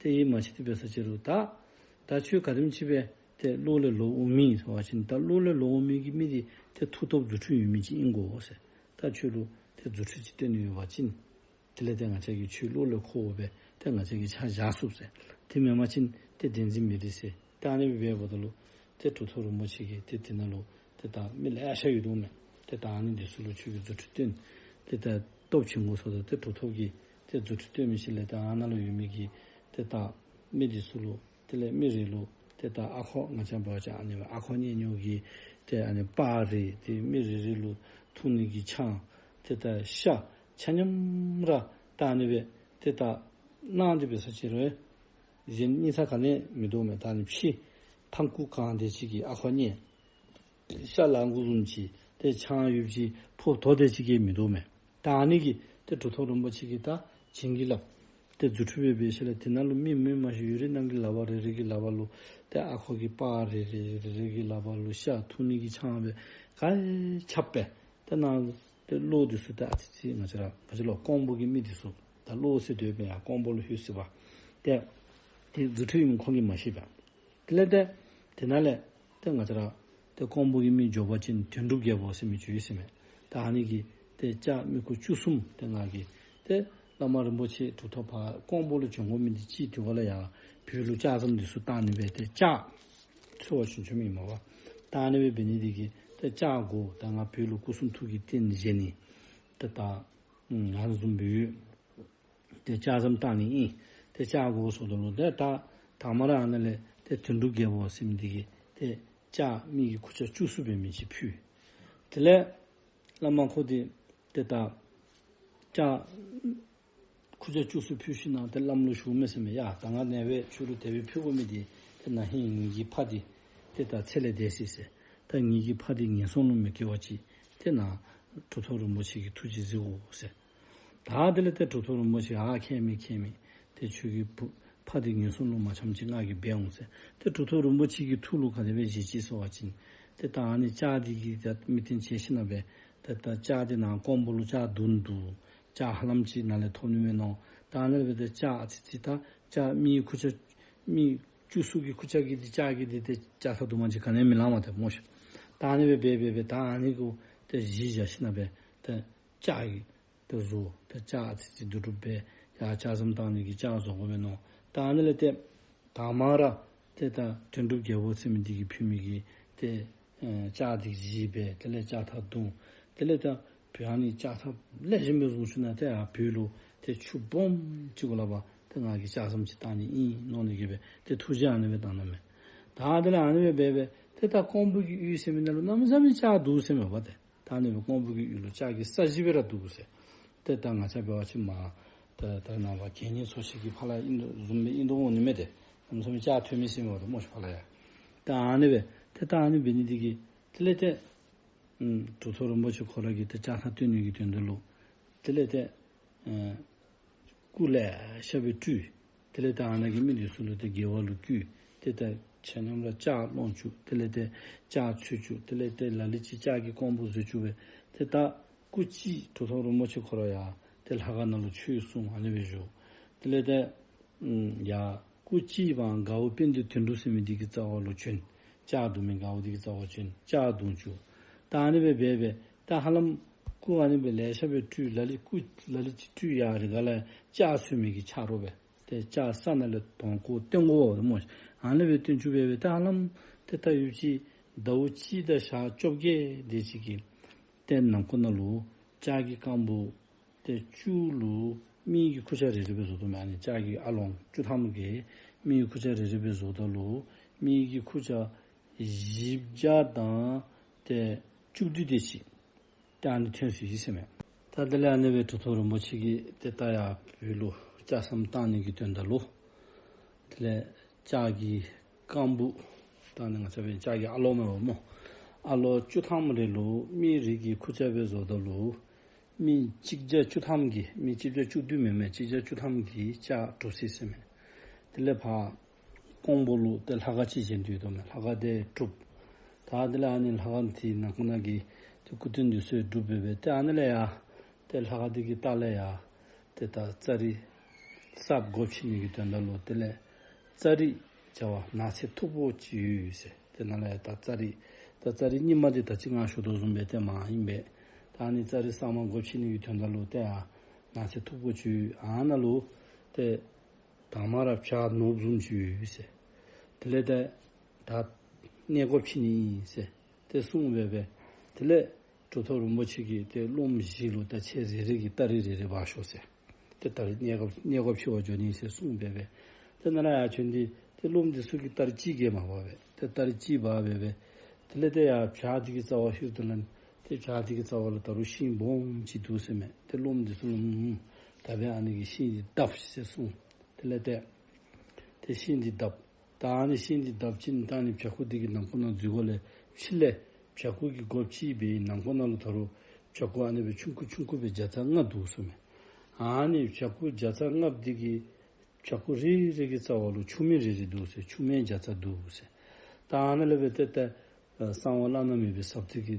ཏེ་ཡིད་མ་ཆེས་ཏེ་འབད་ས་ཅི་རུང་ད་ད་ཁྱོད་ག་དེམ་ཅིག་སྦེ་ཏེ་བློ་ལས་ལོག་འོང་མི་ཟེར་བ་ཅིན་ད་བློ་ལས་ལོག་འོང་མི་གི་མི་འདི་ཏེ་མཐུ་སྟོབས་རྫུ་འཕྲུལ་ཡོད་མི་ཅིག་ཨིན་དགོ་ཟེར། ད་ཁྱོད་ལུ་ཏེ་རྫུ་འཕྲུལ་ཅིག་སྟོན་ནི་ཡོད་པ་ཅིན་དེ་ལས་ཏེ་ང་བཅས་ཀྱིས་ཁྱོད་བློ་ལས་ཁོ་འབད་ཏེ་ང་བཅས་ཀྱིས་ཕྱག་བཞག་ཚུགས་ཟེར། དེ་མེན་པ་ཅིན་ཏེ་བདེན་འཛིན་མི་རེད་ཟེར། ཏེ་ཨ་ནི་སྦེ་འབདཝ་ད་ལུ་ཏེ་གྲུབ་ཐོབ་རིན་པོ་ཆེ་གིས་ཏེ་དེ་ནང་ལུ་ཏེ་ད་མི་ལེ་ཤ་ཡོད་དོ་མས། ཏེ་ད་ཨ་ནི་འདི་ཚུ་ལུ་ཁྱོད་ཀྱིས་རྫུ་འཕྲུལ་སྟོན། ཏེ་ད་སྟོབས་ཆེན་པོ་སོང་ད་ཏེ་གྲུབ་ཐོབ་ཀྱིས་ཏེ་རྫུ་འཕྲུལ་སྟོན་མི་ཅིག་ལས་ད་ཨ་ནཱ་ལུ་ཡོད་མི་གི་ཏེ་ད་མི་འདི་ཚུ་ལུ་དེ་ལས་མི་རེ་ལུ་ཏེ་ད་ཨ་ཁོག་ང་བཅས་འབད་བ་ཅིན་ཨ་ནི་ཨ་ཁོག་ཉེ་ཉོ་གི་ཏེ་ཨ་ནི་པར་རེ་ཏེ་མི་རེ་རེ་ལུ་འཐུང་ནི་གི་ཆང་ཏེ་ད་ཤ་ཆ་མཉམ་ར་ད་ཨ་ནི་སྦེ་ཏེ་ད་གནང་སྟེ་འབད་ས་ཅི་རུང་གཞན་གཉིས་ས་ག་ནི་མིན་འདུག་མས། ད་ཨ་ནི་ཕྱི་ཐང་ཀུ་གང་དེ་ཅིག་གི་ཨ་ཁོག་ཉེ་ཤ་ལང་ཀུ་བཟུམ་ཅིག་ཏེ་ཆང་ཡོདཔ་ཅིག་ཕོརཔ་དོ་དེ་ཅིག་གིས་མི་དོ་མས། ད་ཨ་ནི་གི་ཏེ་གྲུབ་ཐོབ་རིན་པོ་ཆེ་གིས་ད་བྱིན་གྱིས་བརླབས། ཏེ་རྫུ་འཕྲུལ་སྦེ་འབད་ཞིནམ་ལས་དེ་ནང་ལུ་མི་མི་མ་ཤེས་ཡུལ་རེ་ནང་གི་ལག་པ་རེ་རེ་གི་ལག་པ་ལུ་ཏེ་ཨ་ཁོག་གི་པར་རེ་རེ་རེ་རེ་གི་ལག་པ་ལུ་ཤ་འཐུང་ནི་གི་ཆང་སྦེ་ག་ར་ཁྱབ་སྦེ་ཏེ་ནང་ཏེ་བློ་འདི་ཚུ་ཏེ་ཨ་ཙི་ཙི་ང་བཅས་ར་ག་ཅི་ལོ་ཀོང་པོ་གི་མི་འདི་ཚུ་ད་བློ་ཟེར་སྡོད་པས་ཡ་ཀོང་པོ་ལུ་ལྷོད་སྲིད་པ། ཏེ་ཏེ་རྫུ་འཕྲུལ་ཨིནམ་ཁོང་གིས་མ་ཤེས་པས། དེ་ལས་ཏེ་དེ་ནང་ལས་ཏེ་ང་བཅས་ར་ཏེ་ཀོང་པོ་གི་མི་འགྱོ་བ་ཅིན་དོན་གྲུབ་རྒྱལ་པོ་ཟེར་མི་ཅིག་ཡོད་ཟེར་མས། ད་ཨ་ནི་གིས་ཏེ་ལྕགས་མི་ཁུག་བཅུ་གསུམ་ཏེ་ང་གིས་ཏེ་བླ་མ་རིན་པོ་ཆེ་གྲུབ་ཐོབ་ཕར་ཀོང་པོ་ལུ་བྱོན་དགོ་མི་འདི་ཅིག་དེ་གུ་ལས་ཡར་བོད་ལུ་ལྕགས་ཟམ་འདི་ཚུ་བཏང་ནི་སྦེ་ཏེ་ལྕགས་འཚོལ་བར་བྱོན་བྱོནམ་ཨིན་མས་པ། ད་ཨ་ནི་སྦེ་འབད་ནི་འདི་གིས་ཏེ་ལྕགས་དགོ། ད་ང་བོད་ལུ་སྐུ་གསུང་ཐུགས་ཀྱི་རྟེན་བཞེངས་ནི་ཏེ་ད་ཨ་ནི་བཟུམ་སྦེ་ཡོད། ཏེ་ལྕགས་ཟམ་བཏང་ནི་ཨིན། ཏེ་ལྕགས་དགོ་ཟེརཝ་ད་ལུ་ཏེ་ད་དང་མ་ར་ཨ་ནཱ་ལས་ཏེ་དོན་གྲུབ་རྒྱལ་པོ་ཟེར་མི་འདི་གིས་ཏེ་ལྕགས་མི་གི་ཁུག་ཆ་བཅུ་གསུམ་འབད་མི་ཅིག་ཕུལ། དེ་ལས་བླ་མ་ཁོ་འདི་ཏེ་ད་ལྕགས་ཁུག་ཆ་བཅུ་གསུམ་ཕུལ་ཞིནམ་ལས་ཏེ་བླམ་ལུ་ཞུཝ་མས་ཟེར་མས། ཡ་ད་ང་ནངས་པ་ཁྱོད་ལུ་དེ་སྦེ་ཕུལ་དགོ་མི་འདི་ཏེ་ན་ཧིང་ངེ་གི་ཕ་འདི་ཏེ་ད་ཚེ་ལས་འདས་སོ་ཡི་ཟེར། ད་ངེ་གི་ཕ་འདི་ངན་སོང་ལུ་མི་སྐྱེ་བ་ཅིག་ཏེ་ནཱ་གྲུབ་ཐོབ་རིན་པོ་ཆེ་གིས་ཐུགས་རྗེ་གཟིགས་དགོ་ཟེར། ད་དེ་ལས་ཏེ་གྲུབ་ཐོབ་རིན་པོ་ཆེ་ཨ་ཁྱད་མེད་ཁྱད་མེད། ཏེ་ཁྱོད་ཀྱི་བུ་ཕ་འདི་ངན་སོང་ལུ་མ་འཁྱམས་ཅིག་ང་གིས་འབད་འོང་ཟེར། ཏེ་གྲུབ་ཐོབ་རིན་པོ་ཆེ་གི་ཐུགས་ལུ་ག་དེ་སྦེ་བཞེས་ཅི་ཟེར་བ་ཅིན་ཏེ་ད་ཨ་ནི་ལྕགས་འདི་གིས་ད་མི་བསྟེན་བྱས་ཞིནམ་ལས་ཏེ་ད་ལྕགས་འདི་ནཱ་ཀོང་པོ་ལུ་ལྕགས་བརྡུང་འདུག། ལྕགས་ཧ་ལམ་ཅིག་ནཱ་ལས་ཐོབ་ནི་མས་མནོ། ད་ཨ་ནི་སྦེ་ཏེ་ལྕགས་ཨ་ཙི་ཙི་ད་ལྕགས་མི་ཁུག་ཆ་མི་བཅུ་གསུམ་གྱི་ཁུག་ཆ་གི་འདི་ལྕགས་ཀྱི་འདི་ཏེ་ལྕགས་ཐག་བརྡུང་མ་ཅིག་ག་ནི་ཡང་མི་ལང་མས་ཏེ་སྨོ་ཤ། ད་ཨ་ནི་སྦེ་འབད་འབད་འབད་ད་ཨ་ནི་གུ་ཏེ་གཞི་བཞག་ཞིནམ་ལས་ཏེ་ལྕགས་ཀྱི་ཏེ་བཟོ། ཏེ་ལྕགས་ཨ་ཙི་ཙི་བསྡུ་སྒྲུབ་འབད། ཡར་ལྕགས་ཟམ་བཏང་ནི་གི་ལྕགས་བཟོ་དགོ་པས་མནོ། ད་ཨ་ནི་ལས་ཏེ་དང་མ་ར་ཏེ་ད་དོན་གྲུབ་རྒྱལ་པོ་ཟེར་མི་འདི་གིས་ཕུལ་མི་གི་ཏེ་ཨེ་ལྕགས་འདི་གཞི་འབད། དེ་ལས་ལྕགས་ཐག་བརྡུང་། དེ་ལས་ད་བོད་ཨ་ནི་ལྕགས་ཐག་ལེགས་ཤོམ་སྦེ་བཟུང་ཚུགས་ན་ཏེ་ཡར་བོད་ལུ་ཏེ་ཆུ་སྦོམ་ཅིག་གུ་ལས་ཕར་ཏེ་ང་གིས་ལྕགས་ཟམ་ཅིག་བཏང་ནི་ཨིན་མནོ་ནི་གི་སྦེ་ཏེ་ཐུགས་རྗེ་ཨ་ནི་སྦེ་བཏང་ནུག་མས། ད་དེ་ལས་ཨ་ནི་སྦེ་འབད་འབད་ཏེ་ད་ཀོང་པོ་གི་ཡུལ་ཟེར་མི་ནང་ལུ་གནམ་མེད་ས་མེད་ལྕགས་འདུག་ཟེར་མས་པ་ཏེ། ད་ཨ་ནི་སྦེ་ཀོང་པོ་གི་ཡུལ་ལུ་ལྕགས་ཀྱི་ས་གཞི་སྦེ་ར་འདུག་ཟེར། ཏེ་ད་ང་བཅས་འབད་བ་ཅིན་མ་ད་ད་ནངས་པ་གད་སྙིགས་ཚོས་གཞི་གི་ཕར་ལས་ཨིན་དོ་བཟུམ་སྦེ་ཨིན་དོ་འོང་ནི་མས་ཏེ། གནམ་མེད་ས་མེད་ལྕགས་ཐོན་མི་ཟེར་མས་པ་ཏེ་སྨོ་ཤ་ཕར་ལས་ཡ། ད་ཨ་ནི་སྦེ་ཏེ་ད་ཨ་ནི་འབད་ནི་འདི་གིས་དེ་ལས་ཏེ་ཨམ་གྲུབ་ཐོབ་རིན་པོ་ཆེ་ཁོ་ར་གིས་ཏེ་ལྕགས་ཐག་བཏོན་ནི་གི་དོན་དག་ལུ་དེ་ལས་ཏེ་ཨེ་སྐུ་ལེ་ཤ་སྦེ་སྤྲུལ། དེ་ལས་ད་ཨ་ནཱ་གི་མི་འདི་ཚུ་ལུ་ཏེ་དགེ་བ་ལུ་བསྐུལ། ཏེ་ད་ཆ་མཉམ་ར་ལྕགས་སློང་བཅུག། དེ་ལས་ཏེ་ལྕགས་འཚོལ་བཅུག། དེ་ལས་ཏེ་ལ་ལུ་ཅིག་ལྕགས་ཀྱི་ཀོང་པོ་བཟོ་བཅུག་སྦེ་ཏེ་ད་སྐུ་གཅིག་གྲུབ་ཐོབ་རིན་པོ་ཆེ་ཁོ་ར་ཡང་ཏེ་ལྷ་ཁང་ནང་ལུ་ཆོས་གསུང་ཨ་ནི་སྦེ་བཞུགས། དེ་ལས་ཏེ་ཨམ་ཡར་སྐུ་གཅིག་པའང་དགའ་བོ་དཔལ་ལྡན་དོན་གྲུབ་ཟེར་མི་འདི་གི་རྩ་བ་ལུ་བྱོན། ལྕགས་བརྡུང་མི་དགའ་བོ་འདི་གི་རྩ་བར་བྱོན། ལྕགས་བརྡུང་བཅུག། ད་ཨ་ནི་སྦེ་འབད་འབད་ད་ཧ་ལམ་སྐུ་ཨ་ནི་སྦེ་ལེ་ཤ་སྦེ་སྤྲུལ། ལ་ལུ་སྐུ་ལ་ལུ་ཅིག་སྤྲུལ་ཡར་རི་ཁ་ལས་ལྕགས་འཚོལ་མི་གི་ཆ་རོགས་སྦེ་ ཏེ་ལྕགས་ས་ནང་ལས་དོང་ཁོ་བཏོན་དགོ་སྨོ། ཨ་ནི་སྦེ་བཏོན་བཅུག་སྦེ་སྦེ་ད་ཧ་ལམ་ཏེ་ད་ཡུདཔ་ཅིག་ཟླཝ་གཅིག་དང་ཞག་བཅོ་བརྒྱད་དེ་ཅིག་གི་ཏེ་ནང་འཁོད་ནང་ལུ་ལྕགས་ཀྱི་རྐང་བུ་ཏེ་བཅུ་ལུ་མི་གི་ཁུར་ཆ་རེ་རེ་སྦེ་བཟོ་དོ་མས། ཨ་ནི་ལྕགས་ཀྱི་ཨ་ལོང་བཅུ་ཐམ་གྱིས་མི་གི་ཁུར་ཆ་རེ་རེ་སྦེ་བཟོཝ་ད་ལུ་མི་གི་ཁུར་ཆ་བཞི་བརྒྱ་དང་ཏེ་བཅུ་བདུན་དེ་ཅིག་ཏེ་ཨ་ནི་ཐོན་སོ་ཡི་ཟེར་མས། ད་དེ་ལས་ཨ་ནི་སྦེ་གྲུབ་ཐོབ་རིན་པོ་ཆེ་གིས་ཏེ་ད་ཡར་བོད་ལུ་ལྕགས་ཟམ་བཏང་ནི་གི་དོན་དག་ལུ་དེ་ལས་ལྕགས་ཀྱི་རྐང་བུ་ད་ནི་ང་བཅས་སྦེ་ལྕགས་ཀྱི་ཨ་ལོང་མེན་པ་སྨོ། ཨ་ལོང་བཅུ་ཐམ་རེ་ལུ་མི་རེ་གི་ཁུར་ཆ་སྦེ་བཟོཝ་ད་ལུ་མི་གཅིག་བརྒྱ་བཅུ་ཐམ་གྱིས་མི་གཅིག་བརྒྱ་བཅུ་བདུན་མེན་མས། གཅིག་བརྒྱ་བཅུ་ཐམ་གྱིས་ལྕགས་གྲུབ་ཅི་ཟེར་མས། དེ་ལས་ཕར་ཀོང་པོ་ལུ་ཏེ་ལྷ་ཁང་ཅིག་བཞེངས་ཏེ་ཡོད་དོ་མས། ལྷ་ཁང་དེ་གྲུབ། ད་དེ་ལས་ཨ་ནི་ལྷ་ཁང་དེ་ནང་ཁོ་ན་གི་ཏེ་སྐུ་རྟེན་འདི་ཚུ་གྲུབ་སྦེ་སྦེ་ཏེ་ཨ་ནི་ལས་ཡར་ཏེ་ལྷ་ཁང་དེ་གི་ལྟག་ལས་ཡར་ཏེ་ད་ཙ་རི་གསརཔ་སྒོ་ཕྱེ་ནི་གི་དོན་དག་ལུ་དེ་ལས་ཙ་རི་བྱ་བ་ནགས་ཚལ་མཐུག་པོ་ཅིག་ཡོད་ཟེར། ཏེ་ནཱ་ལས་ཡར་ད་ཙ་རི་ད་ཙ་རི་རྙིང་མ་འདི་ད་ཅི་ང་ཞུ་དོ་བཟུམ་སྦེ་ཏེ་མ་ཨིན་པས། ད་ཨ་ནི་ཙ་རི་གསར་མ་སྒོ་ཕྱེ་ནི་གི་དོན་དག་ལུ་ཏེ་ཡར་ནགས་ཚལ་མཐུག་པོ་ཅིག་ཡོད། ཨ་ནཱ་ལུ་ཏེ་དང་པ་ར་བྱག་ནོར་བུ་བཟུམ་ཅིག་ཡོད་ཟེར། དེ་ལས་ཏེ་ད་གནས་སྒོ་ཕྱེ་ནི་ཨིན་ཟེར་ཏེ་གསུངས་སྦེ་སྦེ་དེ་ལས་གྲུབ་ཐོབ་རིན་པོ་ཆེ་གིས་ཏེ་སློབམ་བཞི་ལུ་ད་ཁྱེད་རེ་རེ་གིས་སྟ་རེ་རེ་རེ་འབག་ཤོག་ཟེར། ཏེ་ད་རེས་གནས་སྒོ་གནས་སྒོ་ཕྱེ་བར་འགྱོ་ནི་ཟེར་གསུངས་སྦེ་སྦེ་ཏེ་ནཱ་ལས་ཡར་བྱོན་ཏེ་ཏེ་སློབམ་འདི་ཚུ་གིས་སྟ་རེ་གཅིག་གིས་མ་འབག་པས། ཏེ་སྟ་རེ་གཅིག་འབག་སྦེ་སྦེ་དེ་ལས་ཏེ་ཡར་བྱག་འདི་གི་རྩ་བར་ལྷོད་དེ་ལས་ཏེ་བྱག་འདི་གི་རྩ་བར་ལུ་ད་རུང་ཤིང་སྦོམ་ཅིག་འདུག་ཟེར་མས། ཏེ་སློབམ་འདི་ཚུ་ལུ་ཨུམ་ད་འབདན་ཨ་ནི་གི་ཤིང་འདི་བརྡབ་ཤིག་ཟེར་གསུངས། དེ་ལས་ཏེ་ཏེ་ཤིང་འདི་བརྡབ། ད་ཨ་ནི་ཤིང་འདི་བརྡབ་ཅིན་ད་ཨ་ནི་བྱག་ཁུག་འདི་གི་ནང་ཁོག་ནང་འཛུལ་དགོ་ལས་ཕྱི་ལས་བྱག་ཁུག་གི་སྒོ་ཕྱེ་བའི་ནང་ཁོག་ནང་ལུ་ད་རུང་བྱག་ཁུག་ཨ་ནི་སྦེ་ཆུང་ཀུ་ཆུང་ཀུ་སྦེ་བརྒྱ་རྩ་ལྔ་འདུག་ཟེར་མས། ཨ་ནི་བྱག་ཁུག་བརྒྱ་རྩ་ལྔ་འདི་གི་བྱག་ཁུག་རེ་རེ་གི་རྩ་བར་ལུ་ཆུ་སྨད་རེ་རེ་འདུག་ཟེར། ཆུ་སྨད་བརྒྱ་རྩ་འདུག་ཟེར། ད་ཨ་ནཱ་ལས་སྦེ་ཏེ་ཏེ་གསང་བ་བླ་ན་མེད་པའི་ཟབ་གཏེར་གྱི་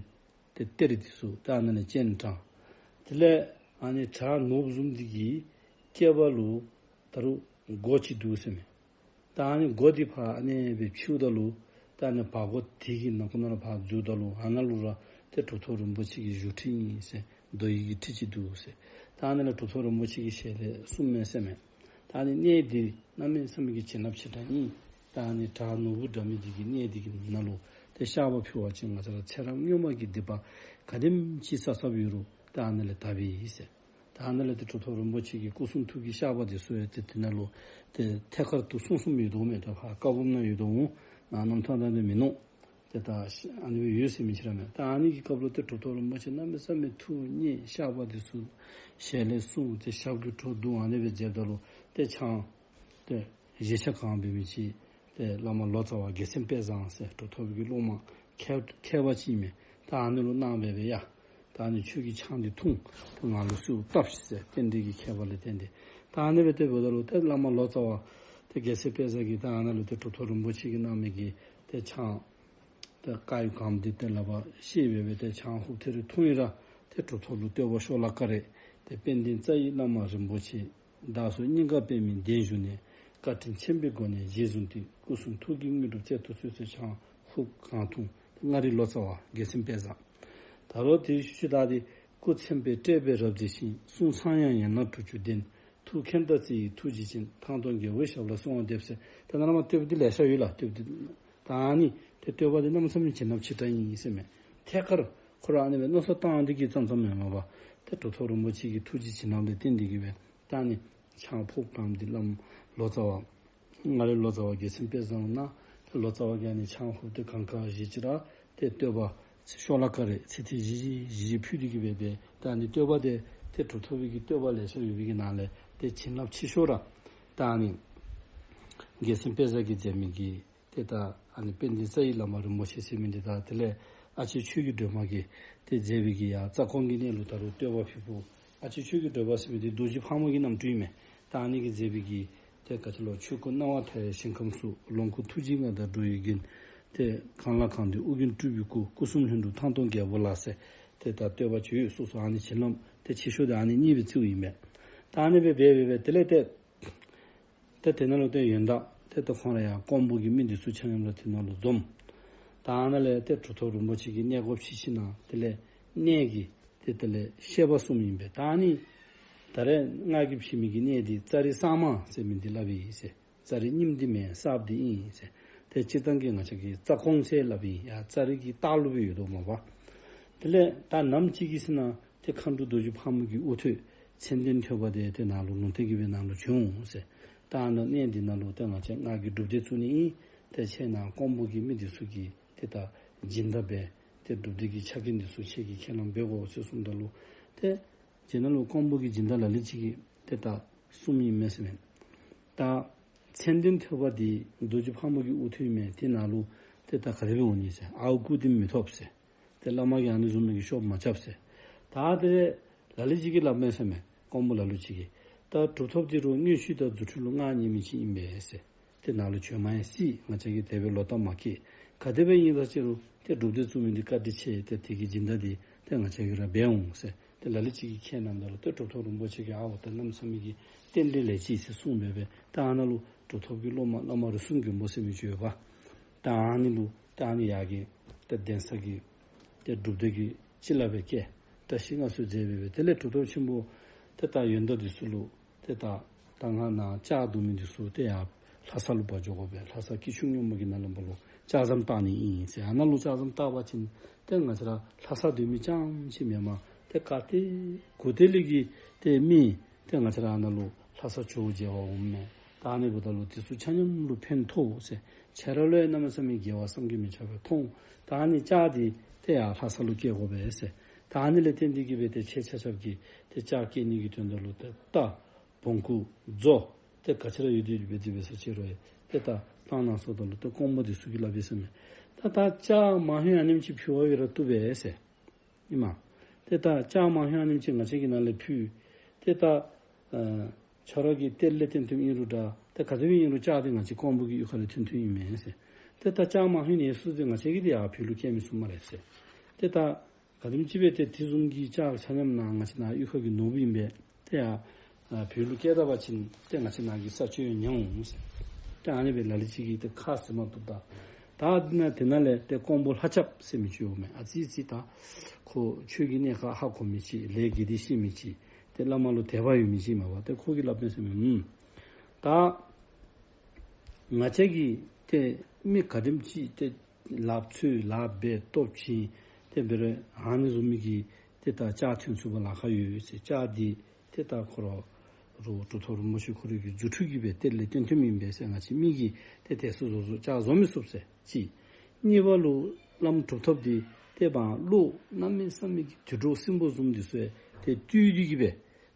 ཏེ་གཏེར་འདི་ཚུ་ད་ཨ་ནཱ་ལས་སྤྱན་དྲངས། དེ་ལས་ཨ་ནི་བྱག་ནོར་བུ་བཟུམ་འདི་གི་སྐེད་པ་ལུ་ད་རུང་སྒོ་ཅིག་འདུག་ཟེར་མས། ད་ཨ་ནི་སྒོ་འདི་ཕར་ཨ་ནི་སྦེ་ཕྱེཝ་ད་ལུ་ད་ཨ་ནི་བར་སྒོ་དེ་གི་ནང་ཁོག་ནང་ལུ་ཕར་འཛུལཝ་ད་ལུ་ཨ་ནཱ་ལུ་ར་ཏེ་གྲུབ་ཐོབ་རིན་པོ་ཆེ་གི་བཞུགས་ཁྲི་ཨིན་ཟེར་རྡོ་ཡི་གི་ཁྲི་ཅིག་འདུག་ཟེར། ད་ཨ་ནི་ལས་གྲུབ་ཐོབ་རིན་པོ་ཆེ་གི་ཞལ་ལས་གསུངམ་མས་ཟེར་མས། ད་ཨ་ནི་གནས་འདི་གནམ་མེད་ས་མེད་ཀྱི་བྱིན་རླབས་ཆེ་དྲགས་ཨིན། ད་ཨ་ནི་བྲག་ནོར་བུ་འདྲ་མི་འདི་གི་གནས་འདི་གི་ནང་ལུ་ཏེ་བཤགས་པ་ཕུལ་བ་ཅིན་ང་བཅས་ར་ཚེ་རབས་སྔོན་མ་གི་སྡིག་པ་ག་དེམ་ཅིག་བསགས་བསགསཔ་ཡོད་རུང་ད་ཨ་ནི་ལས་དག་པས་ཟེར། ད་ཨ་ནི་ལས་ཏེ་གྲུབ་ཐོབ་རིན་པོ་ཆེ་གི་སྐུ་གསུང་ཐུགས་ཀྱི་བཤགས་པ་འདི་ཚུ་ཡང་ཏེ་དེ་ནང་ལུ་ཏེ་ཐད་ཀར་དུ་གསུངས་གསུངསམ་ཡོད་དོ་མས། ད་ཕར་བཀའ་འབུམ་ནང་ཡོད་དོ་འོང་། ནང་རྣམ་ཐར་ནང་འདི་མིན་ནུག། ཏེ་ད་ཨ་ནི་སྦེ་ཡོད་ཟེར་མི་ཅིག་ར་མས། ད་ཨ་ནི་གི་སྐབས་ལུ་ཏེ་གྲུབ་ཐོབ་རིན་པོ་ཆེ་གནམ་མེད་ས་མེད་ཐུགས་མཉེས། བཤགས་པ་འདི་ཚུ་ཞལ་ལས་གསུངས་ཏེ་ཞབས་ཀྱིས་བྲོ་བརྡུང་ཨ་ནི་སྦེ་མཛདཔ་ད་ལུ་ཏེ་ཆང་ཏེ་བཞེས་ཆ་གང་འབད་མི་ཅིག་ཏེ་བླ་མ་ལོ་ཙཱ་བ་རྒྱལ་མཚན་དཔལ་བཟང་ཟེར་གྲུབ་ཐོབ་ཀྱི་སློབ་མ་མཁས་མཁས་པ་ཅིག་ཨིན་མས། ད་ཨ་ནི་ལུ་གནང་སྦེ་སྦེ་ཡ་ད་ཨ་ནི་ཁྱོད་ཀྱིས་ཆང་འདི་འཐུང་། ཏེ་ང་ལུ་གསོལཝ་བཏབ་ཤིག་ཟེར་རྟེན་འབྲེལ་གྱི་ཁྱད་པར་ལས་བརྟེན་ཏེ་ད་ཨ་ནི་སྦེ་ཏེ་འབདཝ་ད་ལུ་ཏེ་བླ་མ་ལོ་ཙཱ་བ་ཏེ་རྒྱལ་མཚན་དཔལ་བཟང་གིས་ད་ཨ་ནཱ་ལུ་ཏེ་གྲུབ་ཐོབ་རིན་པོ་ཆེ་གིས་གནང་མི་གི་ཏེ་ཆང་ཏེ་དཀར་ཡོལ་གང་འདི་ཏེ་ལག་པར་བཤེད་སྦེ་སྦེ་ཏེ་ཆང་ཧུབ་ཐེ་རེ་འཐུང་ཡི་ར་ཏེ་གྲུབ་ཐོབ་ལུ་བསྟོད་པ་ཤོ་ལོ་ཀ་རེ་ཏེ་དཔལ་ལྡན་རྩ་བའི་བླ་མ་རིན་པོ་ཆེ། བདག་སོགས་སྙིང་ག་པདྨའི་གདན་བཞུགས་ནས། བཀའ་དྲིན་ཆེན་པོའི་སྒོ་ནས་རྗེས་བཟུང་སྟེ། སྐུ་གསུང་ཐུགས་ཀྱི་དངོས་གྲུབ་སྩལ་དུ་གསོལ་ཟེར་ཆང་ཧུབ་གང་འཐུང་། མངའ་རིས་ལོ་ཙཱ་བ་རྒྱལ་མཚན་དཔལ་བཟང་། ད་རུང་དེ་ཤུལ་ཤུལ་ད་འདི་སྐུ་མཚན་དཔེ་བཀྲེས་པས་རབ་མཛེས་ཤིང་། གསུང་ཚངས་དབྱངས་ཡན་ལག་དྲུག་ཅུ་ལྡན། ཐུགས་མཁྱེན་དང་བརྩེ་ཡི་ཐུགས་རྗེ་ཅན། ཐང་སྟོང་རྒྱལ་པོའི་ཞབས་ལ་གསོལ་བ་འདེབས་ཟེར། ད་ནཱ་ལས་མར་བསྟོད་པ་འདི་ལེ་ཤ་ཡོད་ལགས། བསྟོད་པ་འདི་ད་ཨ་ནི་ཏེ་བསྟོད་པ་འདི་གནམ་མེད་ས་མེད་བྱིན་རླབས་ཆེ་དྲགས་ཨིན་ཟེར་མས། ཐད་ཀར་ཁོ་ར་ཨ་ནི་སྦེ་མནོ་བསམ་བཏང་སྟེ་གི་ཙམ་ཙམ་མེན་མ་པ་ཏེ་གྲུབ་ཐོབ་རིན་པོ་ཆེ་གི་ཐུགས་རྗེ་བྱིན་རླབས་ལས་བརྟེན་ཏེ་གི་སྦེ་ད་ཨ་ནི་ཆང་ཕོརཔ་གང་འདི་བླམ་ལོ་ཙཱ་བ་མངའ་རིས་ལོ་ཙཱ་བ་རྒྱལ་མཚན་དཔལ་བཟང་ནང་ཏེ་ལོ་ཙཱ་བ་གིས་ཨ་ནི་ཆང་ཕོརཔ་འདི་གང་ག་བཞེས་ཅི་ར་ཏེ་བསྟོད་པ་ཤོ་ལོ་ཀ་རེ་ཚིག་ཐེངས་བཞི་བཞི་བཞི་བཞི་ཕུལ་ཏེ་གི་སྦེ་སྦེ་ད་ཨ་ནི་བསྟོད་པ་འདི་ཏེ་གྲུབ་ཐོབ་པའི་གི་བསྟོད་པ་ལེ་ཤ་ཡོད་པའི་གི་ནང་ལས་ཏེ་བྱིན་རླབས་ཆེ་ཤོས་ར་ད་ཨ་ནི་རྒྱལ་མཚན་དཔལ་བཟང་གིས་མཛད་མི་གི་ཏེ་ད་ཨ་ནི་དཔལ་ལྡན་རྩ་བའི་བླ་མ་རིན་པོ་ཆེ་ཟེར་མི་འདི་དང་དེ་ལས་ཨ་ལྕེ་ཆོས་ཀྱི་སྒྲོལ་མ་གིས་ཏེ་མཛད་པའི་གི་ཡར་རྩ་དགོན་གྱི་གནས་ལུ་ད་རུང་བསྟོད་པ་ཕུལ་ཕུལཝ། ཨ་ལྕེ་ཆོས་ཀྱི་སྒྲོལ་མ་ཟེར་མི་འདི་རྡོ་རྗེ་ཕག་མོ་གི་རྣམ་སྤྲུལ་ཨིན་མས། ད་ཨ་ནི་གིས་མཛད་པའི་གི་ཏེ་ག་ཅི་ལོ། ཆོས་སྐུ་སྣང་བ་མཐའ་ཡས་ཞིང་ཁམས་སུ། ལོངས་སྐུ་ཐུགས་རྗེའི་མངའ་བདག་འགྲོ་བའི་མགོན། ཏེ་གང་ལ་གང་འདུལ་ཨོ་རྒྱན་སྤྲུལ་པའི་སྐུ། སྐུ་གསུམ་ལྷུན་གྲུབ་ཐང་སྟོང་རྒྱལ་པོ་ལ་ཟེར། ཏེ་ད་བསྟོད་པ་ཅིག་ཡོད། སོ་སོ་ཨ་ནི་བྱིན་རླབས་ཏེ་ཆེ་ཤོས་འདི་ཨ་ནི་གཉིས་སྦེ་བརྩིཝ་ཨིན་པས། ད་ཨ་ནི་སྦེ་འབད་འབད་འབད་དེ་ལས་ཏེ་ཏེ་དེ་ནང་ལུ་ཏེ་ཡོན་བདག་ཏེ་ད་ཁོང་ར་ཡང་ཀོང་པོ་གི་མི་འདི་ཚུ་ཆ་མཉམ་ར་དེ་ནང་ལུ་འཛོམས། ད་ཨ་ནཱ་ལས་ཏེ་གྲུབ་ཐོབ་རིན་པོ་ཆེ་གིས་གནས་སྒོ་ཕྱེ་ཞིནམ་དེ་ལས་གནས་ཀྱི་ཏེ་དེ་ལས་བཤད་པ་གསུངམ་ཨིན་པས། ད་ཨ་ནི་ ད་རེས་ང་གིས་བྱིན་མི་གི་གནས་འདི་ཙཱ་རི་གཙང་མ་ཟེར་མི་འདི་སླབ་ཨིན་ཟེར། ཙཱ་རི་རྙིངམ་འདི་མེན་གསརཔ་འདི་ཨིན་ཟེར། ཏེ་སྤྱིར་བཏང་གི་ང་བཅས་ཀྱིས་ཙཱ་ཀོང་ཟེར་སླབ་ཨིན། ཡ་ཙཱ་རི་གི་ལྟག་ལུ་སྦེ་ཡོད་དོ་མས་པ། དེ་ལས་ད་ནམ་ཅིག་གི་ཚེ་ན་ཏེ་མཁའ་འགྲོ་རྡོ་རྗེ་ཕག་མོ་གི་དབུ་ཐོད་མཚན་ལྡན་ཐོད་པ་འདི་ཏེ་ནཱ་ལུ་ལུང་བསྟན་གྱི་སྦེ་ནཱ་ལུ་བྱོན་འོང་ཟེར། ད་ཨ་ནཱ་གནས་འདི་ནང་ལུ་ཏེ་ང་བཅས་ང་གིས་སྒྲུབ་སྡེ་བཙུགས་ནི་ཨིན། ཏེ་ཁྱེད་ནཱ་ཀོང་པོ་གི་མི་འདི་ཚུ་གི་ཏེ་ད་སྦྱིན་བདག་འབད། ཏེ་སྒྲུབ་སྡེ་གི་ཕྱག་འགན་འདི་ཚུ་ཁྱེད་ཀྱིས་ཁས་བླངས་འབད་དགོ་ཟེར་གསུངམ་ད་ལུ་ཏེ་རྗེ་ནཱ་ལུ་ཀོང་པོ་གི་སྦྱིན་བདག་ལ་ལུ་ཅིག་གིས་ཏེ་ད་གསུངམ་ཨིན་མས་ཟེར་མས། ད་མཚན་ལྡན་ཐོད་པ་འདི་རྡོ་རྗེ་ཕག་མོ་གི་དབུ་ཐོད་ཨིན་མས། ཏེ་ནཱ་ལུ་ཏེ་ད་ག་དེ་སྦེ་འོང་ནི་ཟེར། ཨརཝ་རྐུ་སྟེ་མི་ཐོབ་ཟེར། ཏེ་བླ་མ་གིས་ཨ་ནི་བཟུམ་མའི་གི་ཤོབ་མ་རྐྱབ་ཟེར། ད་དེ་ལས་ལ་ལུ་ཅིག་གིས་སླབ་མས་ཟེར་མས། ཀོང་པོ་ལ་ལུ་ཅིག་གིས། ད་གྲུབ་ཐོབ་འདི་རུང་མངོན་ཤེས་དང་རྫུ་འཕྲུལ་ལུ་མངའ་བརྙེས་མི་ཅིག་ཨིན་པས་ཟེར། ཏེ་ནཱ་ལུ་བྱོན་མ་ཡང་སྲིད། ང་བཅས་ཀྱིས་དེ་སྦེ་ལོག་ལྟ་མ་བསྐྱེད། ག་དེ་སྦེ་ཨིན་ད་ཅི་རུང་ཏེ་སྒྲུབ་སྡེ་བཙུགས་མི་འདི་བཀའ་དྲིན་ཆེ། ཏེ་དེ་གི་སྦྱིན་བདག་འདི་ཏེ་ང་བཅས་ཀྱིས་ར་འབད་འོང་ཟེར། ཏེ་ལ་ལུ་ཅིག་གིས་ཁས་བླངམ་ད་ལུ་ཏེ་གྲུབ་ཐོབ་རིན་པོ་ཆེ་གིས་ཨའོ་ད་གནམ་མེད་ས་མེད་ཀྱི་རྟེན་འབྲེལ་ལེགས་ཅི་ཟེར་གསུངས་སྦེ་སྦེ། ད་ཨ་ནཱ་ལུ་གྲུབ་ཐོབ་ཀྱི་སློབ་མ་བླ་མ་རིགས་གསུམ་མགོན་པོ་ཟེར་མི་ཅིག་ཡོད་པ། ད་ཨ་ནི་ལུ་ད་ཨ་ནི་ཡར་གྱི་ཏེ་གདན་ས་གི་ཏེ་སྒྲུབ་སྡེ་གི་སྤྱི་བླ་སྦེ་བསྐོས། བཀྲ་ཤིས་མངའ་གསོལ་མཛད་སྦེ་སྦེ། དེ་ལས་གྲུབ་ཐོབ་ཆེན་པོ་ཏེ་ད་ཡོན་བདག་འདི་ཚུ་ལུ་ཏེ་ད་ད་ང་ནཱ་ལྕགས་བརྡུང་མི་འདི་ཚུ་ཏེ་ཡར་ལྷ་ས་ལུ་འབག་འགྱོ་དགོ་པས། ལྷ་ས་སྐྱིད་ཆུ་སྔོན་མོ་གི་ནང་ལུ་འབག་ལུ་ལྕགས་ཟམ་བཏགས་ནི་ཨིན་ཟེར། ཨ་ནཱ་ལུ་ལྕགས་ཟམ་བཏགས་པ་ཅིན་ཏེ་ང་བཅས་ར་ལྷ་ས་སྡོད་མི་རྐྱངམ་ཅིག་མེན་པར་ཏེ་ག་ཏེ་གུ་ཏེ་ལས་ཀྱི་ཏེ་མི་ཏེ་ང་བཅས་ར་ཨ་ནཱ་ལུ་ལྷ་ས་ཇོ་བོ་མཇལ་བར་འོངམ་མས། ད་ཨ་ནི་འབདཝ་ད་ལུ་འདི་ཚུ་ཆ་མཉམ་ལུ་ཕན་ཐོགས་ཟེར། ཁྱེད་ར་ལུ་ཡང་གནམ་མེད་ས་མེད་དགེ་བ་བསམ་གྱིས་མི་ཁྱབ་པ་ཐོབ། ད་ཨ་ནི་ལྕགས་འདི་ཏེ་ཡར་ལྷ་ས་ལུ་བསྐྱལ་དགོ་པས་ཟེར། ད་ཨ་ནི་ལས་བརྟེན་ཏེ་གིས་སྦེ་ཏེ་ཁྱེད་ཆ་ཁྱབ་ཀྱིས་ཏེ་ལྕགས་བསྐྱལ་ནི་གི་དོན་དག་ལུ་ཏེ་རྟ་བོང་ཀུ་མཛོ་ཏེ་ག་ཅི་ར་ཡོད་དེ་འབད་དེ་འབད་ས་ཅིག་རུང་ཏེ་ད་བཏང་གནང་ཟེརཝ་ད་ལུ་ཏེ་ཀོང་པོ་འདི་ཚུ་གིས་སླབ་ཡི་ཟེར་མས། ད་ད་ལྕགས་མང་ཧེང་ཨ་ནེམ་ཅིག་ཕུལ་བ་གིས་ར་བཏུབ་པས་ཟེར། ཨིན་མས། ཏེ་ད་ལྕགས་མང་ཧེང་ཨ་ནེམ་ཅིག་ང་བཅས་ཀྱིས་ནཱ་ལས་ཕུལ། ཏེ་ད་ཨ་ཁྱོད་ར་གི་གཏེར་ལས་བཏོན་བཏོནམ་ཨིན་རུང་འདྲ། ཏེ་ག་དེ་སྦེ་ཨིན་རུང་ལྕགས་འདི་ང་བཅས་ཀོང་པོ་གི་གཡུས་ཁ་ལས་བཏོན་བཏོནམ་ཨིན་མས་ཟེར། ཏེ་ད་ལྕགས་མང་ཧེང་ཨ་ནི་ཚུ་འདི་ང་བཅས་ཀྱིས་འདི་ཡར་བོད་ལུ་བསྐྱལ་མི་ཚུགས་སྨ་རེ་ཟེར། ཏེ་ད་ག་དེམ་ཅིག་སྦེ་ཏེ་དེ་བཟུམ་གྱི་ལྕགས་ཆ་མཉམ་ནཱ་ང་བཅས་ནཱ་གཡུས་ཁ་གི་ནོར་བུ་ཨིན་པས། ཏེ་ཡར་ཨ་བོད་ལུ་བསྐྱལ་ད་པ་ཅིན་ཏེ་ང་བཅས་ནཱ་གི་ས་སྤྱོད་ཉམས་འོང་ཟེར། ཏེ་ཨ་ནི་སྦེ་ལ་ལུ་ཅིག་གིས་ཏེ་ཁ་བཟེད་མ་བཏུབ་ད། ད་འདི་ནང་དེ་ནང་ལས་ཏེ་ཀོང་པོ་ལྷ་སྐྱབས་ཟེར་མི་ཅིག་ཡོད་མས། ཨ་ཙི་ཙི་ད་ཁོ་ཆོས་ཀྱི་གནད་ཁག་ཧ་གོ་མི་ཅིག་ལས་དགེ་སྡིག་ཤེས་མི་ཅིག་ཏེ་བླ་མ་ལུ་དད་པ་ཡོད་མི་ཅིག་མས་པ། ཏེ་ཁོ་གིས་སླབ་མས་ཟེར་མས། ཨུམ། ད་ང་བཅས་ཀྱིས་ཏེ་མི་ག་དེམ་ཅིག་ཏེ་ལགཔ་འཚོལ་ལགཔ་འབད་སྟོབས་བྱིན་ཏེ་འབད་རུང་ཨ་ནི་བཟུམ་མའི་གི་ཏེ་ད་ལྕགས་ཐོན་ཚུགས་པར་ལཱ་ཁག་ཡོད་ཟེར། ལྕགས་འདི་ཏེ་ད་ཁོ་ར་རུང་གྲུབ་ཐོབ་རིན་པོ་ཆེ་ཁོ་རའི་གི་རྫུ་འཕྲུལ་གྱིས་སྦེ་གཏེར་ལས་བཏོན་བཏོནམ་ཨིན་པས་ཟེར་ང་བཅས་མི་གིས་ཏེ་དེ་ཚུ་བཟོ་བཟོ་ལྕགས་བཟོ་མི་ཚུགས་ཟེར་གཅིག། གཉིས་པ་ལུ་བླམ་གྲུབ་ཐོབ་འདི་ཏེ་བང་ལོག་གནམ་མེད་ས་མེད་ཀྱི་དུད་འགྲོ་སྲིན་པོ་བཟུམ་འདི་ཚུ་ཡང་ཏེ་བཏུལ་ཏེ་གིས་སྦེ་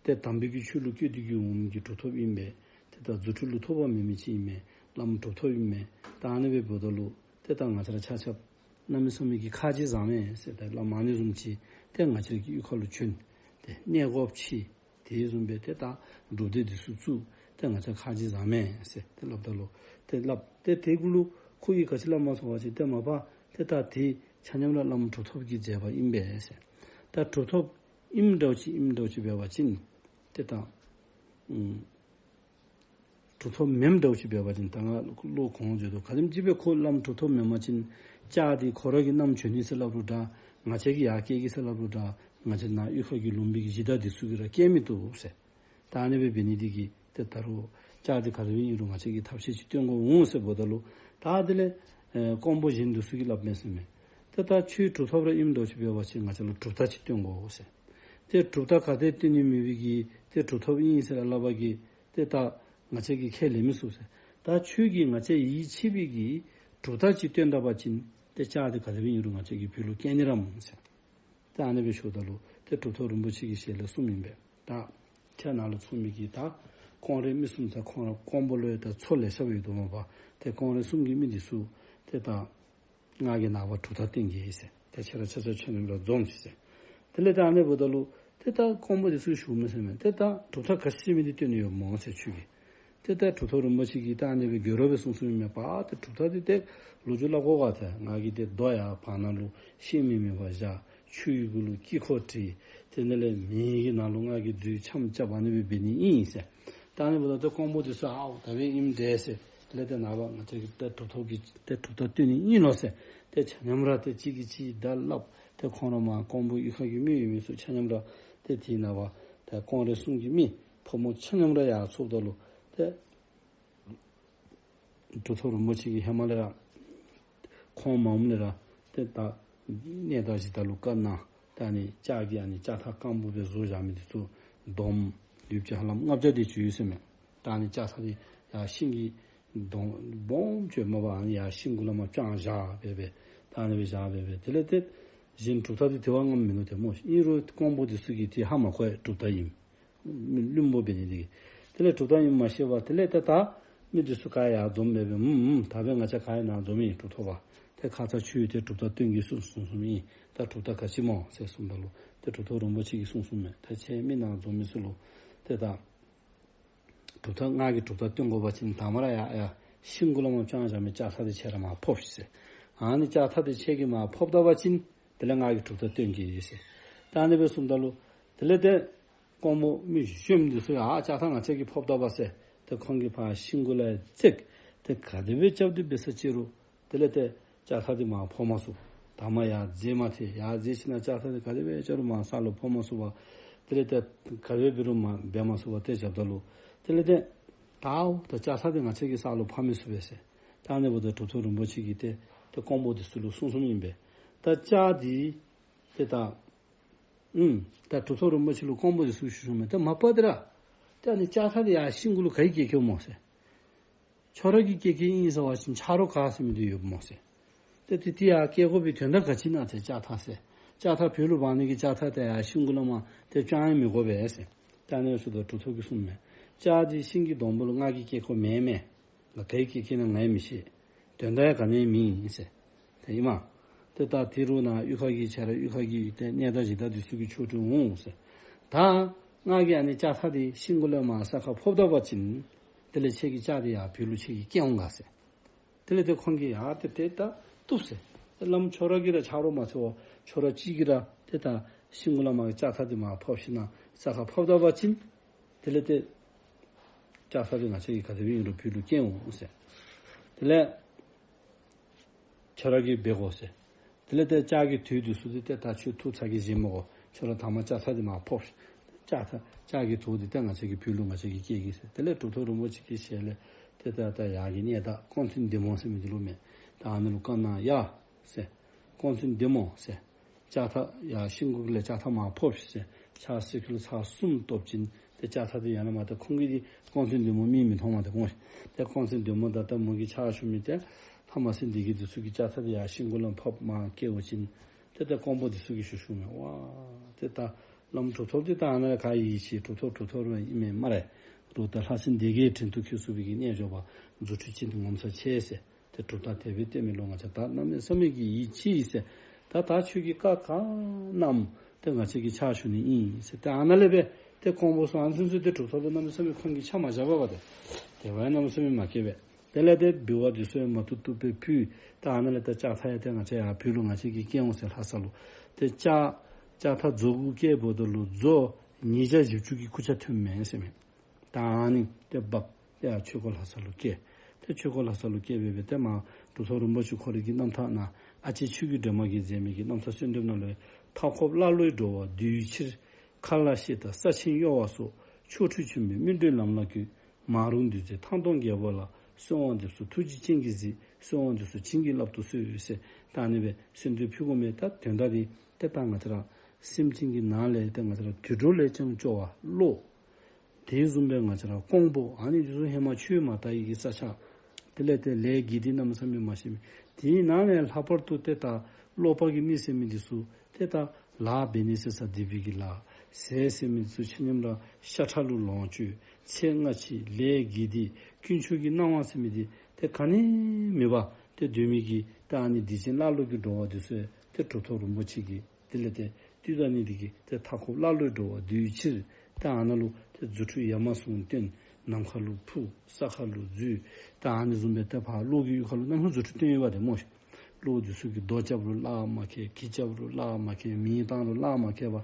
ཏེ་དམ་པའི་གི་ཆོས་ལུ་བཀོད་དེ་གིས་འོང་མི་གི་གྲུབ་ཐོབ་ཨིན་པས། ཏེ་ད་རྫུ་འཕྲུལ་ལུ་ཐོགས་པ་མེད་མི་ཅིག་ཨིན་མས། བླམ་གྲུབ་ཐོབ་ཨིན་མས། ད་ཨ་ནི་སྦེ་འབདཝ་ད་ལུ་ཏེ་ད་ང་བཅས་ར་ཆ་ཁྱབ་གནམ་མེད་ས་མེད་ཀྱི་ཁ་རྗེ་བཟང་མས་ཟེར། ཏེ་བླམ་ཨ་ནི་བཟུམ་ཅིག་ཏེ་ང་བཅས་ཀྱི་གཡུས་ཁ་ལུ་བྱོན། ཏེ་གནས་སྒོ་ཕྱེ། དེ་བཟུམ་སྦེ་ཏེ་ད་སྒྲུབ་སྡེ་འདི་ཚུ་བཙུགས། ཏེ་ང་བཅས་ཁ་རྗེ་བཟང་མས་ཟེར་ཏེ་སླབ་ད་ལུ་ཏེ་སླབ། ཏེ་དེ་གུ་ལུ་ཁོ་གིས་ག་ཅི་སླབ་མས་ཟེར་བ་ཅིན་ཏེ་མ་པ་ཏེ་ད་དེ་ཆ་མཉམ་ར་བླམ་གྲུབ་ཐོབ་ཀྱི་མཛད་པ་ཨིན་པས་ཟེར། ད་གྲུབ་ཐོབ་ཨིནམ་འདྲཝ་ཅིག་ཨིནམ་འདྲཝ་ཅིག་འབད་བ་ཅིན་ཏེ་ད་ཨུམ་གྲུབ་ཐོབ་མེནམ་འདྲཝ་ཅིག་འབད་བ་ཅིན་ད་ང་བློ་གོང་བརྗོད་དོ། ག་དེམ་ཅིག་སྦེ་ཁོ་བླམ་གྲུབ་ཐོབ་མེན་པ་ཅིན་ལྕགས་འདི་ཁོ་ར་གིས་བསྣམས་བྱོན་ནི་ཟེར་སླབ་རུང་འདྲ། ང་བཅས་ཀྱིས་ཡར་བསྐྱལ་གེ་ཟེར་སླབ་རུང་འདྲ། ང་བཅས་ནཱ་གཡུས་ཁ་གི་ལུང་པའི་གི་གཞི་བདག་འདི་ཚུ་གིས་ར་བསྐྱལ་མི་བཏུབ་ཟེར། ད་ཨ་ནི་སྦེ་འབད་ནི་འདི་གིས་ཏེ་ད་རུང་ལྕགས་འདི་ག་དེ་སྦེ་ཨིན་རུང་ང་བཅས་ཀྱིས་ཐབས་ཤེས་ཅིག་སྟོན་དགོ་འོང་ཟེར་འབདཝ་ད་ལུ་ད་དེ་ལས་ཨེ་ཀོང་པོ་གཞན་འདི་ཚུ་གིས་སླབ་མས་ཟེར་མས། ཏེ་ད་ཁྱོད་གྲུབ་ཐོབ་ར་ཨིནམ་འདྲཝ་ཅིག་འབད་བ་ཅིན་ང་བཅས་ལུ་གྲུབ་རྟགས་ཅིག་སྟོན་དགོ་ཟེར། ཏེ་གྲུབ་རྟགས་ག་དེ་སྟོན་ནི་མེད་པའི་གི་ཏེ་གྲུབ་ཐོབ་ཨིན་ཟེར་སླབ་པ་གིས་ཏེ་ད་ང་བཅས་ཀྱིས་ཁས་ལེན་མི་ཚུགས་ཟེར། ད་ཁྱོད་ཀྱིས་ང་བཅས་ཡིད་ཆེས་པའི་གི་གྲུབ་རྟགས་ཅིག་སྟོན་ད་པ་ཅིན་ཏེ་ལྕགས་འདི་ག་དེ་སྦེ་ཨིན་རུང་ང་བཅས་ཀྱིས་བོད་ལུ་བསྐྱལ་ནི་ར་སྨོ་ཟེར། ཏེ་ཨ་ནི་སྦེ་ཞུཝ་ད་ལུ་ཏེ་གྲུབ་ཐོབ་རིན་པོ་ཆེ་གི་ཞལ་ལས་གསུངམ་ཨིན་པས། ད་ཁྱེད་ནཱ་ལུ་ཚོགས་མི་གི་ད་ཀོང་རེ་མི་གསུམ་ད་ཁོང་ར་ཀོང་པོ་ལུ་ཡང་ད་ཚོགས་ལེ་ཤ་སྦེ་ཡོད་དོ་མས་པ། ཏེ་ཀོང་རེ་གསུམ་གྱི་མི་འདི་ཚུ་ཏེ་ད་ང་གིས་ནངས་པ་གྲུབ་རྟགས་སྟོན་གེ་ཟེར། ཏེ་ཁྱེད་ར་ཆ་ཁྱབ་ཆ་མཉམ་ར་འཛོམས་ཤིག་ཟེར། དེ་ལས་ད་ཨ་ནི་འབདཝ་ད་ལུ་ཏེ་ད་ཀོང་པོ་འདི་ཚུ་ཞུཝ་མས་ཟེར་མས། ཏེ་ད་གྲུབ་རྟགས་ག་ཅི་མི་འདི་སྟོན་ནི་ཡོད་སྨོ་ཟེར་ཁྱོད་ཀྱིས། ཏེ་ད་གྲུབ་ཐོབ་རིན་པོ་ཆེ་གིས་ད་ཨ་ནི་སྦེ་དགོད་བྲ་སྦེ་གསུངས་གསུངསམ་ཨིན་མས་པ། ཏེ་གྲུབ་རྟགས་འདི་ཏེ་ལོ་རྒྱུས་སླབ་དགོ་ག། ཏེ་ང་གིས་ཏེ་རྡོ་ཡར་བར་ན་ལུ་ཤེལ་མིག་མེད་པར་བཞག། ཆུ་ཡི་གུ་ལུ་དཀྱིལ་འཁོར་བྲིས། ཏེ་དེ་ལས་མེ་གི་ནང་ལུ་ང་གིས་རྫུས་འཆམ་རྐྱབ་ཨ་ནི་སྦེ་འབད་ནི་ཨིན་ཟེར། ད་ཨ་ནི་འབདཝ་ད་ཏེ་ཀོང་པོ་འདི་ཚུ་ཨའོ་ད་སྦེ་ཨིནམ་འདྲས་ཟེར། དེ་ལས་ཏེ་ནངས་པ་ང་བཅས་ཀྱིས་ཏེ་གྲུབ་ཐོབ་ཀྱི་ཏེ་གྲུབ་རྟགས་སྟོན་ནི་ཨིན་ལོ་ཟེར། ཏེ་ཆ་མཉམ་ར་ཏེ་གཅིག་གིས་གཅིག་བརྡ་སླབ། ཏེ་ཁོང་ར་མར་ཀོང་པོ་གཡུས་ཁ་གི་མི་ཡོད་མི་ཚུ་ཆ་མཉམ་ར་ཏེ་དེ་ནངས་པ་ ཏེ་ཀོང་རེ་གསུམ་གྱི་མི་ཕོ་མོ་ཆ་མཉམ་ར་ཡར་ཚོགསཔ་ད་ལུ་ཏེ་གྲུབ་ཐོབ་རིན་པོ་ཆེ་གིས་ཧེ་མ་ལས་ར་ཁོང་མ་འོངམ་ལས་ར་ཏེ་ད་གནས་བདག་གཞི་བདག་ལུ་བཀའ་གནང་། ད་ཨ་ནི་ལྕགས་ཀྱི་ཨ་ནི་ལྕགས་ཐག་སྐམ་པོ་སྦེ་བཟོ་བཞག་མི་འདི་ཚུ་སྡོམ་ཡོདཔ་ཅིག་ཧ་ལམ་ལྔ་བརྒྱ་དེ་ཅིག་ཡོད་ཟེར་མས། ད་ཨ་ནི་ལྕགས་ཐག་འདི་ཡར་ཤིང་གི་སྡོང་སྦོམ་ཅིག་མ་པ་ཨ་ནི་ཡར་ཤིང་གུ་ལས་མར་དཔྱང་བཞག་སྦེ་སྦེ་ད་ཨ་ནི་སྦེ་བཞག་སྦེ་སྦེ། དེ་ལས་ཏེ་གཞན་གྲུབ་ཐོབ་འདི་དེ་བ་ངམ་མིན་ནུག་ཏེ་སྨོ། ཨིན་རུང་ཀོང་པོ་འདི་ཚུ་གིས་འདི་ཧ་མ་གོ་བས་གྲུབ་རྟགས་ཨིནམ། མི་བླུན་པོ་འབད་ནི་འདི་གིས། དེ་ལས་གྲུབ་རྟགས་ཨིནམ་མ་ཤེས་པར་དེ་ལས་ཏེ་ད་མི་འདི་ཚུ་ག་ཡར་འཛོམས་སྦེ་སྦེ་ཨུམ་ཨུམ་ད་འབདན་ང་བཅས་ག་ཡར་ནཱ་འཛོམས་ཡི་གྲུབ་ཐོབ་པ། ཏེ་ཁ་ཙ་ཁྱོད་ཏེ་གྲུབ་རྟགས་སྟོན་གེ་གསུངས་གསུངསམ་ཨིན། ད་གྲུབ་རྟགས་ག་ཅི་སྨོ་ཟེར་གསུངམ་ད་ལུ་ཏེ་གྲུབ་ཐོབ་རིན་པོ་ཆེ་གིས་གསུངས་གསུངསམ་མས། ད་ཁྱེད་མི་ནཱ་འཛོམས་མི་ཚུ་ལུ་ཏེ་ད་གྲུབ་རྟགས་ང་གིས་གྲུབ་རྟགས་སྟོན་དགོ་པ་ཅིན་ད་མར་ར་ཡར་ཡར་ཤིང་གུ་ལས་མར་དཔྱང་བཞག་མི་ལྕགས་ཐག་འདི་ཁྱེད་ར་མར་ཕབ་ཤིག་ཟེར། ཨ་ནི་ལྕགས་ཐག་འདི་ཁྱེད་ཀྱིས་མར་ཕབ་ད་པ་ཅིན་དེ་ལས་ང་གིས་གྲུབ་རྟགས་སྟོན་གེ་ཟེར། ད་ཨ་ནི་སྦེ་གསུངམ་ད་ལུ་དེ་ལས་ཏེ་ཀོང་པོ་མི་གཞོནམ་འདི་ཚུ་ཡང་ཨ་ལྕགས་ཐག་ང་བཅས་ཀྱིས་ཕབ་ད་པ་ཟེར་ཏེ་ཁོང་གིས་ཕར་ཤིང་གུ་ལས་བརྩེགས་ཏེ་ག་དེ་སྦེ་རྐྱབ་སྟེ་འབད་ས་ཅི་རུང་དེ་ལས་ཏེ་ལྕགས་ཐག་འདི་མར་ཕབ་མ་ཚུགས། ད་མར་ཡར་འཛེགས་མ་ཐལ། ཡར་འཛེགས་ཞིནམ་ལྕགས་ཐག་འདི་ག་དེ་སྦེ་རྐྱབ་རུང་མར་ས་ལུ་ཕབ་མ་ཚུགས་པར་དེ་ལས་ཏེ་ག་དེ་སྦེ་འབད་རུང་མར་འབད་མ་ཚུགས་པར་ཏེ་རྐྱབ་ད་ལུ་དེ་ལས་ཏེ་ད་འོ་ད་ལྕགས་ཐག་འདི་ང་བཅས་ཀྱིས་ས་ལུ་ཕབ་མི་ཚུགས་པས་ཟེར། ད་ཨ་ནི་འབདཝ་ད་གྲུབ་ཐོབ་རིན་པོ་ཆེ་གིས་ཏེ་ཏེ་ཀོང་པོ་འདི་ཚུ་ལུ་གསུངས་གསུངསམ་ཨིན་པས། ད་ལྕགས་འདི་ཏེ་ད་ཨུམ་ད་གྲུབ་ཐོབ་རིན་པོ་ཆེ་ལུ་ཀོང་པོ་འདི་ཚུ་ཞུ་ཞུཝ་མས། ཏེ་མ་པ་ཏེ་ར་ཏེ་ཨ་ནི་ལྕགས་ཐག་འདི་ཡར་ཤིང་གུ་ལུ་ག་གིས་བཀལ་བཀལཝ་སྨོ་ཟེར། ཁྱོད་ར་གིས་བཀལ་བཀལཝ་ཨིན་ཟེར་བ་ཅིན་ཆ་རོགས་ག་ཟེར་མི་འདི་ཡོདཔ་སྨོ་ཟེར། ཏེ་ཏེ་ཏེ་ཡར་བཀལ་དགོ་པའི་དོན་དག་ག་ཅི་ཨིན་ན་ཟེར། ལྕགས་ཐག་ཟེར། ལྕགས་ཐག་བོད་ལུ་འབག་ནི་གི་ལྕགས་ཐག་དེ་ཡར་ཤིང་གུ་ལས་མར་ཏེ་དཔྱང་ཡང་མི་དགོ་པས་ཟེར། ད་ཨ་ནི་ཚུ་ད་གྲུབ་ཐོབ་ཀྱིས་གསུངསམ་མས། ལྕགས་འདི་ཤིང་གི་སྡོང་པོ་ལུ་ང་གིས་བཀལ་དགོཔ་མེན་མས། ང་ག་གིས་བཀལ་བཀལཝ་ཨིན་ན་ང་ཡང་མི་ཤེས། དོན་དག་ཡང་ག་ནི་ཡང་མེད་ཟེར། ཏེ་ཨིན་མས། ཏེ་ད་དེ་རུང་ནཱ་གཡུས་ཁ་གི་ཁྱེད་ར་གཡུས་ཁ་གི་ཏེ་གནས་བདག་གཞི་བདག་འདི་ཚུ་གིས་ཆོ་འཕྲུལ་འོང་ཟེར། ད་ང་གིས་ཨ་ནི་ལྕགས་ཐག་འདི་ཤིང་གུ་ལས་མར་ས་ཁར་ཕབ་ད་པ་ཅིན་དེ་ལས་ཁྱེད་ཀྱིས་ལྕགས་འདི་ཡར་བོད་ལུ་ཁྱེད་ཀྱིས་བསྐྱལ་འོང་ག་ཟེར། དེ་ལས་ཏེ་ཁོང་གིས་ཡ་ཏེ་ཏེ་ད་བཏུབ་ཟེར། ཏེ་བླམ་ཁྱོད་ར་གིས་ར་ཆ་རོགས་མ་འཚོལ་བར་ཁྱོད་ར་གཅིག་གིས་ར་ཏེ་ད་ཤིང་གུ་ལས་མར་ལྕགས་ཐག་འདི་མར་ཕབ་ཞིནམ་ལས་ས་ཁར་ཕབ་ད་པ་ཅིན་དེ་ལས་ཏེ་ལྕགས་ཐག་འདི་ང་བཅས་ཀྱིས་ག་དེ་སྦེ་ཨིན་རུང་བོད་ལུ་བསྐྱལ་འོང་ཟེར། དེ་ལས་ཁྱོད་ར་གིས་འབད་དགོ་ཟེར། དེ་ལས་ཏེ་ལྕགས་ཀྱི་དུག་འདི་ཚུ་འདི་ཏེ་ད་ཁྱོད་ཐུགས་ཚ་གྱང་བཞེས་མི་དགོ། ཁྱོད་ར་ད་མར་ལྕགས་ཐག་འདི་མར་ཕབ། ལྕགས་ཐག་ལྕགས་ཀྱི་དུག་འདི་ཏེ་ང་བཅས་ཀྱིས་བོད་ལུ་ང་བཅས་ཀྱིས་བསྐྱལ་གེ་ཟེར། དེ་ལས་གྲུབ་ཐོབ་རིན་པོ་ཆེ་གི་ཞལ་ལས་ཏེ་ད་ད་ཡར་གྱི་གནས་བདག་ཀོང་བཙུན་འདན་མ་ཟེར་མི་འདི་ལུ་མས། ད་ཨ་ནི་ལུ་བཀའ་གནང་ཡ་ཟེར། ཀོང་བཙུན་འདན་མ་ཟེར། ལྕགས་ཐག་ཡར་ཤིང་གུ་ལས་ལྕགས་ཐག་མར་ཕབ་ཤིག་ཟེར། ཕྱག་སེར་ཁུ་ལུ་ཚར་གསུམ་བཏོག་ཅིན་ཏེ་ལྕགས་ཐག་འདི་ཡར་ནཱ་མར་ཏེ་ཁོང་གིས་འདི་ཀོང་བཙུན་འདན་མ་མིག་མི་མཐོང་མས་ཏེ་སྨོ། ཏེ་ཀོང་བཙུན་འདན་མ་དང་ཏེ་མོ་གི་ཕྱག་ཞུ་མི་ཏེ་ལྷ་མ་སྲིན་སྡེ་བརྒྱད་འདི་ཚུ་གིས་ལྕགས་ཐག་འདི་ཡར་ཤིང་གུ་ལས་ཕབ་མར་བསྐྱལ་བ་ཅིན་ཏེ་ཏེ་ཀོང་པོ་འདི་ཚུ་གིས་ཞུ་ཞུཝ་མས། ཝ་ཏེ་ད་བླམ་གྲུབ་ཐོབ་འདི་ད་ཨ་ནཱ་ལས་ག་ཡིད་ཆེས། གྲུབ་ཐོབ་གྲུབ་ཐོབ་ར་ཨིན་མས་སྨ་རེ། རུང་ད་ལྷ་སྲིན་སྡེ་བརྒྱད་དྲིན་དུ་འཁྱུད་ཚུགས་པའི་གི་རྣལ་འབྱོར་པ་རྫུ་འཕྲུལ་ཅན་ངོ་མཚར་ཆེ་ཟེར། ཏེ་གྲུབ་རྟགས་དེ་སྦེ་སྟོན་མི་ལུ་ང་བཅས་ད་གནམ་མེད་ས་མེད་ཀྱི་ཡིད་ཆེས་ཡི་ཟེར། ད་ད་ཁྱོད་ཀྱིས་བཀའ་ག་གནངམ་ཏེ་ང་བཅས་ཀྱིས་ཕྱག་ཞུ་ནི་ཨིན་ཟེར། ཏེ་ཨ་ནཱ་ལས་སྦེ་ཏེ་ཀོང་པོ་ཚུ་ཨ་ནི་ཚུ་ཏེ་གྲུབ་ཐོབ་ལུ་གནམ་མེད་ས་མེད་ཁོང་གིས་ཆ་མ་བཞག་པར་ཏེ་དད་པ་ཡང་གནམ་མེད་ས་མེད་མ་སྐྱེས་པས། དེ་ལས་ཏེ་འབུལ་བ་འདི་ཚུ་ཡང་མ་བཏུབ་བཏུབ་སྦེ་ཕུལ། ད་ཨ་ནཱ་ལས་ད་ལྕགས་ཐག་ཡང་ཏེ་ང་བཅས་ཡར་བོད་ལུ་ང་བཅས་ཀྱིས་བསྐྱལ་འོང་ཟེར་ལྷ་ས་ལུ། ཏེ་ལྕགས་ལྕགས་ཐག་མཛོ་དགུ་བསྐྱལཝ་ད་ལུ་མཛོ་ཉིས་བརྒྱ་བཞི་བཅུ་གི་ཁུར་ཆ་ཐོན་མས་ཟེར་མས། ད་ཨ་ནི་ཏེ་འབག་ཏེ་ཡར་ཆོས་འཁོར་ལྷ་ས་ལུ་བསྐྱལ། ཏེ་ཆོས་འཁོར་ལྷ་ས་ལུ་བསྐྱལ་སྦེ་སྦེ་ཏེ་མར་གྲུབ་ཐོབ་རིན་པོ་ཆེ་ཁོ་རའི་གི་རྣམ་ཐར་ནང་ཨ་ལྕེ་ཆོས་ཀྱི་སྒྲོན་མ་གིས་མཛད་མི་གི་རྣམ་ཐར་གསོལ་འདེབས་ནང་ལུ་ཡང་མཐའ་འཁོབ་ཀླ་ཀློའི་འགྲོ་བ་འདུལ་བའི་ཕྱིར། མཁའ་ལ་གཤེགས་དང་ས་ཆེན་གཡོ་བ་སོགས། ཆོ་འཕྲུལ་ཆེན་པོའི་སྨིན་གྲོལ་ལམ་ལ་བཀོད། མ་རུངས་འདུལ་མཛད་ཐང་སྟོང་རྒྱལ་པོ་ལ། གསོལ་བ་འདེབས་སོ་ཐུགས་རྗེའི་སྤྱན་གྱིས་གཟིགས། གསོལ་བ་འདེབས་སོ་བྱིན་གྱིས་བརླབ་ཏུ་གསོལ་ཟེར། ད་ཨ་ནི་སྦེ་གསོལ་འདེབས་ཕུལ་དགོ་མས། ད་དོན་དག་འདི་ཏེ་ད་ང་བཅས་ར་སེམས་ཅན་གྱི་ནང་ལས་ཏེ་ང་བཅས་ར་དུད་འགྲོ་ལས་ཀྱང་སྐྱོ་བ་ཀློ། དེ་བཟུམ་སྦེ་ང་བཅས་ར་ཀོང་པོ་ཨ་ནི་འདི་ཚུ་ཧེ་མ་ཆོས་མ་དར་བའི་གི་ས་ཆ། དེ་ལས་ཏེ་ལས་དགེ་སྡིག་གནམ་མེད་ས་མེད་མ་ཤེས་མི། དེའི་ནང་ནས་ལྷག་པར་དུ་ཏེ་ད་ཀློག་པ་གི་མི་ཟེར་མི་འདི་ཚུ་ཏེ་ད་ལཱ་འབད་ནི་ཟེར་ས་སྡིག་པའི་གི་ལཱ། ཟས་ཟེར་མི་འདི་ཚུ་ཆ་མཉམ་ར་ཤ་ཁྲག་ལུ་ལོངས་སྤྱོད། ཚེ་སྔ་ཕྱི་ལས་དགེ་སྡིག་དཀོན་མཆོག་གི་གནང་བ་ཟེར་མི་འདི་ཏེ་ག་ནི་མེད་པར་ཏེ་སྡོད་མི་གི་ད་ཨ་ནི་སྡིག་ཅན་ཀླ་ཀློ་གི་འགྲོ་བ་འདི་ཚུ་ཏེ་གྲུབ་ཐོབ་རིན་པོ་ཆེ་གིས་དེ་ལས་ཏེ་དུས་ད་ནི་འདི་གིས་ཏེ་མཐའ་འཁོབ་ཀླ་ཀློའི་འགྲོ་བ་འདུལ་ཕྱིར་ཏེ་ཨ་ནཱ་ལུ་ཏེ་རྫུ་འཕྲུལ་ཡ་མ་ཟུང་སྟོན། ནམ་མཁའ་ལུ་འཕུར། ས་ཁ་ལུ་འཛུལ། ཏེ་ཨ་ནི་བཟུམ་སྦེ་ཏེ་ཕར་ཀླུ་གི་ཡུལ་ཁ་ལུ་གནམ་མེད་ས་མེད་རྫུ་འཕྲུལ་སྟོན་ཡོདཔ་འདི་སྨོ་ཤིག། ཀླུ་འདི་ཚུ་གིས་རྡོ་རྐྱབ་རུང་གླགས་མ་ཁེལ། གྱི་རྐྱབ་རུང་གླགས་མ་ཁེལ། མེ་བཏང་རུང་གླགས་མ་ཁེལ་བར་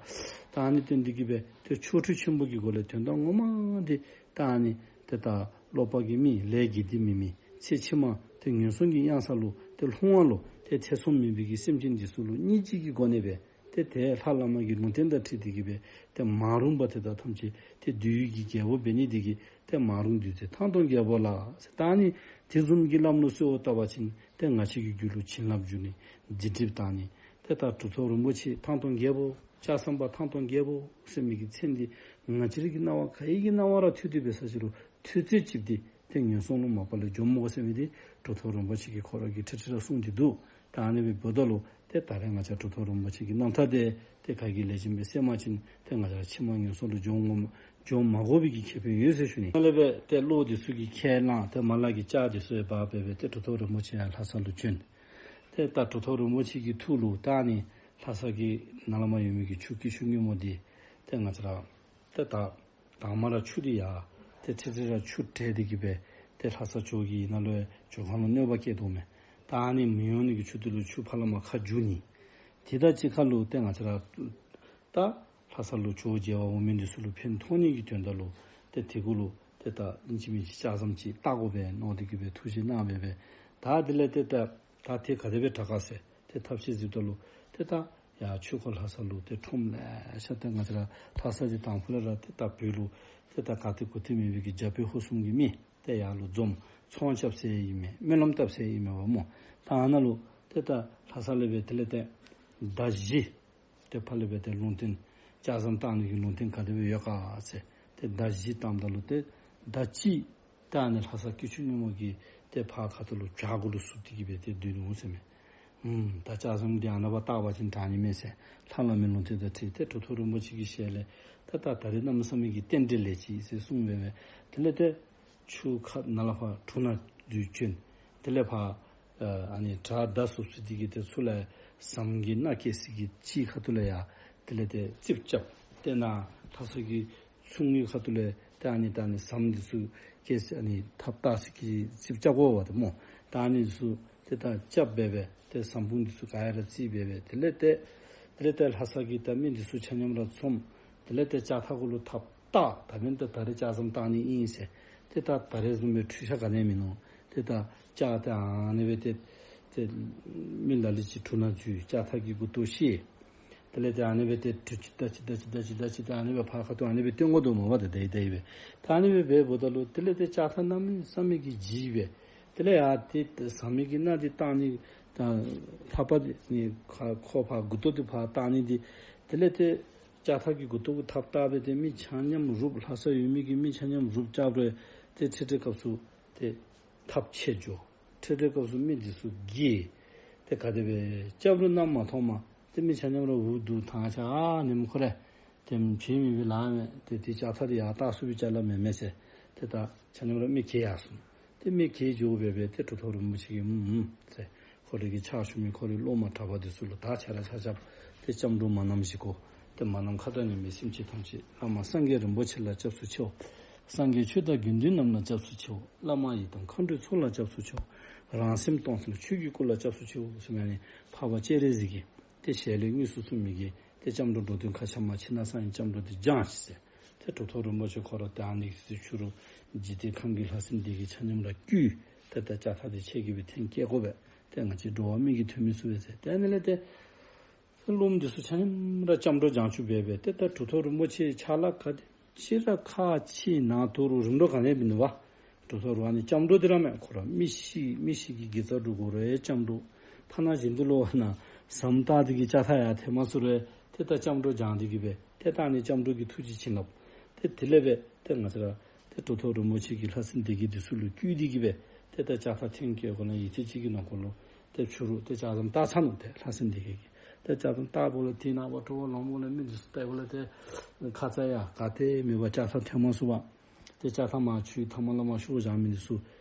ཏེ་ཨ་ནི་སྟོན་ཏེ་གིས་སྦེ་ཏེ་ཆོ་འཕྲུལ་ཆེན་པོ་གི་སྒོ་ལས་དོན་དག་ངོ་མ་འདི་ཏེ་ཨ་ནི་ཏེ་ད་ཀློག་པ་གི་མི་ལས་དགེ་སྡིག་མེད་མི་ཚེ་ཕྱི་མ་ཏེ་ངན་སོང་གི་གཡང་ས་ལུ་ཏེ་ལྷུང་བ་ལུ་ཏེ་ཐེ་ཚོམ་མེད་པའི་གི་སེམས་ཅན་འདི་ཚུ་ལུ་སྙིང་རྗེ་གི་སྒོ་ནས་སྦེ་ ཏེ་ཏེ་ལྷ་བླ་མ་གི་ལུང་བསྟན་དང་འཁྲིལ་ཏེ་གི་སྦེ་ཏེ་མ་རུངས་པ་དེ་དག་ཐམས་ཅད་ཏེ་འདུལ་བའི་གི་རྒྱལ་པོ་འབད་ནི་དེ་གིས་ཏེ་མ་རུངས་འདུལ་མཛད་ཐང་སྟོང་རྒྱལ་པོ་ལགས་ཟེར། ད་ནི་དེ་བཟུམ་གྱི་ལམ་ལུགས་གསོལ་བ་བཏབ་པ་ཅིན་ཏེ་ང་བཅས་ཀྱི་རྒྱུད་ལུ་བྱིན་རླབས་འཇུག་ནི་རྗེས་སྒྲིབ་དག་ནི། ཏེ་ད་གྲུབ་ཐོབ་རིན་པོ་ཆེ་ཐང་སྟོང་རྒྱལ་པོ་ལྕགས་ཟམ་པ་ཐང་སྟོང་རྒྱལ་པོ་ཟེར་མི་གི་མཚན་འདི་ང་བཅས་ར་གི་རྣ་བ་ག་ཡི་གི་རྣ་བ་ར་ཐོས་ཏེ་འབད་ས་ཅི་རུང་ཐོས་ཚད་ཅིག་འདི་ཏེ་ངན་སོང་ལུ་མ་པ་ལས་འགྱོ་མི་དགོ་ཟེར་མི་འདི་གྲུབ་ཐོབ་རིན་པོ་ཆེ་གིས་ཁོ་ར་གིས་ཁྲི་ཁྲི་ར་གསུངས་ཏེ་འདུག། ད་ཨ་ནི་སྦེ་འབདཝ་ད་ལུ་ཏེ་ད་རེས་ང་བཅས་གྲུབ་ཐོབ་རིན་པོ་ཆེ་གི་རྣམ་ཐར་དེ་ཏེ་ག་གིས་ལེགས་ཤོམ་སྦེ་གསན་པ་ཅིན་ཏེ་ང་བཅས་ར་ཕྱི་མ་ངན་སོང་ལུ་འགྱོ་འོང་འགྱོ་མ་དགོ་པའི་གི་ཁེ་ཕན་ཡོད་ཟེར་ཞུ་ནི། ཨ་ནི་སྦེ་ཏེ་བློ་འདི་ཚུ་གིས་ཁས་བླངས་ཏེ་མར་ལས་ཀྱི་ལྕགས་འདི་ཚུ་ཡང་འབག་སྦེ་སྦེ་ཏེ་གྲུབ་ཐོབ་རིན་པོ་ཆེ་ཡང་ལྷ་ས་ལུ་བྱོན། ཏེ་ད་གྲུབ་ཐོབ་རིན་པོ་ཆེ་གི་ཐུགས་ལུ་ད་ཨ་ནི་ལྷ་ས་གི་ནཱ་ལས་མར་ཡོད་མི་གི་ཆུ་སྐྱིད་ཆུ་སྔོན་མོ་འདི་ཏེ་ང་བཅས་ར་ཏེ་ད་དང་མ་ར་ཆུ་འདི་ཡང་ཏེ་ཁྲིག་ཁྲི་ར་ཆུ་བྲལ་ཏེ་གི་སྦེ་ཏེ་ལྷ་ས་ཇོ་གི་ནང་ལུ་ཇོ་ཁང་ལུ་གནོད་པ་བསྐྱལ་དོ་མས། ད་ཨ་ནི་མི་འོང་ནི་གི་ཆུ་འདི་ལུ་ཆུ་ཕར་ལས་མར་ཁ་བསྒྱུར་ནི། དེ་དང་གཅིག་ཁར་ལུ་ཏེ་ང་བཅས་ར་ད་ལྷ་ས་ལུ་ཇོ་བོ་མཇལ་བར་འོང་མི་འདི་ཚུ་ལུ་ཕན་ཐོགས་ནི་གི་དོན་དག་ལུ་ཏེ་དེ་གུ་ལུ་ཏེ་ད་ཨིན་ཅི་མིན་ཅི་ལྕགས་ཟམ་ཅིག་བཏགས་དགོ་པས་མནོ་སྟེ་གི་སྦེ་ཐུགས་བཞེད་གནང་སྦེ་སྦེ། ད་དེ་ལས་ཏེ་ད་ད་ཏེ་ག་དེ་སྦེ་དྲག་ག་ཟེར་ཏེ་ཐབས་ཤེས་གཟིགསཔ་ད་ལུ་ཏེ་ད་ཡར་ཆོས་འཁོར་ལྷ་ས་ལུ་ཏེ་ཁྲོམ་ལེ་ཤ་ཏེ་ང་བཅས་ར་ལྷ་ས་འདི་དང་ཕུ་ལས་ར་ཏེ་ད་བོད་ལུ་ཏེ་ད་ག་ཏེ་གུ་ཏེ་མེད་པའི་གི་རྒྱ་བོད་ཧོར་གསུམ་གྱི་མི་ཏེ་ཡར་ལུ་འཛོམས་ཚོང་རྐྱབ་ས་ཨིན་མས། སྨོན་ལམ་བཏབ་ས་ཨིན་མས་པ་སྨོ། ད་ཨ་ནཱ་ལུ་ཏེ་ད་ལྷ་ས་ལས་སྦེ་དེ་ལས་ཏེ་ཟླ་བཞི་ཏེ་ཕར་ལས་སྦེ་ཏེ་ལུང་བསྟན་ལྕགས་ཟམ་བཏགས་ནི་གི་ལུང་བསྟན་ག་དེ་སྦེ་ཡོད་ག་ཟེར་ཏེ་ཟླ་བཞི་བཏངམ་ད་ལུ་ཏེ་ཟླ་གཅིག་ད་ཨ་ནི་ལྷ་ས་སྐྱིད་ཆུ་སྔོན་མོ་གི་ཏེ་ཕར་ཁ་ཐུག་ལུ་བྱག་གུ་ལུ་ཟུག་སྟེ་གི་སྦེ་ཏེ་སྡོད་ནུག་ཟེར་མས། ཨུམ་ད་ལྕགས་ཟམ་འདི་ཨ་ནཱ་ཕར་བཏགས་པ་ཅིན་དྲག་ནི་མས་ཟེར་ལྷ་བླ་མའི་ལུང་བསྟན་དང་འཁྲིལ་ཏེ་གྲུབ་ཐོབ་རིན་པོ་ཆེ་གི་ཞལ་ལས་ད་ད་ད་རེས་གནམ་མེད་ས་མེད་ཀྱི་རྟེན་འབྲེལ་ལེགས་ཅི་ཟེར་གསུངས་སྦེ་སྦེ་དེ་ལས་ཏེ་ཆུ་ཁ་ནཱ་ལས་ཕར་གྲུ་ནང་འཛུལ་བྱོན། དེ་ལས་ཕར་ཨ་ནི་བྲག་མདའ་ཟུག་སུ་འདི་གི་ཏེ་ཚུར་ལས་ཟམ་གྱི་སྣ་བཀལ་ས་གི་ཕྱི་ཁ་ཐུག་ལས་ཡར་དེ་ལས་ཏེ་རྩིགཔ་རྐྱབ། ཏེ་ནཱ་ལྷ་ས་གི་ཚུར་ངོས་ཁ་ཐུག་ལས་ཏེ་ཨ་ནི་ད་ཨ་ནི་ཟམ་འདི་ཚུ་བཀལ་ས་ཨ་ནི་ཐགཔ་བཏགས་ས་གི་རྩིགཔ་རྐྱབ་དགོ་པ་ཏེ་སྨོ། ད་ཨ་ནི་ཚུ་ཏེ་ད་རྐྱབ་སྦེ་སྦེ་ཏེ་ཟམ་དཔུང་འདི་ཚུ་ག་ཡ་ར་བརྩིགས་སྦེ་སྦེ་དེ་ལས་ཏེ་དེ་ལས་ཏེ་ལྷ་ས་གི་ད་མི་འདི་ཚུ་ཆ་མཉམ་ར་འཛོམས། དེ་ལས་ཏེ་ལྕགས་ཐག་གུ་ལུ་ཐགཔ་བཏགས། ད་མེན་ཏེ་ད་རེས་ལྕགས་ཟམ་བཏགས་ནི་ཨིན་ཟེར་ཏེ་ད་ད་རེས་བཟུམ་སྦེ་འཕྲུལ་ཆས་ག་ནི་མིན་ནུག། ཏེ་ད་ལྕགས་ཏེ་ཨ་ནི་སྦེ་ཏེ་ཏེ་མི་ལ་ལུ་ཅིག་གྲུ་ནང་འཛུལ་ལྕགས་ཐག་གི་མགུ་ཏོ་བཤེད། དེ་ལས་ཏེ་ཨ་ནི་སྦེ་ཏེ་གྲུ་ཅིག་ད་ཅིག་ད་ཅིག་ད་ཅིག་ད་ཅིག་ད་ཨ་ནི་སྦེ་ཕར་ཁ་ཐུག་ཨ་ནི་སྦེ་སྟོན་དགོ་དོ་མས་པ་ཏེ་ད་ཨེ་ད་ཨེ་སྦེ། ད་ཨ་ནི་སྦེ་འབདཝ་ད་ལུ་དེ་ལས་ཏེ་ལྕགས་ཐག་གནམ་མེད་ས་མེད་ཀྱི་ལྗིད་སྦེ། དེ་ལས་ཡར་ཏེ་ཟམ་གྱི་སྣ་འདི་བཏགས་ནི་ད་ལྷག་པ་འདི་ནི་ཁ་ཁོ་ཕར་མགུ་ཏོ་འདི་ཕར་བཏགས་ནི་འདི་དེ་ལས་ཏེ་ལྕགས་ཐག་གི་མགུ་ཏོ་གུ་ཐགཔ་བཏགས་སྦེ་ཏེ་མི་ཆ་མཉམ་རུབ། ལྷ་ས་ཡོད་མི་གི་མི་ཆ་མཉམ་རུབ་རྐྱབ་རུང་ཏེ་ཁྲིག་ཁྲི་སྐབས་སུ་ཏེ་ཐགཔ་ཆད་འགྱོ། ཁྲིག་ཁྲི་སྐབས་སུ་མི་འདི་ཚུ་འགྱེལ། ཏེ་ག་དེ་སྦེ་རྐྱབ་རུང་གནམ་མ་མཐོངམ་ཏེ་མི་ཆ་མཉམ་ར་འུ་སྡུག་ཐང་ཆད་ཨ་ནེམ་ཁོ་རེ་ཏེ་བྱིན་མི་བི་ལ་མེད། ཏེ་ཏེ་ལྕགས་ཐག་འདི་ཡར་བཏགས་ཚུགས་པའི་ཅ་ལ་མེན་མས་ཟེར། ཏེ་ད་ཆ་མཉམ་ར་མི་འགྱེལ་ཡར་སོང་། ཏེ་མི་འགྱེལ་འགྱོ་སྦེ་སྦེ་ཏེ་གྲུབ་ཐོབ་རིན་པོ་ཆེ་གིས་ཨུམ་ཨུམ་ཟེར་ཁོ་རའི་གི་ཕྱག་ཞུ་མི་ཁོ་རའི་སློབ་མ་གྲྭ་པ་འདི་ཚུ་ལུ་ད་ཆ་ར་ཆ་ཁྱབ་ཏེ་སྐྱབས་འགྲོ་མ་ནམ་བཞེས་དགོ། ཏེ་མ་ནམ་ཁ་ཏ་ཉམས་པའི་སེམས་ཅན་ཐམས་ཅད་བླ་མ་སངས་རྒྱས་རིན་པོ་ཆེ་ལ་སྐྱབས་སུ་མཆིའོ། སངས་རྒྱས་ཆོས་དང་དགེ་འདུན་རྣམས་ལ་སྐྱབས་སུ་མཆིའོ། བླ་མ་ཡི་དམ་མཁའ་འགྲོའི་ཚོགས་ལ་སྐྱབས་སུ་མཆིའོ། རང་སེམས་སྟོང་གསལ་ཆོས་ཀྱི་སྐུ་ལ་སྐྱབས་སུ་མཆིའོ་ཟེར་མི་ཨ་ནི་འཕགས་པ་སྤྱན་རས་གཟིགས་ཀྱི་ཏེ་ཞལ་ལས་དངོས་སུ་གསུངས་མི་གི་ཏེ་སྐྱབས་འགྲོ་འགྲོ་དོན་མཁའ་ཁྱབ་མ་ཕྱི་ནང་གསང་བའི་སྐྱབས་འགྲོ་འདི་བགྱང་ཤིག་ཟེར། ཏེ་གྲུབ་ཐོབ་རིན་པོ་ཆེ་ཁོ་ར་ཏེ་ཨ་ནི་གི་ཚེ་ཕྱི་རུ་འཇིག་རྟེན་ཁམས་ཀྱི་ལྷ་སྲིན་སྡེ་བརྒྱད་ཆ་མཉམ་ར་བསྐུལ། ཏེ་ད་ལྕགས་ཐག་འདི་ཁྱེད་ཀྱིས་སྦེ་འཐེན་བསྐྱལ་དགོ་པས། ཏེ་ང་བཅས་འགྲོ་བ་མི་གིས་འཐེན་མི་ཚུགས་པས་ཟེར། ཏེ་ཨ་ནི་ལས་ཏེ་ཏེ་སློབ་མ་འདི་ཚུ་ཆ་མཉམ་ར་སྐྱབས་འགྲོ་བགྱང་བཅུག་སྦེ་སྦེ་ཏེ་ད་གྲུབ་ཐོབ་རིན་པོ་ཆེ་ཕྱག་ལཱ་ག་དེ་ཅིག་ར་ཁག་ཆེ་ནང་དུ་རུང་རིམ་གྲོ་ག་ནི་ཡང་མིན་འདུག་པ། གྲུབ་ཐོབ་ར་ཨ་ནི་སྐྱབས་འགྲོ་འདི་ར་མས། ཁོ་ར་མི་ཤི་མི་ཤི་གི་དགེ་རྩ་སྒྲུབ་དགོ་རུང་ཡང་སྐྱབས་འགྲོ། ཐ་ན་གཞན་དུ་ལུ་བ་ན་ཟམ་བཏགས་འདི་གིས་ལྕགས་ཐག་ཡར་འཐེན་མ་ཚུགས་རུང་ཏེ་ད་སྐྱབས་འགྲོ་བགྱང་འདི་གིས་སྦེ་ཏེ་ད་ཨ་ནི་སྐྱབས་འགྲོ་གི་ཐུགས་རྗེ་བྱིན་རླབས་ཏེ་དེ་ལས་སྦེ་ཏེ་ང་བཅས་ར་ཏེ་གྲུབ་ཐོབ་རིན་པོ་ཆེ་གིས་ལྷ་སྲིན་སྡེ་བརྒྱད་འདི་ཚུ་ལུ་བསྐུལ་འདི་གིས་སྦེ་ཏེ་ད་ལྕགས་ཐག་འཐེན་བསྐྱལ་དགོ་ན་ཡུད་ཙམ་ཅིག་གི་ནང་འཁོད་ལུ་ཏེ་ཕྱི་རུ་ཏེ་ལྕགས་ཟམ་བཏགས་ཚར་ནུག། ཏེ་ལྷ་སྲིན་སྡེ་བརྒྱད་ཀྱིས་ཏེ་ལྕགས་ཟམ་བཏགས་པ་ལས་ཏེ་ནངས་པ་དྲོ་པ་ལོང་མོ་ལས་མི་འདི་ཚུ་བལྟ་བ་ལས་ཏེ་ཁ་ཙ་ཡང་ག་ཏེ་མེད་པར་ལྕགས་ཐག་འཐེན་མ་ཚུགས་པར་ཏེ་ལྕགས་ཐག་མར་ཆུའི་མཐའ་མ་ལས་མར་ཤོར་བཞག་མི་འདི་ཚུ་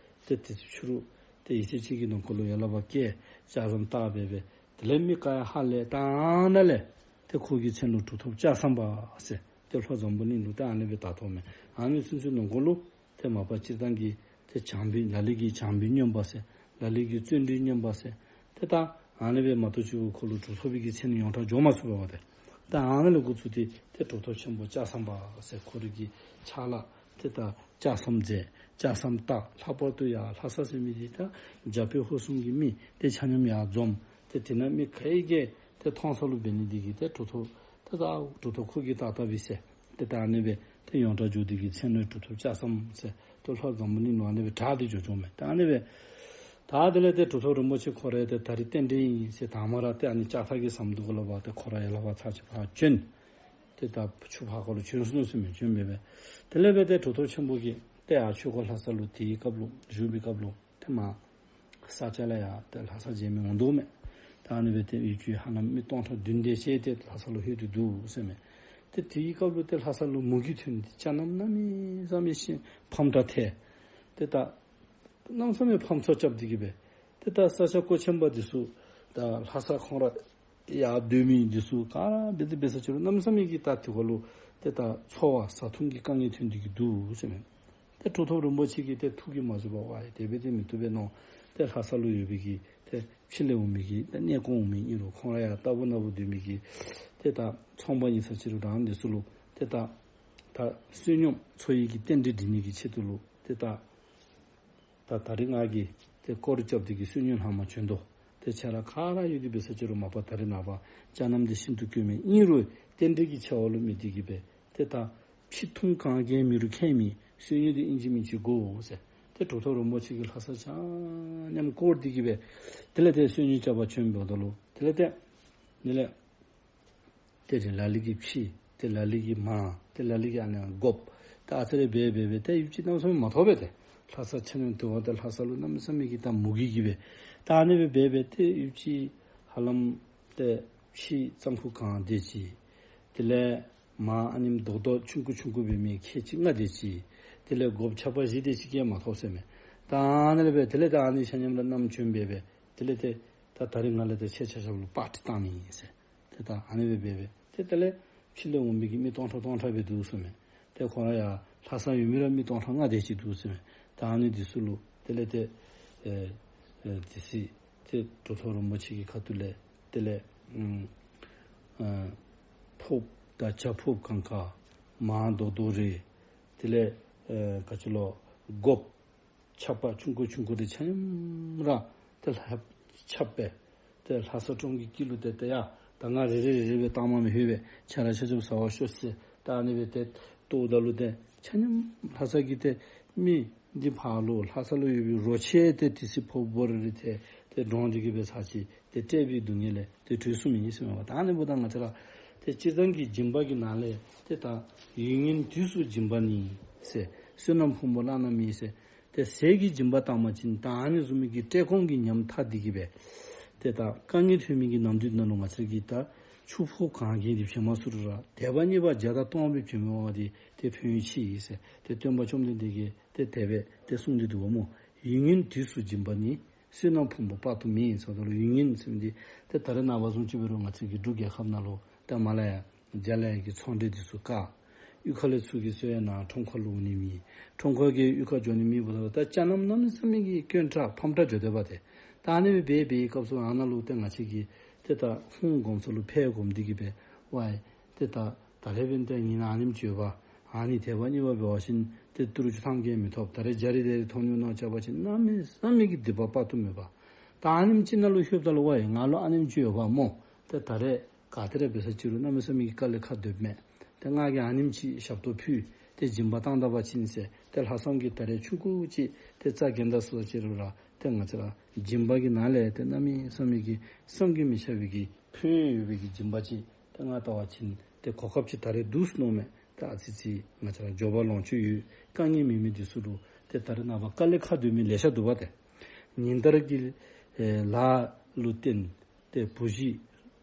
ཏེ་དེ་ཚུ་ཕྱི་རུ་ཏེ་ཡུད་ཙམ་ཅིག་གི་ནང་འཁོད་ལུ་ཡར་ལས་ཕར་བསྐྱལ་ལྕགས་ཟམ་བཏགས་སྦེ་སྦེ་དེ་ལས་མི་ག་ཡང་ཧ་ལས། ད་ཨ་ནཱ་ལས་ཏེ་ཁོ་གི་མཚན་ལུ་གྲུབ་ཐོབ་ལྕགས་ཟམ་པ་ཟེར་ཏེ་ལྷོ་འཛམ་བུ་གླིང་ལུ་ཏེ་ཨ་ནི་སྦེ་དར་དོ་མས། ཨ་ནི་ཚུན་ཚོད་ནང་འཁོད་ལུ་ཏེ་མ་པ་སྤྱིར་བཏང་གི་ཏེ་བྱམས་པའི་ལ་ལུ་གིས་བྱམས་པའི་སྨྱོན་པ་ཟེར་ལ་ལུ་གིས་བརྩོན་འགྲུས་སྨྱོན་པ་ཟེར་ཏེ་ད་ཨ་ནི་སྦེ་མ་གཏོགས་ཅིག་ཁོ་ལུ་གྲུབ་ཐོབ་པའི་གི་མཚན་ཡོངས་གྲགས་འགྱོ་མ་ཚུགས་པས་པ་ཏེ། ད་ཨ་ནི་ལས་འགོ་བཙུགས་ཏེ་ཏེ་གྲུབ་ཐོབ་ཆེན་པོ་ལྕགས་ཟམ་པ་ཟེར་ཁོ་རའི་གི་ཕྱག་ལཱ་ཏེ་ད་ལྕགས་ཟམ་མཛད་ལྕགས་ཟམ་བཏགས། ལྷག་པར་དུ་ཡར་ལྷ་ས་ཟེར་མི་འདི་ད་རྒྱ་བོད་ཧོར་གསུམ་གྱི་མི་ཏེ་ཆ་མཉམ་ཡར་འཛོམས། ཏེ་དེ་ནང་མི་ག་གིས་ ཏེ་མཐོང་ས་ལུ་འབད་ནི་འདི་གིས་ཏེ་གྲུབ་ཐོབ་ཏེ་ད་གྲུབ་ཐོབ་ཁོ་གིས་བཏགས་བཏགསཔ་ཨིན་ཟེར། ཏེ་ད་ཨ་ནི་སྦེ་ཏེ་ཡོངས་གྲགས་འགྱོ་སྟེ་གིས་མཚན་ནི་གྲུབ་ཐོབ་ལྕགས་ཟམ་ཟེར་ཏེ་ལྷོ་འཛམ་བུ་གླིང་ནང་ཨ་ནི་སྦེ་གྲགས་ཏེ་འགྱོ་འགྱོཝ་མས། ད་ཨ་ནི་སྦེ་ད་དེ་ལས་ཏེ་གྲུབ་ཐོབ་རིན་པོ་ཆེ་ཁོ་ར་ཏེ་ད་རིས་རྟེན་འབྲེལ་ཨིན་ཟེར་དང་མ་ར་ཏེ་ཨ་ནི་ལྕགས་ཐག་གི་ཟམ་དུ་གུ་ལུ་འབག་སྟེ་ཁོ་ར་ཡར་ལས་ཕར་ཚར་ཅིག་ཕར་བྱོན། ཏེ་ད་ཆུ་ཕར་ཁ་ལུ་བྱོན་སོང་ཟེར་མས། བྱོན་སྦེ་སྦེ་དེ་ལས་སྦེ་ཏེ་གྲུབ་ཐོབ་ཆེན་པོ་གིས་ཏེ་ཡར་ཆོས་སྒོ་ལྷ་ས་ལུ་དེའི་སྐབས་ལུ་བཞུགས་པའི་སྐབས་ལུ་ཏེ་མར་ས་སྐྱ་ལས་ཡར་ཏེ་ལྷ་ས་མཇལ་མི་འོང་དོ་མས། ད་ཨ་ནི་སྦེ་ཏེ་ཡུལ་གྱི་ཧ་ལམ་མི་སྟོང་ཕྲག་བདུན་དེ་ཅིག་ཏེ་ལྷ་ས་ལུ་ལྷོད་དེ་འདུག་ཟེར་མས། ཏེ་དེའི་སྐབས་ལུ་ཏེ་ལྷ་ས་ལུ་མུ་གེ་ཐོན་ཏེ་ཅ་ལམ་གནམ་མེད་ས་མེད་ཤིང་ཕམ་དྲགས་ཐལ། ཏེ་ད་གནམ་མེད་ས་མེད་ཕམ་ཚོད་རྐྱབ་སྟེ་གིས་སྦེ་ཏེ་ད་ས་སྐྱ་སྐོར་ཆེན་པ་འདི་ཚུ་ད་ལྷ་ས་ཁོང་ར་ཡར་སྡོད་མི་འདི་ཚུ་ག་ར་འབད་དེ་འབད་ས་ཅིག་རུང་གནམ་མེད་ས་མེད་ཀྱི་ད་དེ་ཁར་ལུ་ཏེ་ད་འཚོ་བ་ཟ་འཐུང་གི་དཀའ་ངལ་ཐོན་ཏེ་གིས་འདུག་ཟེར་མས། ཏེ་གྲུབ་ཐོབ་རིན་པོ་ཆེ་གིས་ཏེ་ཐུགས་ཀྱིས་མ་བཟོད་པར་ཝའི་དེ་སྦེ་ཏེ་མི་བཏུབ་པས་མནོ། ཏེ་ལྷ་ས་ལུ་ཡོད་པའི་གི་ཏེ་ཕྱི་ལས་འོང་མི་གི་ཏེ་གནས་སྐོར་འོང་མི་ཨིན་རུང་ཁོང་ར་ཡང་རྟག་བུ་ན་བུ་སྡོད་མི་གི་ཏེ་ད་ཚོང་པ་ཨིན་ས་ཅིག་རུང་རང་འདི་ཚུ་ལུ་ཏེ་ད་ད་བསོད་སྙོམས་འཚོ་བའི་གི་རྟེན་འབྲེལ་འགྲིག་ནི་གི་ཆེད་དུ་ལུ་ཏེ་ད་ད་ད་རིས་ང་གིས་ཏེ་སྐོར་ར་རྐྱབ་སྟེ་གིས་བསོད་སྙོམས་ལྷངམ་བྱོན་དོ། ཏེ་ཁྱེད་ར་ག་ར་ཡོད་དེ་འབད་ས་ཅིག་རུང་མ་པ་ད་རིས་ནངས་པ་ཅ་ལམ་འདི་ཤིན་ཏུ་དཀོན་མས། ཨིན་རུང་རྟེན་འབྲེལ་གྱི་ཆེ་བ་ལུ་དམིགས་ཏེ་གིས་སྦེ་ཏེ་ད་ཕྱི་ཐུང་གང་གིས་མི་རུང་ཁྱད་མེད། བསོད་སྙོམས་འདི་ཨིན་ཅི་མིན་ཅི་དགོ་ཟེར། ཏེ་གྲུབ་ཐོབ་རིན་པོ་ཆེ་གིས་ལྷ་ས་ཆ་མཉམ་བསྐོར་ཏེ་གིས་སྦེ་དེ་ལས་ཏེ་བསོད་སྙོམས་རྐྱབ་པར་བྱོན་འབདཝ་ད་ལུ་དེ་ལས་ཏེ་དེ་ལས་ཏེ་ལ་ལུ་གིས་ཕྱེ། ཏེ་ལ་ལུ་གིས་མར། ཏེ་ལ་ལུ་གིས་ཨ་ནི་སྒོགཔ། ད་ཨ་ཙི་རེ་འབད་འབད་འབད་ཏེ་ཡུདཔ་ཅིག་གནམ་མེད་ས་མེད་མ་ཐོབ་པས། ཏེ་ལྷ་ས་ཆ་མཉམ་དེ་བ་ཏེ་ལྷ་ས་ལུ་གནམ་མེད་ས་མེད་ཀྱི་ད་མུ་གེ་གིས་སྦེ་ད་ཨ་ནི་སྦེ་འབད་འབད་ཏེ་ཡུདཔ་ཅིག་ཧ་ལམ་ཏེ་ཕྱེ་ཙང་ཕུ་གང་དེ་ཅིག། དེ་ལས་མར་ཨ་ནེམ་རྡོག་རྡོག་ཆུང་ཀུ་ཆུང་ཀུ་འབད་མི་ཁལ་གཅིག་ལྔ་དེ་ཅིག། དེ་ལས་སྒོགཔ་ཆག་པ་བཞི་དེ་ཅིག་གིས་མ་ཐོབ་ཟེར་མས། ད་ཨ་ནི་ལས་འབད་དེ་ལས་ད་ཨ་ནི་ཆ་མཉམ་ར་བསྣམས་བྱོན་འབད་འབད་དེ་ལས་ཏེ་ད་ད་རིས་ང་ལས་ཏེ་ཁྱེད་ཆ་ཁྱབ་ལུ་པར་ཅིག་བཏང་ནི་ཨིན་ཟེར། ཏེ་ད་ཨ་ནི་སྦེ་འབད་འབད་ཏེ་དེ་ལས་ཕྱི་ལས་འོང་མི་གི་མི་སྟོང་ཕྲག་སྟོང་ཕྲག་སྦེ་འདུག་ཟེར་མས། ཏེ་ཁོང་ར་ཡར་ལྷ་ས་ཡོད་མི་ར་མི་སྟོང་ཕྲག་ལྔ་དེ་ཅིག་འདུག་ཟེར་མས། ད་ཨ་ནི་འདི་ཚུ་ལུ་དེ་ལས་ཏེ་ཨེ་ཨེ་དེ་སྲིད་ཏེ་གྲུབ་ཐོབ་རིན་པོ་ཆེ་གི་ཁ་ཐུག་ལས་དེ་ལས་ཨམ་ཨ་ཕོརཔ་དང་ཇ་ཕོརཔ་གང་ག་མར་རྡོག་རྡོག་རེ་དེ་ལས་ཨེ་ག་ཅི་ལོ་སྒོགཔ་ཆག་པ་ཆུང་ཀུ་ཆུང་ཀུ་དེ་ཆ་མཉམ་ར་ཏེ་ལྷག་ཁྱབ་སྦེ་ཏེ་ལྷ་ས་གྲོང་གི་དཀྱིལ་ལུ་ཏེ་ཏེ་ཡ་ད་ང་རེ་རེ་རེ་རེ་སྦེ་བཏངམ་མི་ལྷོད་པས། ཁྱེད་ར་ཆ་ཁྱབ་ཟ་བར་ཤོག་ཟེར་ད་ཨ་ནི་སྦེ་ཏེ་བཏོགཔ་ད་ལུ་ཏེ་ཆ་མཉམ་ལྷ་ས་གི་ཏེ་མི་འདི་ཕར་ལུ་ལྷ་ས་ལུ་ཡོད་པའི་རོ་ཁྱི་ཏེ་དེ་སྲིད་ཕོ་བོ་རེ་རེ་ཏེ་ཏེ་འདྲོངས་ཏེ་གིས་སྦེ་ཚར་ཅིག་ཏེ་བཀྲེས་པའི་སྡུག་བསྔལ་ལས་ཏེ་གྲོལ་སོང་མི་ཨིན་ཟེར་མས་པ། ད་ཨ་ནི་འབདཝ་ད་ང་བཅས་ར་ཏེ་སྤྱིར་བཏང་གི་སྦྱིན་པ་གི་ནང་ལས་ཏེ་ད་ཡུལ་ངན་དུས་སུ་སྦྱིན་པ་ནི་ཟེར། བསོད་ནམས་ཕུང་པོ་བླ་ན་མེད་ཟེར། ཏེ་ཟས་ཀྱི་སྦྱིན་པ་བཏང་པ་ཅིན་ད་ཨ་ནི་བཟུམ་མའི་གི་བཀྲེས་སྐོམ་གྱི་ཉམས་ཐག་འདི་གིས་སྦེ་ཏེ་ད་དཀའ་ངལ་ཐོན་མི་གི་ནམ་དུས་ནང་ལུ་ང་བཅས་ཀྱིས་ད་ཕྱུག་པོ་གང་གིས་འདི་བྱིན་མ་ཚུགས་རུང་ར་དད་པ་མཉེས་པ་བརྒྱ་དང་སྟོང་སྦེ་བྱིན་མི་འོང་བ་འདི་ཏེ་ཕན་ཡོན་ཆེ་ཟེར། ཏེ་སྟོན་པ་བཅོམ་ལྡན་འདས་ཀྱིས་ཏེ་དེ་སྦེ་ཏེ་གསུངས་ཏེ་འདུག་པ་སྨོ། ཡུལ་ངན་དུས་སུ་སྦྱིན་པ་ནི། བསོད་ནམས་ཕུང་པོ་དཔག་ཏུ་མེད་ཟེརཝ་ད་ལུ་ཡུལ་ངན་ཟེར་མི་འདི་ཏེ་ད་རེས་ནངས་པ་བཟུམ་ཅིག་འབད་རུང་ང་བཅས་ཀྱི་འབྲུག་རྒྱལ་ཁབ་ནང་ལུ་ཏེ་མར་ལས་ཡར་རྒྱ་ལས་ཡར་གྱི་ཚོང་འབྲེལ་འདི་ཚུ་བཀག། གཡུས་ཁ་ལས་ཚུར་གྱི་བཟོ་ཡར་ནཱ་ཁྲོམ་ཁ་ལུ་འོང་ནི་མེད། ཁྲོམ་ཁ་གིས་གཡུས་ཁར་འགྱོ་ནི་མེདཔ་ད་ལུ་ད་ཅ་ལམ་གནམ་མེད་ས་མེད་ཀྱི་དཀོན་དྲགས་ཕམ་དྲགས་འགྱོ་དོ་པ་ཏེ། ད་ཨ་ནི་སྦེ་འབད་འབད་བའི་སྐབས་སུ་ཨ་ནཱ་ལུ་ཏེ་ང་བཅས་ཀྱིས་ཏེ་ད་ཧཱུྃ་སྒོམ་ས་ལུ་ཕར་སྒོམ་སྟེ་གིས་སྦེ་ཝའི་ཏེ་ད་ད་རེས་འབདན་ཏེ་ངེའི་ནང་ཨ་ནེམ་ཅིག་ཡོད་པ། ཨ་ནི་དད་པ་མཉེས་པ་འབད་བ་ཅིན་ཏེ་ཏི་རུ་བཅུ་ཐམ་གྱིས་མི་ཐོབ། ད་རེས་འཇའ་རིསམོ་དེ་རེ་མཐོང་ནི་མནོ་རྐྱབ་པ་ཅིན་གནམ་མེད་ས་མེད་ཀྱི་སྡིག་པ་དཔག་ཏུ་མེད་པ། ད་ཨ་ནེམ་ཅིག་ནང་ལུ་ལྷོདཔ་ད་ལུ་ཝའི་ང་ལུ་ཨ་ནེམ་ཅིག་ཡོད་པ་སྨོ། ཏེ་ད་རེས་ག་ཏེ་ར་འབད་ས་ཅིག་རུང་གནམ་མེད་ས་མེད་ཀྱི་དཀའ་ལས་ཁག་སྡོདཔ་མས། ཏེ་ང་གིས་ཨ་ནེམ་ཅིག་ཞབས་ཏོག་ཕུལ་ཏེ་སྦྱིན་པ་བཏང་ད་པ་ཅིན་ཟེར་ཏེ་ལྷག་བསམ་གྱིས་ད་རེས་ཆུང་ཀུ་ཅིག་ཏེ་རྩ་འགེངས་ད་ས་ཅིག་རུང་ར་ཏེ་ང་བཅས་ར་སྦྱིན་པ་གི་ནང་ལས་ཏེ་གནམ་མེད་ས་མེད་ཀྱི་བསམ་གྱིས་མི་ཁྱབ་པའི་གི་ཕན་ཡོན་ཡོད་པའི་གི་སྦྱིན་པ་ཅིག་ཏེ་ང་བལྟ་བ་ཅིན་ཏེ་གོ་སྐབས་ཅིག་ད་རེས་འདུག་ཟེར་མནོཝ་མས། ཏེ་ཨ་ཙི་ཅིག་ང་བཅས་ར་འབྱོར་པ་ལོངས་སྤྱོད་ཡོད་དཀའ་ངལ་མེད་མི་འདི་ཚུ་ལུ་ཏེ་ད་རེས་ནངས་པ་དཀའ་ལས་ཁག་སྡོད་མི་ལེ་ཤ་འདུག་པ་ཏེ། ཉིན་ལྟར་གྱི་ཨེ་ལཱ་ལུ་བརྟེན་ཏེ་བུ་གཞི་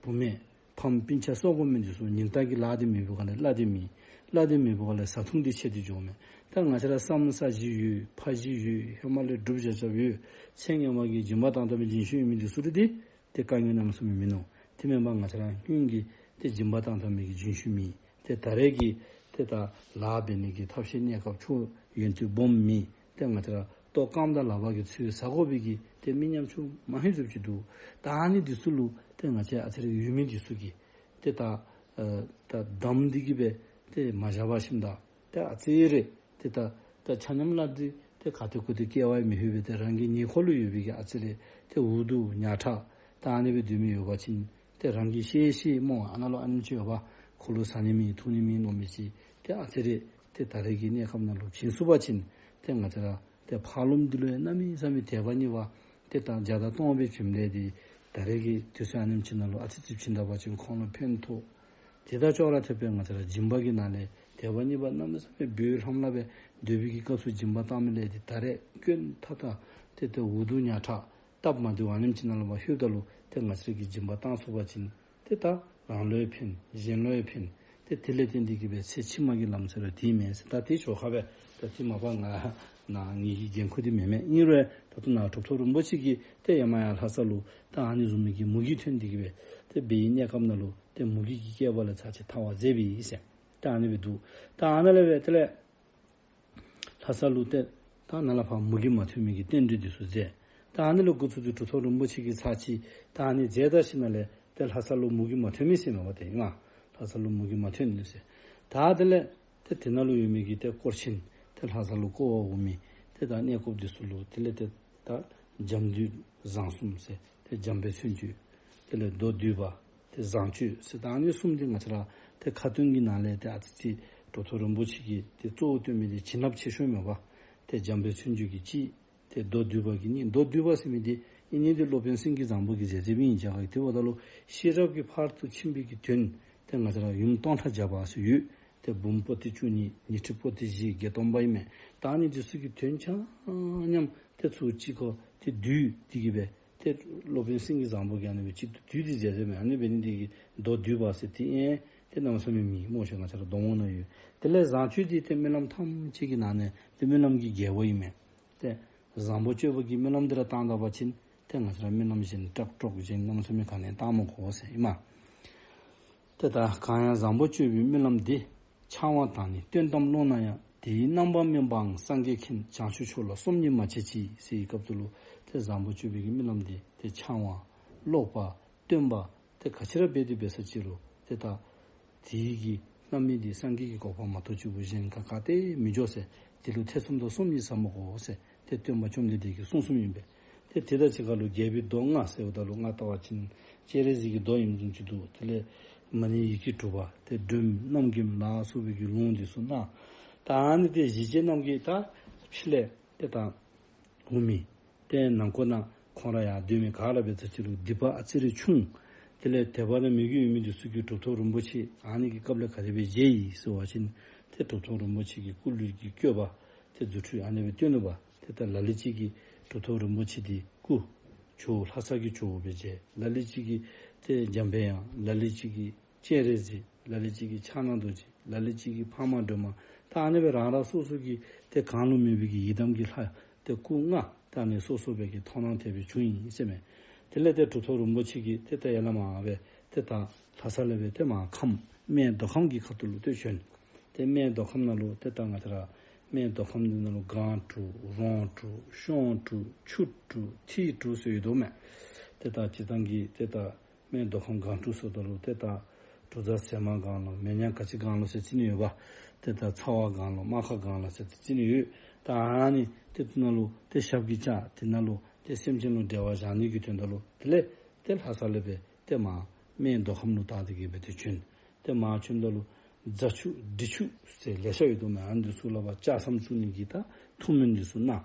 བུ་མེད་ཕམ་སྤུན་ཆ་གསོ་དགོ་མི་འདི་ཚུ་ཉིན་ལྟར་གྱི་ལཱ་འདི་མེད་པའི་སྒང་ལས་གླ་འདི་མེད། གླ་འདི་མེད་པའི་སྒང་ལས་བཟའ་འཐུང་འདི་ཆད་དེ་འགྱོཝ་མས། ད་ང་བཅས་ར་བསམ་ས་གཞི་ཡོད་ཕ་གཞི་ཡོད་ཧེ་མ་ལས་སྒྲུབ་བཞག་བཞགཔ་ཡོད་ཚེ་སྔོན་མ་གི་སྦྱིན་པ་བཏང་བཏང་མི་རྒན་ཤོས་ཡོད་མི་འདི་ཚུ་ལུ་འདི་ཏེ་དཀའ་ངལ་གནམ་མེད་ས་མེད་མིན་ནུག། དེ་མེན་པར་ང་བཅས་ར་སྔོན་གྱི་ཏེ་སྦྱིན་པ་བཏང་བཏང་མི་གི་རྒན་ཤོས་མེད། ཏེ་ད་རེས་ཀྱི་ཏེ་ད་ལཱ་འབད་ནི་གི་ཐབས་ཤེས་གནས་སྐབས་ཆུ་ཡོན་ཏན་སྦོམ་མེད། ཏེ་ང་བཅས་ར་ལྟོ་རྐངམ་དང་ལག་པ་གིས་འཚོལ་ཟ་དགོ་པའི་གི་ཏེ་མི་ཉམ་ཆུང་མ་ཧེ་ཟུག་ཅིག་འདུག། ད་ཨ་ནི་འདི་ཚུ་ལུ་ཏེ་ང་བཅས་ཨ་ཙི་རེ་ཡོད་མི་འདི་ཚུ་གིས་ཏེ་ད་ཨ་ད་དམ་འདི་གིས་སྦེ་ཏེ་མ་བཞག་པར་ཞིནམ་ད་ཏེ་ཨ་ཙི་རེ་ཏེ་ད་ད་ཆ་མཉམ་ལཱ་འདི་ཏེ་ག་ཏེ་གུ་ཏེ་སྐྱེ་བ་མི་ལྷོད་པའི་ཏེ་རང་གི་ཉེ་འཁོར་ལུ་ཡོད་པའི་གི་ཨ་ཙི་རེ་ཏེ་འུ་སྡུག་ཉག་ཕྲ་ད་ཨ་ནི་སྦེ་སྡོད་མི་ཡོད་པ་ཅིན་ ཏེ་རང་གིས་ཤེས་ཤེས་སྨོ། ཨ་ནཱ་ལུ་ཨ་ནེམ་ཅིག་ཡོད་པ། ཁོ་ལུ་ཟ་ནི་མེད་འཐུང་ནི་མེད་མནོ་མི་ཅིག་ཏེ་ཨ་ཙི་རེ་ཏེ་ད་རེས་ཀྱི་གནས་སྐབས་ནང་ལུ་བྱིན་ཚུགས་པ་ཅིན་ཏེ་ང་བཅས་ར་ཏེ་ཕར་ལོགམ་འདི་ལུ་ཡང་གནམ་མེད་ས་མེད་དད་པ་གཉིས་པ་ཏེ་ད་བརྒྱ་དང་སྟོང་པའི་བྱིནམ་ལས་ཏེ་ད་རེས་ཀྱི་དུས་ཚོད་ཨ་ནེམ་ཅིག་ནང་ལུ་ཨ་ཙི་ཙི་བྱིན་ད་པ་ཅིན་ཁོང་ལུ་ཕན་ཐོགས། དེ་དང་ཅོག་ར་འཐདཔ་སྦེ་ང་བཅས་ར་སྦྱིན་པ་གི་ནང་ལས་དད་པ་གཉིས་པ་གནམ་མེད་ས་མེད་སྦོམ་ལྷམ་ལྷམ་སྦེ་སྡོད་པའི་གི་སྐབས་སུ་སྦྱིན་པ་བཏང་མི་ལས་ཏེ་ད་རེས་སྐྱོན་ཐག་ཐག་ཏེ་ཏེ་འུ་སྡུག་ཉག་ཕྲ་སྟབས་མ་བདེཝ་ཨ་ནེམ་ཅིག་ནང་ལུ་མ་ལྷོདཔ་ད་ལུ་ཏེ་ང་བཅས་ར་གིས་སྦྱིན་པ་བཏང་ཚུགས་པ་ཅིན་ཏེ་ད་རང་ལུ་ཡང་ཕན་གཞན་ལུ་ཡང་ཕན། ཏེ་དེ་ལས་བརྟེན་ཏེ་གིས་སྦེ་ཚེ་ཕྱི་མ་གི་ལམ་ཟེར་ར་དེ་མེན་ཟེར། ད་དེ་ཞོར་ཁར་སྦེ་ད་དེ་མ་པ་ང་ནཱ་ངེ་གི་འགན་ཁུར་འདི་མེན་མས། ཨིན་རུང་ད་ལྟོ་ནཱ་གྲུབ་ཐོབ་རིན་པོ་ཆེ་གིས་ཏེ་ཡར་མར་ཡར་ལྷ་ས་ལུ་ད་ཨ་ནི་བཟུམ་མའི་གི་མུ་གེ་ཐོན་ཏེ་གིས་སྦེ་ཏེ་འབད་བའི་གནས་སྐབས་ནང་ལུ་ཏེ་མུ་གེ་གི་བསྐལ་པ་ལས་ཚར་ཅིག་ཐར་བར་མཛད་པས་ཟེར། ད་ཨ་ནི་སྦེ་འདུག། ད་ཨ་ནཱ་ལས་སྦེ་དེ་ལས་ལྷ་ས་ལུ་ཏེ་ད་ནཱ་ལས་ཕར་མུ་གེ་མ་ཐོན་མི་གི་རྟེན་འབྲེལ་འདི་ཚུ་མཛད། ད་ཨ་ནི་ལུ་འགོ་བཙུགས་ཏེ་གྲུབ་ཐོབ་རིན་པོ་ཆེ་གིས་ཚར་ཅིག་ད་ཨ་ནི་མཛད་ད་ཞིནམ་ལས་ཏེ་ལྷ་ས་ལུ་མུ་གེ་མ་ཐོན་མི་ཟེར་མས་པ། ཏེ་ཨིན་མས། ལྷ་ས་ལུ་མུ་གེ་མ་ཐོན་ནུག་ཟེར། ད་དེ་ལས་ཏེ་དེ་ནང་ལུ་ཡོད་མི་གི་ཏེ་སྐོར་ཆེན་ཏེ་ལྷ་ས་ལུ་སྐོར་བར་འོང་མི་ཏེ་ད་གནས་སྐོརཔ་འདི་ཚུ་ལུ་དེ་ལས་ཏེ་ད་འཇམ་འདུས་བཟང་གསུམ་ཟེར་ཏེ་འཇམ་དཔལ་མཚན་བརྗོད། དེ་ལས་མདོ་སྡུད་པ་ཏེ་བཟང་སྤྱོད་ཟེར། ད་ཨ་ནི་གསུམ་འདི་ང་བཅས་ར་ཏེ་ཁ་ཏོན་གྱི་ནང་ལས་ཏེ་ཨ་ཙི་ཅིག་གྲུབ་ཐོབ་རིན་པོ་ཆེ་གིས་ཏེ་གཙོ་བོ་བཏོན་མི་འདི་བྱིན་རླབས་ཆེ་ཤོས་མས་པ། ཏེ་འཇམ་དཔལ་མཚན་བརྗོད་ཀྱི་གཅིག། ཏེ་མདོ་སྡུད་པ་གི་གཉིས། མདོ་སྡུད་པ་ཟེར་མི་འདི་ཨིན་ནི་འདི་སློབ་དཔོན་སེང་གེ་བཟང་པོ་གིས་མཛད་མཛདཔ་ཨིན། རྒྱ་གར་གྱི་དེ་འབདཝ་ད་ལུ་ཤེས་རབ་ཀྱི་ཕ་རོལ་ཏུ་ཕྱིན་པའི་གི་དོན་ཏེ་ང་བཅས་ར་ཡུམ་སྟོང་ཕྲག་བརྒྱ་པ་ཟེར་ཡོད། ཏེ་འབུམ་པོ་ཏི་བཅུ་གཉིས་ཉི་ཁྲི་པོ་ཏི་བཞི་བརྒྱད་སྟོང་པ་ཨིན་མས། ད་ཨ་ནི་འདི་ཚུ་གི་དོན་ཆ་མཉམ་ཏེ་ཚུ་གཅིག་ཁར་ཏེ་བསྡུས་ཏེ་གིས་སྦེ་ཏེ་སློབ་དཔོན་སེང་གེ་བཟང་པོ་གིས་ཨ་ནི་སྦེ་གཅིག་ཏུ་བསྡུས་ཏེ་མཛད་མཛདཔ་ཨིན་མས། ཨ་ནི་འབད་ནི་འདི་གིས་མདོ་སྡུད་པ་ཟེར་ཏེ་ཨིན། ཏེ་གནམ་མེད་ས་མེད་མི་སྨོ་ཤེས། ང་བཅས་ར་མདོ་སྨོ་ནང་ཡོད། དེ་ལས་བཟང་སྤྱོད་འདི་ཏེ་སྨོན་ལམ་ཐམས་ཅད་ཀྱི་ནང་ནས་ཏེ་སྨོན་ལམ་གྱི་རྒྱལ་པོ་ཨིན་མས། ཏེ་བཟང་པོ་སྤྱོད་པ་གི་སྨོན་ལམ་འདི་ར་བཏང་ད་པ་ཅིན་ཏེ་ང་བཅས་ར་སྨོན་ལམ་གཞན་ཀྲག་ཀྲོག་གཞན་གནམ་མེད་ས་མེད་ག་ནི་ཡང་བཏང་མི་དགོ་ཟེར་ཨིན་མས། ཏེ་ད་གང་ཡང་བཟང་པོ་སྤྱོད་པའི་སྨོན་ལམ་འདི། འཆང་བ་དང་ནི་སྟོན་ཏམ་ཀློང་ན་ཡང་། དེའི་རྣམ་པར་སྨིན་པའང་སངས་རྒྱས་མཁྱེན། བྱང་ཆུབ་མཆོག་ལ་སོམ་ཉི་མ་བྱེད་ཅིག་ཟེར་བའི་སྐབས་སུ་ལུ་ཏེ་བཟང་པོ་སྤྱོད་པའི་གི་སྨོན་ལམ་འདི་ཏེ་འཆང་བ་ཀློག་པ་སྟོན་པ་ཏེ་ག་ཅི་ར་འབད་དེ་འབད་ས་ཅི་རུང་ཏེ་ད་དེའི་གི་རྣམ་སྨིན་འདི་སངས་རྒྱས་ཀྱི་གོ་འཕང་མ་གཏོགས་གཅིག་པུ་གཞན་ག་ག་ཏེ་མི་འགྱོ་ཟེར། དེ་ལུ་ཐེ་ཚོམ་དང་སོམ་ཉི་ཟ་མི་དགོ་ཟེར། ཏེ་སྟོན་པ་བཅོམ་ལྡན་འདས་ཀྱིས་གསུངས་གསུངསམ་ཨིན་པས། ཏེ་དེ་དང་གཅིག་ཁར་ལུ་རྒྱས་པའི་མདོ་ལྔ་ཟེརཝ་ད་ལུ་ལྔ་བལྟ་བ་ཅིན་སྤྱན་རས་གཟིགས་ཀྱི་མདོ་ཨིནམ་བཟུམ་ཅིག་འདུག། དེ་ལས་མ་ཎི་ཡི་གེ་དྲུག་པ་ཏེ་སྒྲོལ་མ་རྣམ་བསྒོམ་ལ་སོགས་པའི་གི་ལུང་འདི་ཚུ་གནང་། ད་ཨ་ནི་ཏེ་གཞིས་བྱེས་རྣམས་ཀྱིས་ད་ཕྱི་ལས་ཏེ་ད་འོང་མི་ཏེ་ནང་འཁོད་ནང་ཁོང་ར་ཡར་སྡོད་མི་ག་ར་འབད་ས་ཅི་རུང་སྡིག་པ་ཨ་ཙི་རེ་ཆུང་། དེ་ལས་དད་པ་དང་མོས་གུས་ཡོད་མི་འདི་ཚུ་གིས་གྲུབ་ཐོབ་རིན་པོ་ཆེ་ཨ་ནི་གི་སྐབས་ལས་ག་དེ་སྦེ་མཇལ་ཡི་ཟེར་བ་ཅིན་ཏེ་གྲུབ་ཐོབ་རིན་པོ་ཆེ་གི་སྐུ་ལུས་ཀྱི་བཀོད་པ་ཏེ་རྫུ་འཕྲུལ་ཨ་ནི་སྦེ་སྟོན་ནུག་པ། ཏེ་ད་ལ་ལུ་ཅིག་གིས་གྲུབ་ཐོབ་རིན་པོ་ཆེ་འདི་སྐུ་ཇོ་བོ་ལྷ་ས་གི་ཇོ་བོ་སྦེ་མཇལ། ལ་ལུ་ཅིག་གིས་ཏེ་འཇམ་པའི་དབྱངས། ལ་ལུ་ཅིག་གིས་སྤྱན་རས་གཟིགས། ལ་ལུ་ཅིག་གིས་ཕྱག་ན་རྡོ་རྗེ། ལ་ལུ་ཅིག་གིས་འཕགས་མ་སྒྲོལ་མ། ད་ཨ་ནི་སྦེ་རང་རང་སོ་སོ་གི་ཏེ་གང་ལུ་མོས་པའི་གི་ཡི་དམ་གྱི་ལྷ་ཏེ་སྐུ་ལྔ་ད་ཨ་ནི་སོ་སོ་སྦེ་གི་མཐོང་སྣང་དེ་སྦེ་བྱུང་ཡི་ཟེར་མས། དེ་ལས་ཏེ་གྲུབ་ཐོབ་རིན་པོ་ཆེ་གིས་ཏེ་ད་ཡར་ལས་མར་སྦེ་ཏེ་ད་ལྷ་ས་ལས་སྦེ་ཏེ་མར་ཁམས་སྨད་མདོ་ཁམས་ཀྱི་ཁ་ཐུག་ལུ་ཏེ་བྱོན། ཏེ་སྨད་མདོ་ཁམས་ནང་ལུ་ཏེ་ད་ང་བཅས་ར་སྨད་མདོ་ཁམས་འདི་ནང་ལུ་སྒང་དྲུག་རོང་དྲུག་གཤོང་དྲུག་ཆུ་དྲུག་ཐིག་དྲུག་ཟེར་ཡོད་དོ་མས། ཏེ་ད་སྤྱིར་བཏང་གི་ཏེ་ད་སྨད་མདོ་ཁམས་སྒང་དྲུག་ཟེརཝ་ད་ལུ་ཏེ་ད་དྲུག་རྫ་ཟེ་མ་སྒང་ལོ་མེ་ཉ་ག་ཅི་སྒང་ལོ་ཟེར་ཅིག་ནི་ཡོད་པ། ཏེ་ད་ཚ་བ་སྒང་ལོ་རྨ་ཁ་སྒང་ལོ་ཟེར་ཅིག་ནི་ཡོད། ད་ཨ་ནི་ཏེ་དེ་ནང་ལུ་ཏེ་ཞབས་ཀྱིས་བཅགས། དེ་ནང་ལུ་ཏེ་སེམས་ཅན་ལུ་བདེ་བ་བཞག་ནི་གི་དོན་དག་ལུ་དེ་ལས་ཏེ་ལྷ་ས་ལས་སྦེ་ཏེ་མར་སྨད་མདོ་ཁམས་ལུ་ད་དེ་གི་སྦེ་ཏེ་བྱོན། ཏེ་མར་བྱོནམ་ད་ལུ་རྫ་ཆུ་འབྲི་ཆུ་ཟེར་ལེ་ཤ་ཡོད་དོ་མས། ཨ་ནི་འདི་ཚུ་ལུ་ཕར་ལྕགས་ཟམ་བཙུགས་ནི་གི་ད་ཐུགས་སྨོན་འདི་ཚུ་གནང་།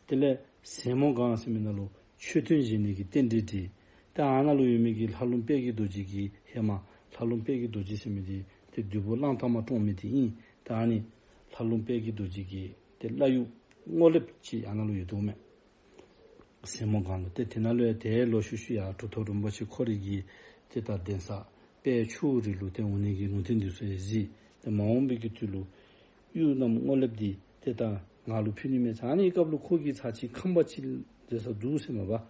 དེ་ལས་ཟེ་མོ་སྒང་ཟེར་མི་ནང་ལུ་མཆོད་རྟེན་བཞེངས་ནི་གི་རྟེན་འབྲེལ་འགྲིག། ད་ཨ་ནཱ་ལུ་ཡོད་མི་གི་ལྷ་ལུང་དཔལ་གྱི་རྡོ་རྗེ་གི་ཧེ་མ་ལྷ་ལུང་དཔལ་གྱི་རྡོ་རྗེ་ཟེར་མི་འདི་ཏེ་བདུད་པོ་གླང་དར་མ་བཀྲོངས་མི་འདི་ཨིན། ད་ཨ་ནི་ལྷ་ལུང་དཔལ་གྱི་རྡོ་རྗེ་གི་ཏེ་བླ་གཡུ་སྔོ་ལེབ་ཅིག་ཨ་ནཱ་ལུ་ཡོད་དོ་མས། ཟེ་མོ་སྒང་ལུ། ཏེ་དེ་ནང་ལུ་ཡང་ཏེ་ལོག་ཤུལ་ཤུལ་ཡང་གྲུབ་ཐོབ་རིན་པོ་ཆེ་ཁོ་རའི་གི་ཏེ་ད་གདན་ས་དཔལ་ཆུ་བོ་རི་ལུ་ཏེ་འོང་ནི་གི་ལུང་བསྟན་འདི་ཚུ་ཡང་གཟིགས། ཏེ་མ་འོངས་པའི་གི་དུས་ལུ་གཡུ་རྣམས་སྔོ་ལེབ་འདི་ཏེ་ད་ང་ལུ་ཕུལ་ནི་མས་ཟེར། ཨ་ནི་སྐབས་ལུ་ཁོ་གིས་ཚར་ཅིག་ཁང་པ་ཅིག་མཛད་ས་འདུག་ཟེར་མས་པ།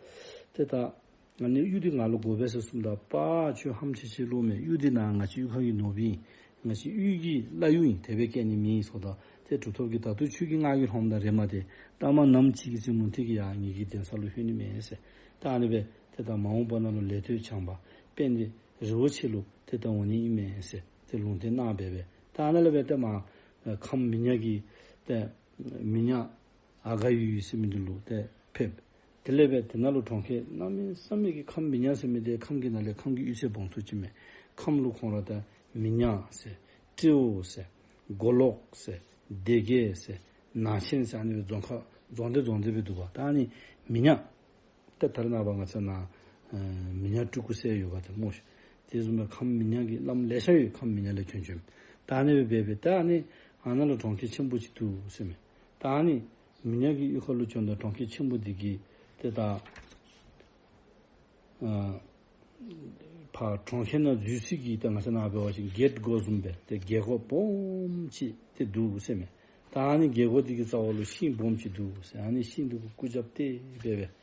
ཏེ་ད་ཨ་ནི་གཡུ་འདི་ང་ལུ་དགོ་པས་ཟེར་གསུངམ་ད་པ་ཁྱོད་ཧམ་ཆི་ཆི་ལོ་མས། གཡུ་འདི་ནཱ་ང་བཅས་གཡུ་ཁང་གི་ནོར་བུ་ཨིན། ང་བཅས་གཡུ་གི་བླ་གཡུ་ཨིན། དེ་སྦེ་བསྐྱལ་ནི་མེད་ཟེརཝ་ད་ཏེ་གྲུབ་ཐོབ་ཀྱིས་ད་ལྟོ་ཁྱོད་ཀྱིས་ང་གིས་སློངམ་ད་རེ་མ་ཏེ་ད་མ་ནམ་ཅིག་གི་ཚེ་མུ་སྟེགས་ཀྱིས་ཡང་ངེ་གི་གདན་ས་ལུ་ལྷོད་ནི་མས་ཟེར། ད་ཨ་ནི་སྦེ་ཏེ་ད་མ་འོངས་པ་ནང་ལུ་ལེགས་ཐོས་བྱམས་པ་དཔལ་ལྡན་རི་བོ་ཆེ་ལུ་ཏེ་ད་འོང་ནི་ཨིན་མས་ཟེར་ཏེ་ལུང་བསྟན་གནང་སྦེ་སྦེ་ད་ཨ་ནཱ་ལས་སྦེ་ཏེ་མར་ཁམས་མི་ཉག་གི་ཏེ་མི་ཉག་ཨ་ག་ཡུལ་ཟེར་མི་འདི་ལུ་ཏེ་ཕེབས། དེ་ལས་སྦེ་དེ་ནང་ལུ་གྲོང་ཁྱེར་གནམ་མེད་ས་མེད་ཀྱི་ཁམས་མི་ཉག་ཟེར་མི་འདི་ཁམས་ཀྱི་ནང་ལས་ཁམས་ཀྱི་གཡུས་ཚན་སྦོམ་ཚུ་ཅིག་མས། ཁམས་ལུ་ཁོང་ར་ད་མི་ཉག་ཟེར་ཏྲེའུ་ཟེར་མགོ་ལོག་ཟེར་སྡེ་དགེ་ཟེར་ནང་ཆེན་ཟེར་ཨ་ནི་སྦེ་རྫོང་ཁག་རྫོང་སྡེ་རྫོང་སྡེ་སྦེ་འདུག་པ། ད་ཨ་ནི་མི་ཉག་ད་ད་རེས་ནངས་པ་ང་བཅས་ནཱ་ཨ་མི་ཉག་སྤྲུལ་སྐུ་ཟེར་ཡོད་པ་དེ་སྨོ་ཤིག། དེ་བཟུམ་སྦེ་ཁམས་མི་ཉག་གི་བླམ་ལེ་ཤ་ཡོད། ཁམས་མི་ཉག་ལས་བྱོན་བྱོནམ། ད་ཨ་ནི་སྦེ་འབད་འབད་ད་ཨ་ནི་ཨ་ནཱ་ལུ་གྲོང་ཁྱེར་ཆེན་པོ་ཅིག་འདུག་ཟེར་མས། ད་ཨ་ནི་མི་ཉག་གི་གཡུས་ཁ་ལུ་བྱོནམ་ད་གྲོང་ཁྱེར་ཆེན་པོ་འདི་གི་ཏེ་ད་ཨ་ཕར་གྲོང་ཁྱེར་ནང་འཛུལ་ས་གི་ད་ང་བཅས་ནཱ་འབད་བ་ཅིན་གེཊ་སྒོ་བཟུམ་སྦེ་ཏེ་རྒྱལ་སྒོ་སྦོམ་ཅིག་ཏེ་འདུག་ཟེར་མས། ད་ཨ་ནི་རྒྱལ་སྒོ་འདི་གི་རྩ་བ་ལུ་ཤིང་སྦོམ་ཅིག་འདུག་ཟེར། ཨ་ནི་ཤིང་འདི་གུ་སྐུ་རྒྱབ་སྟེ་འབད་འབད་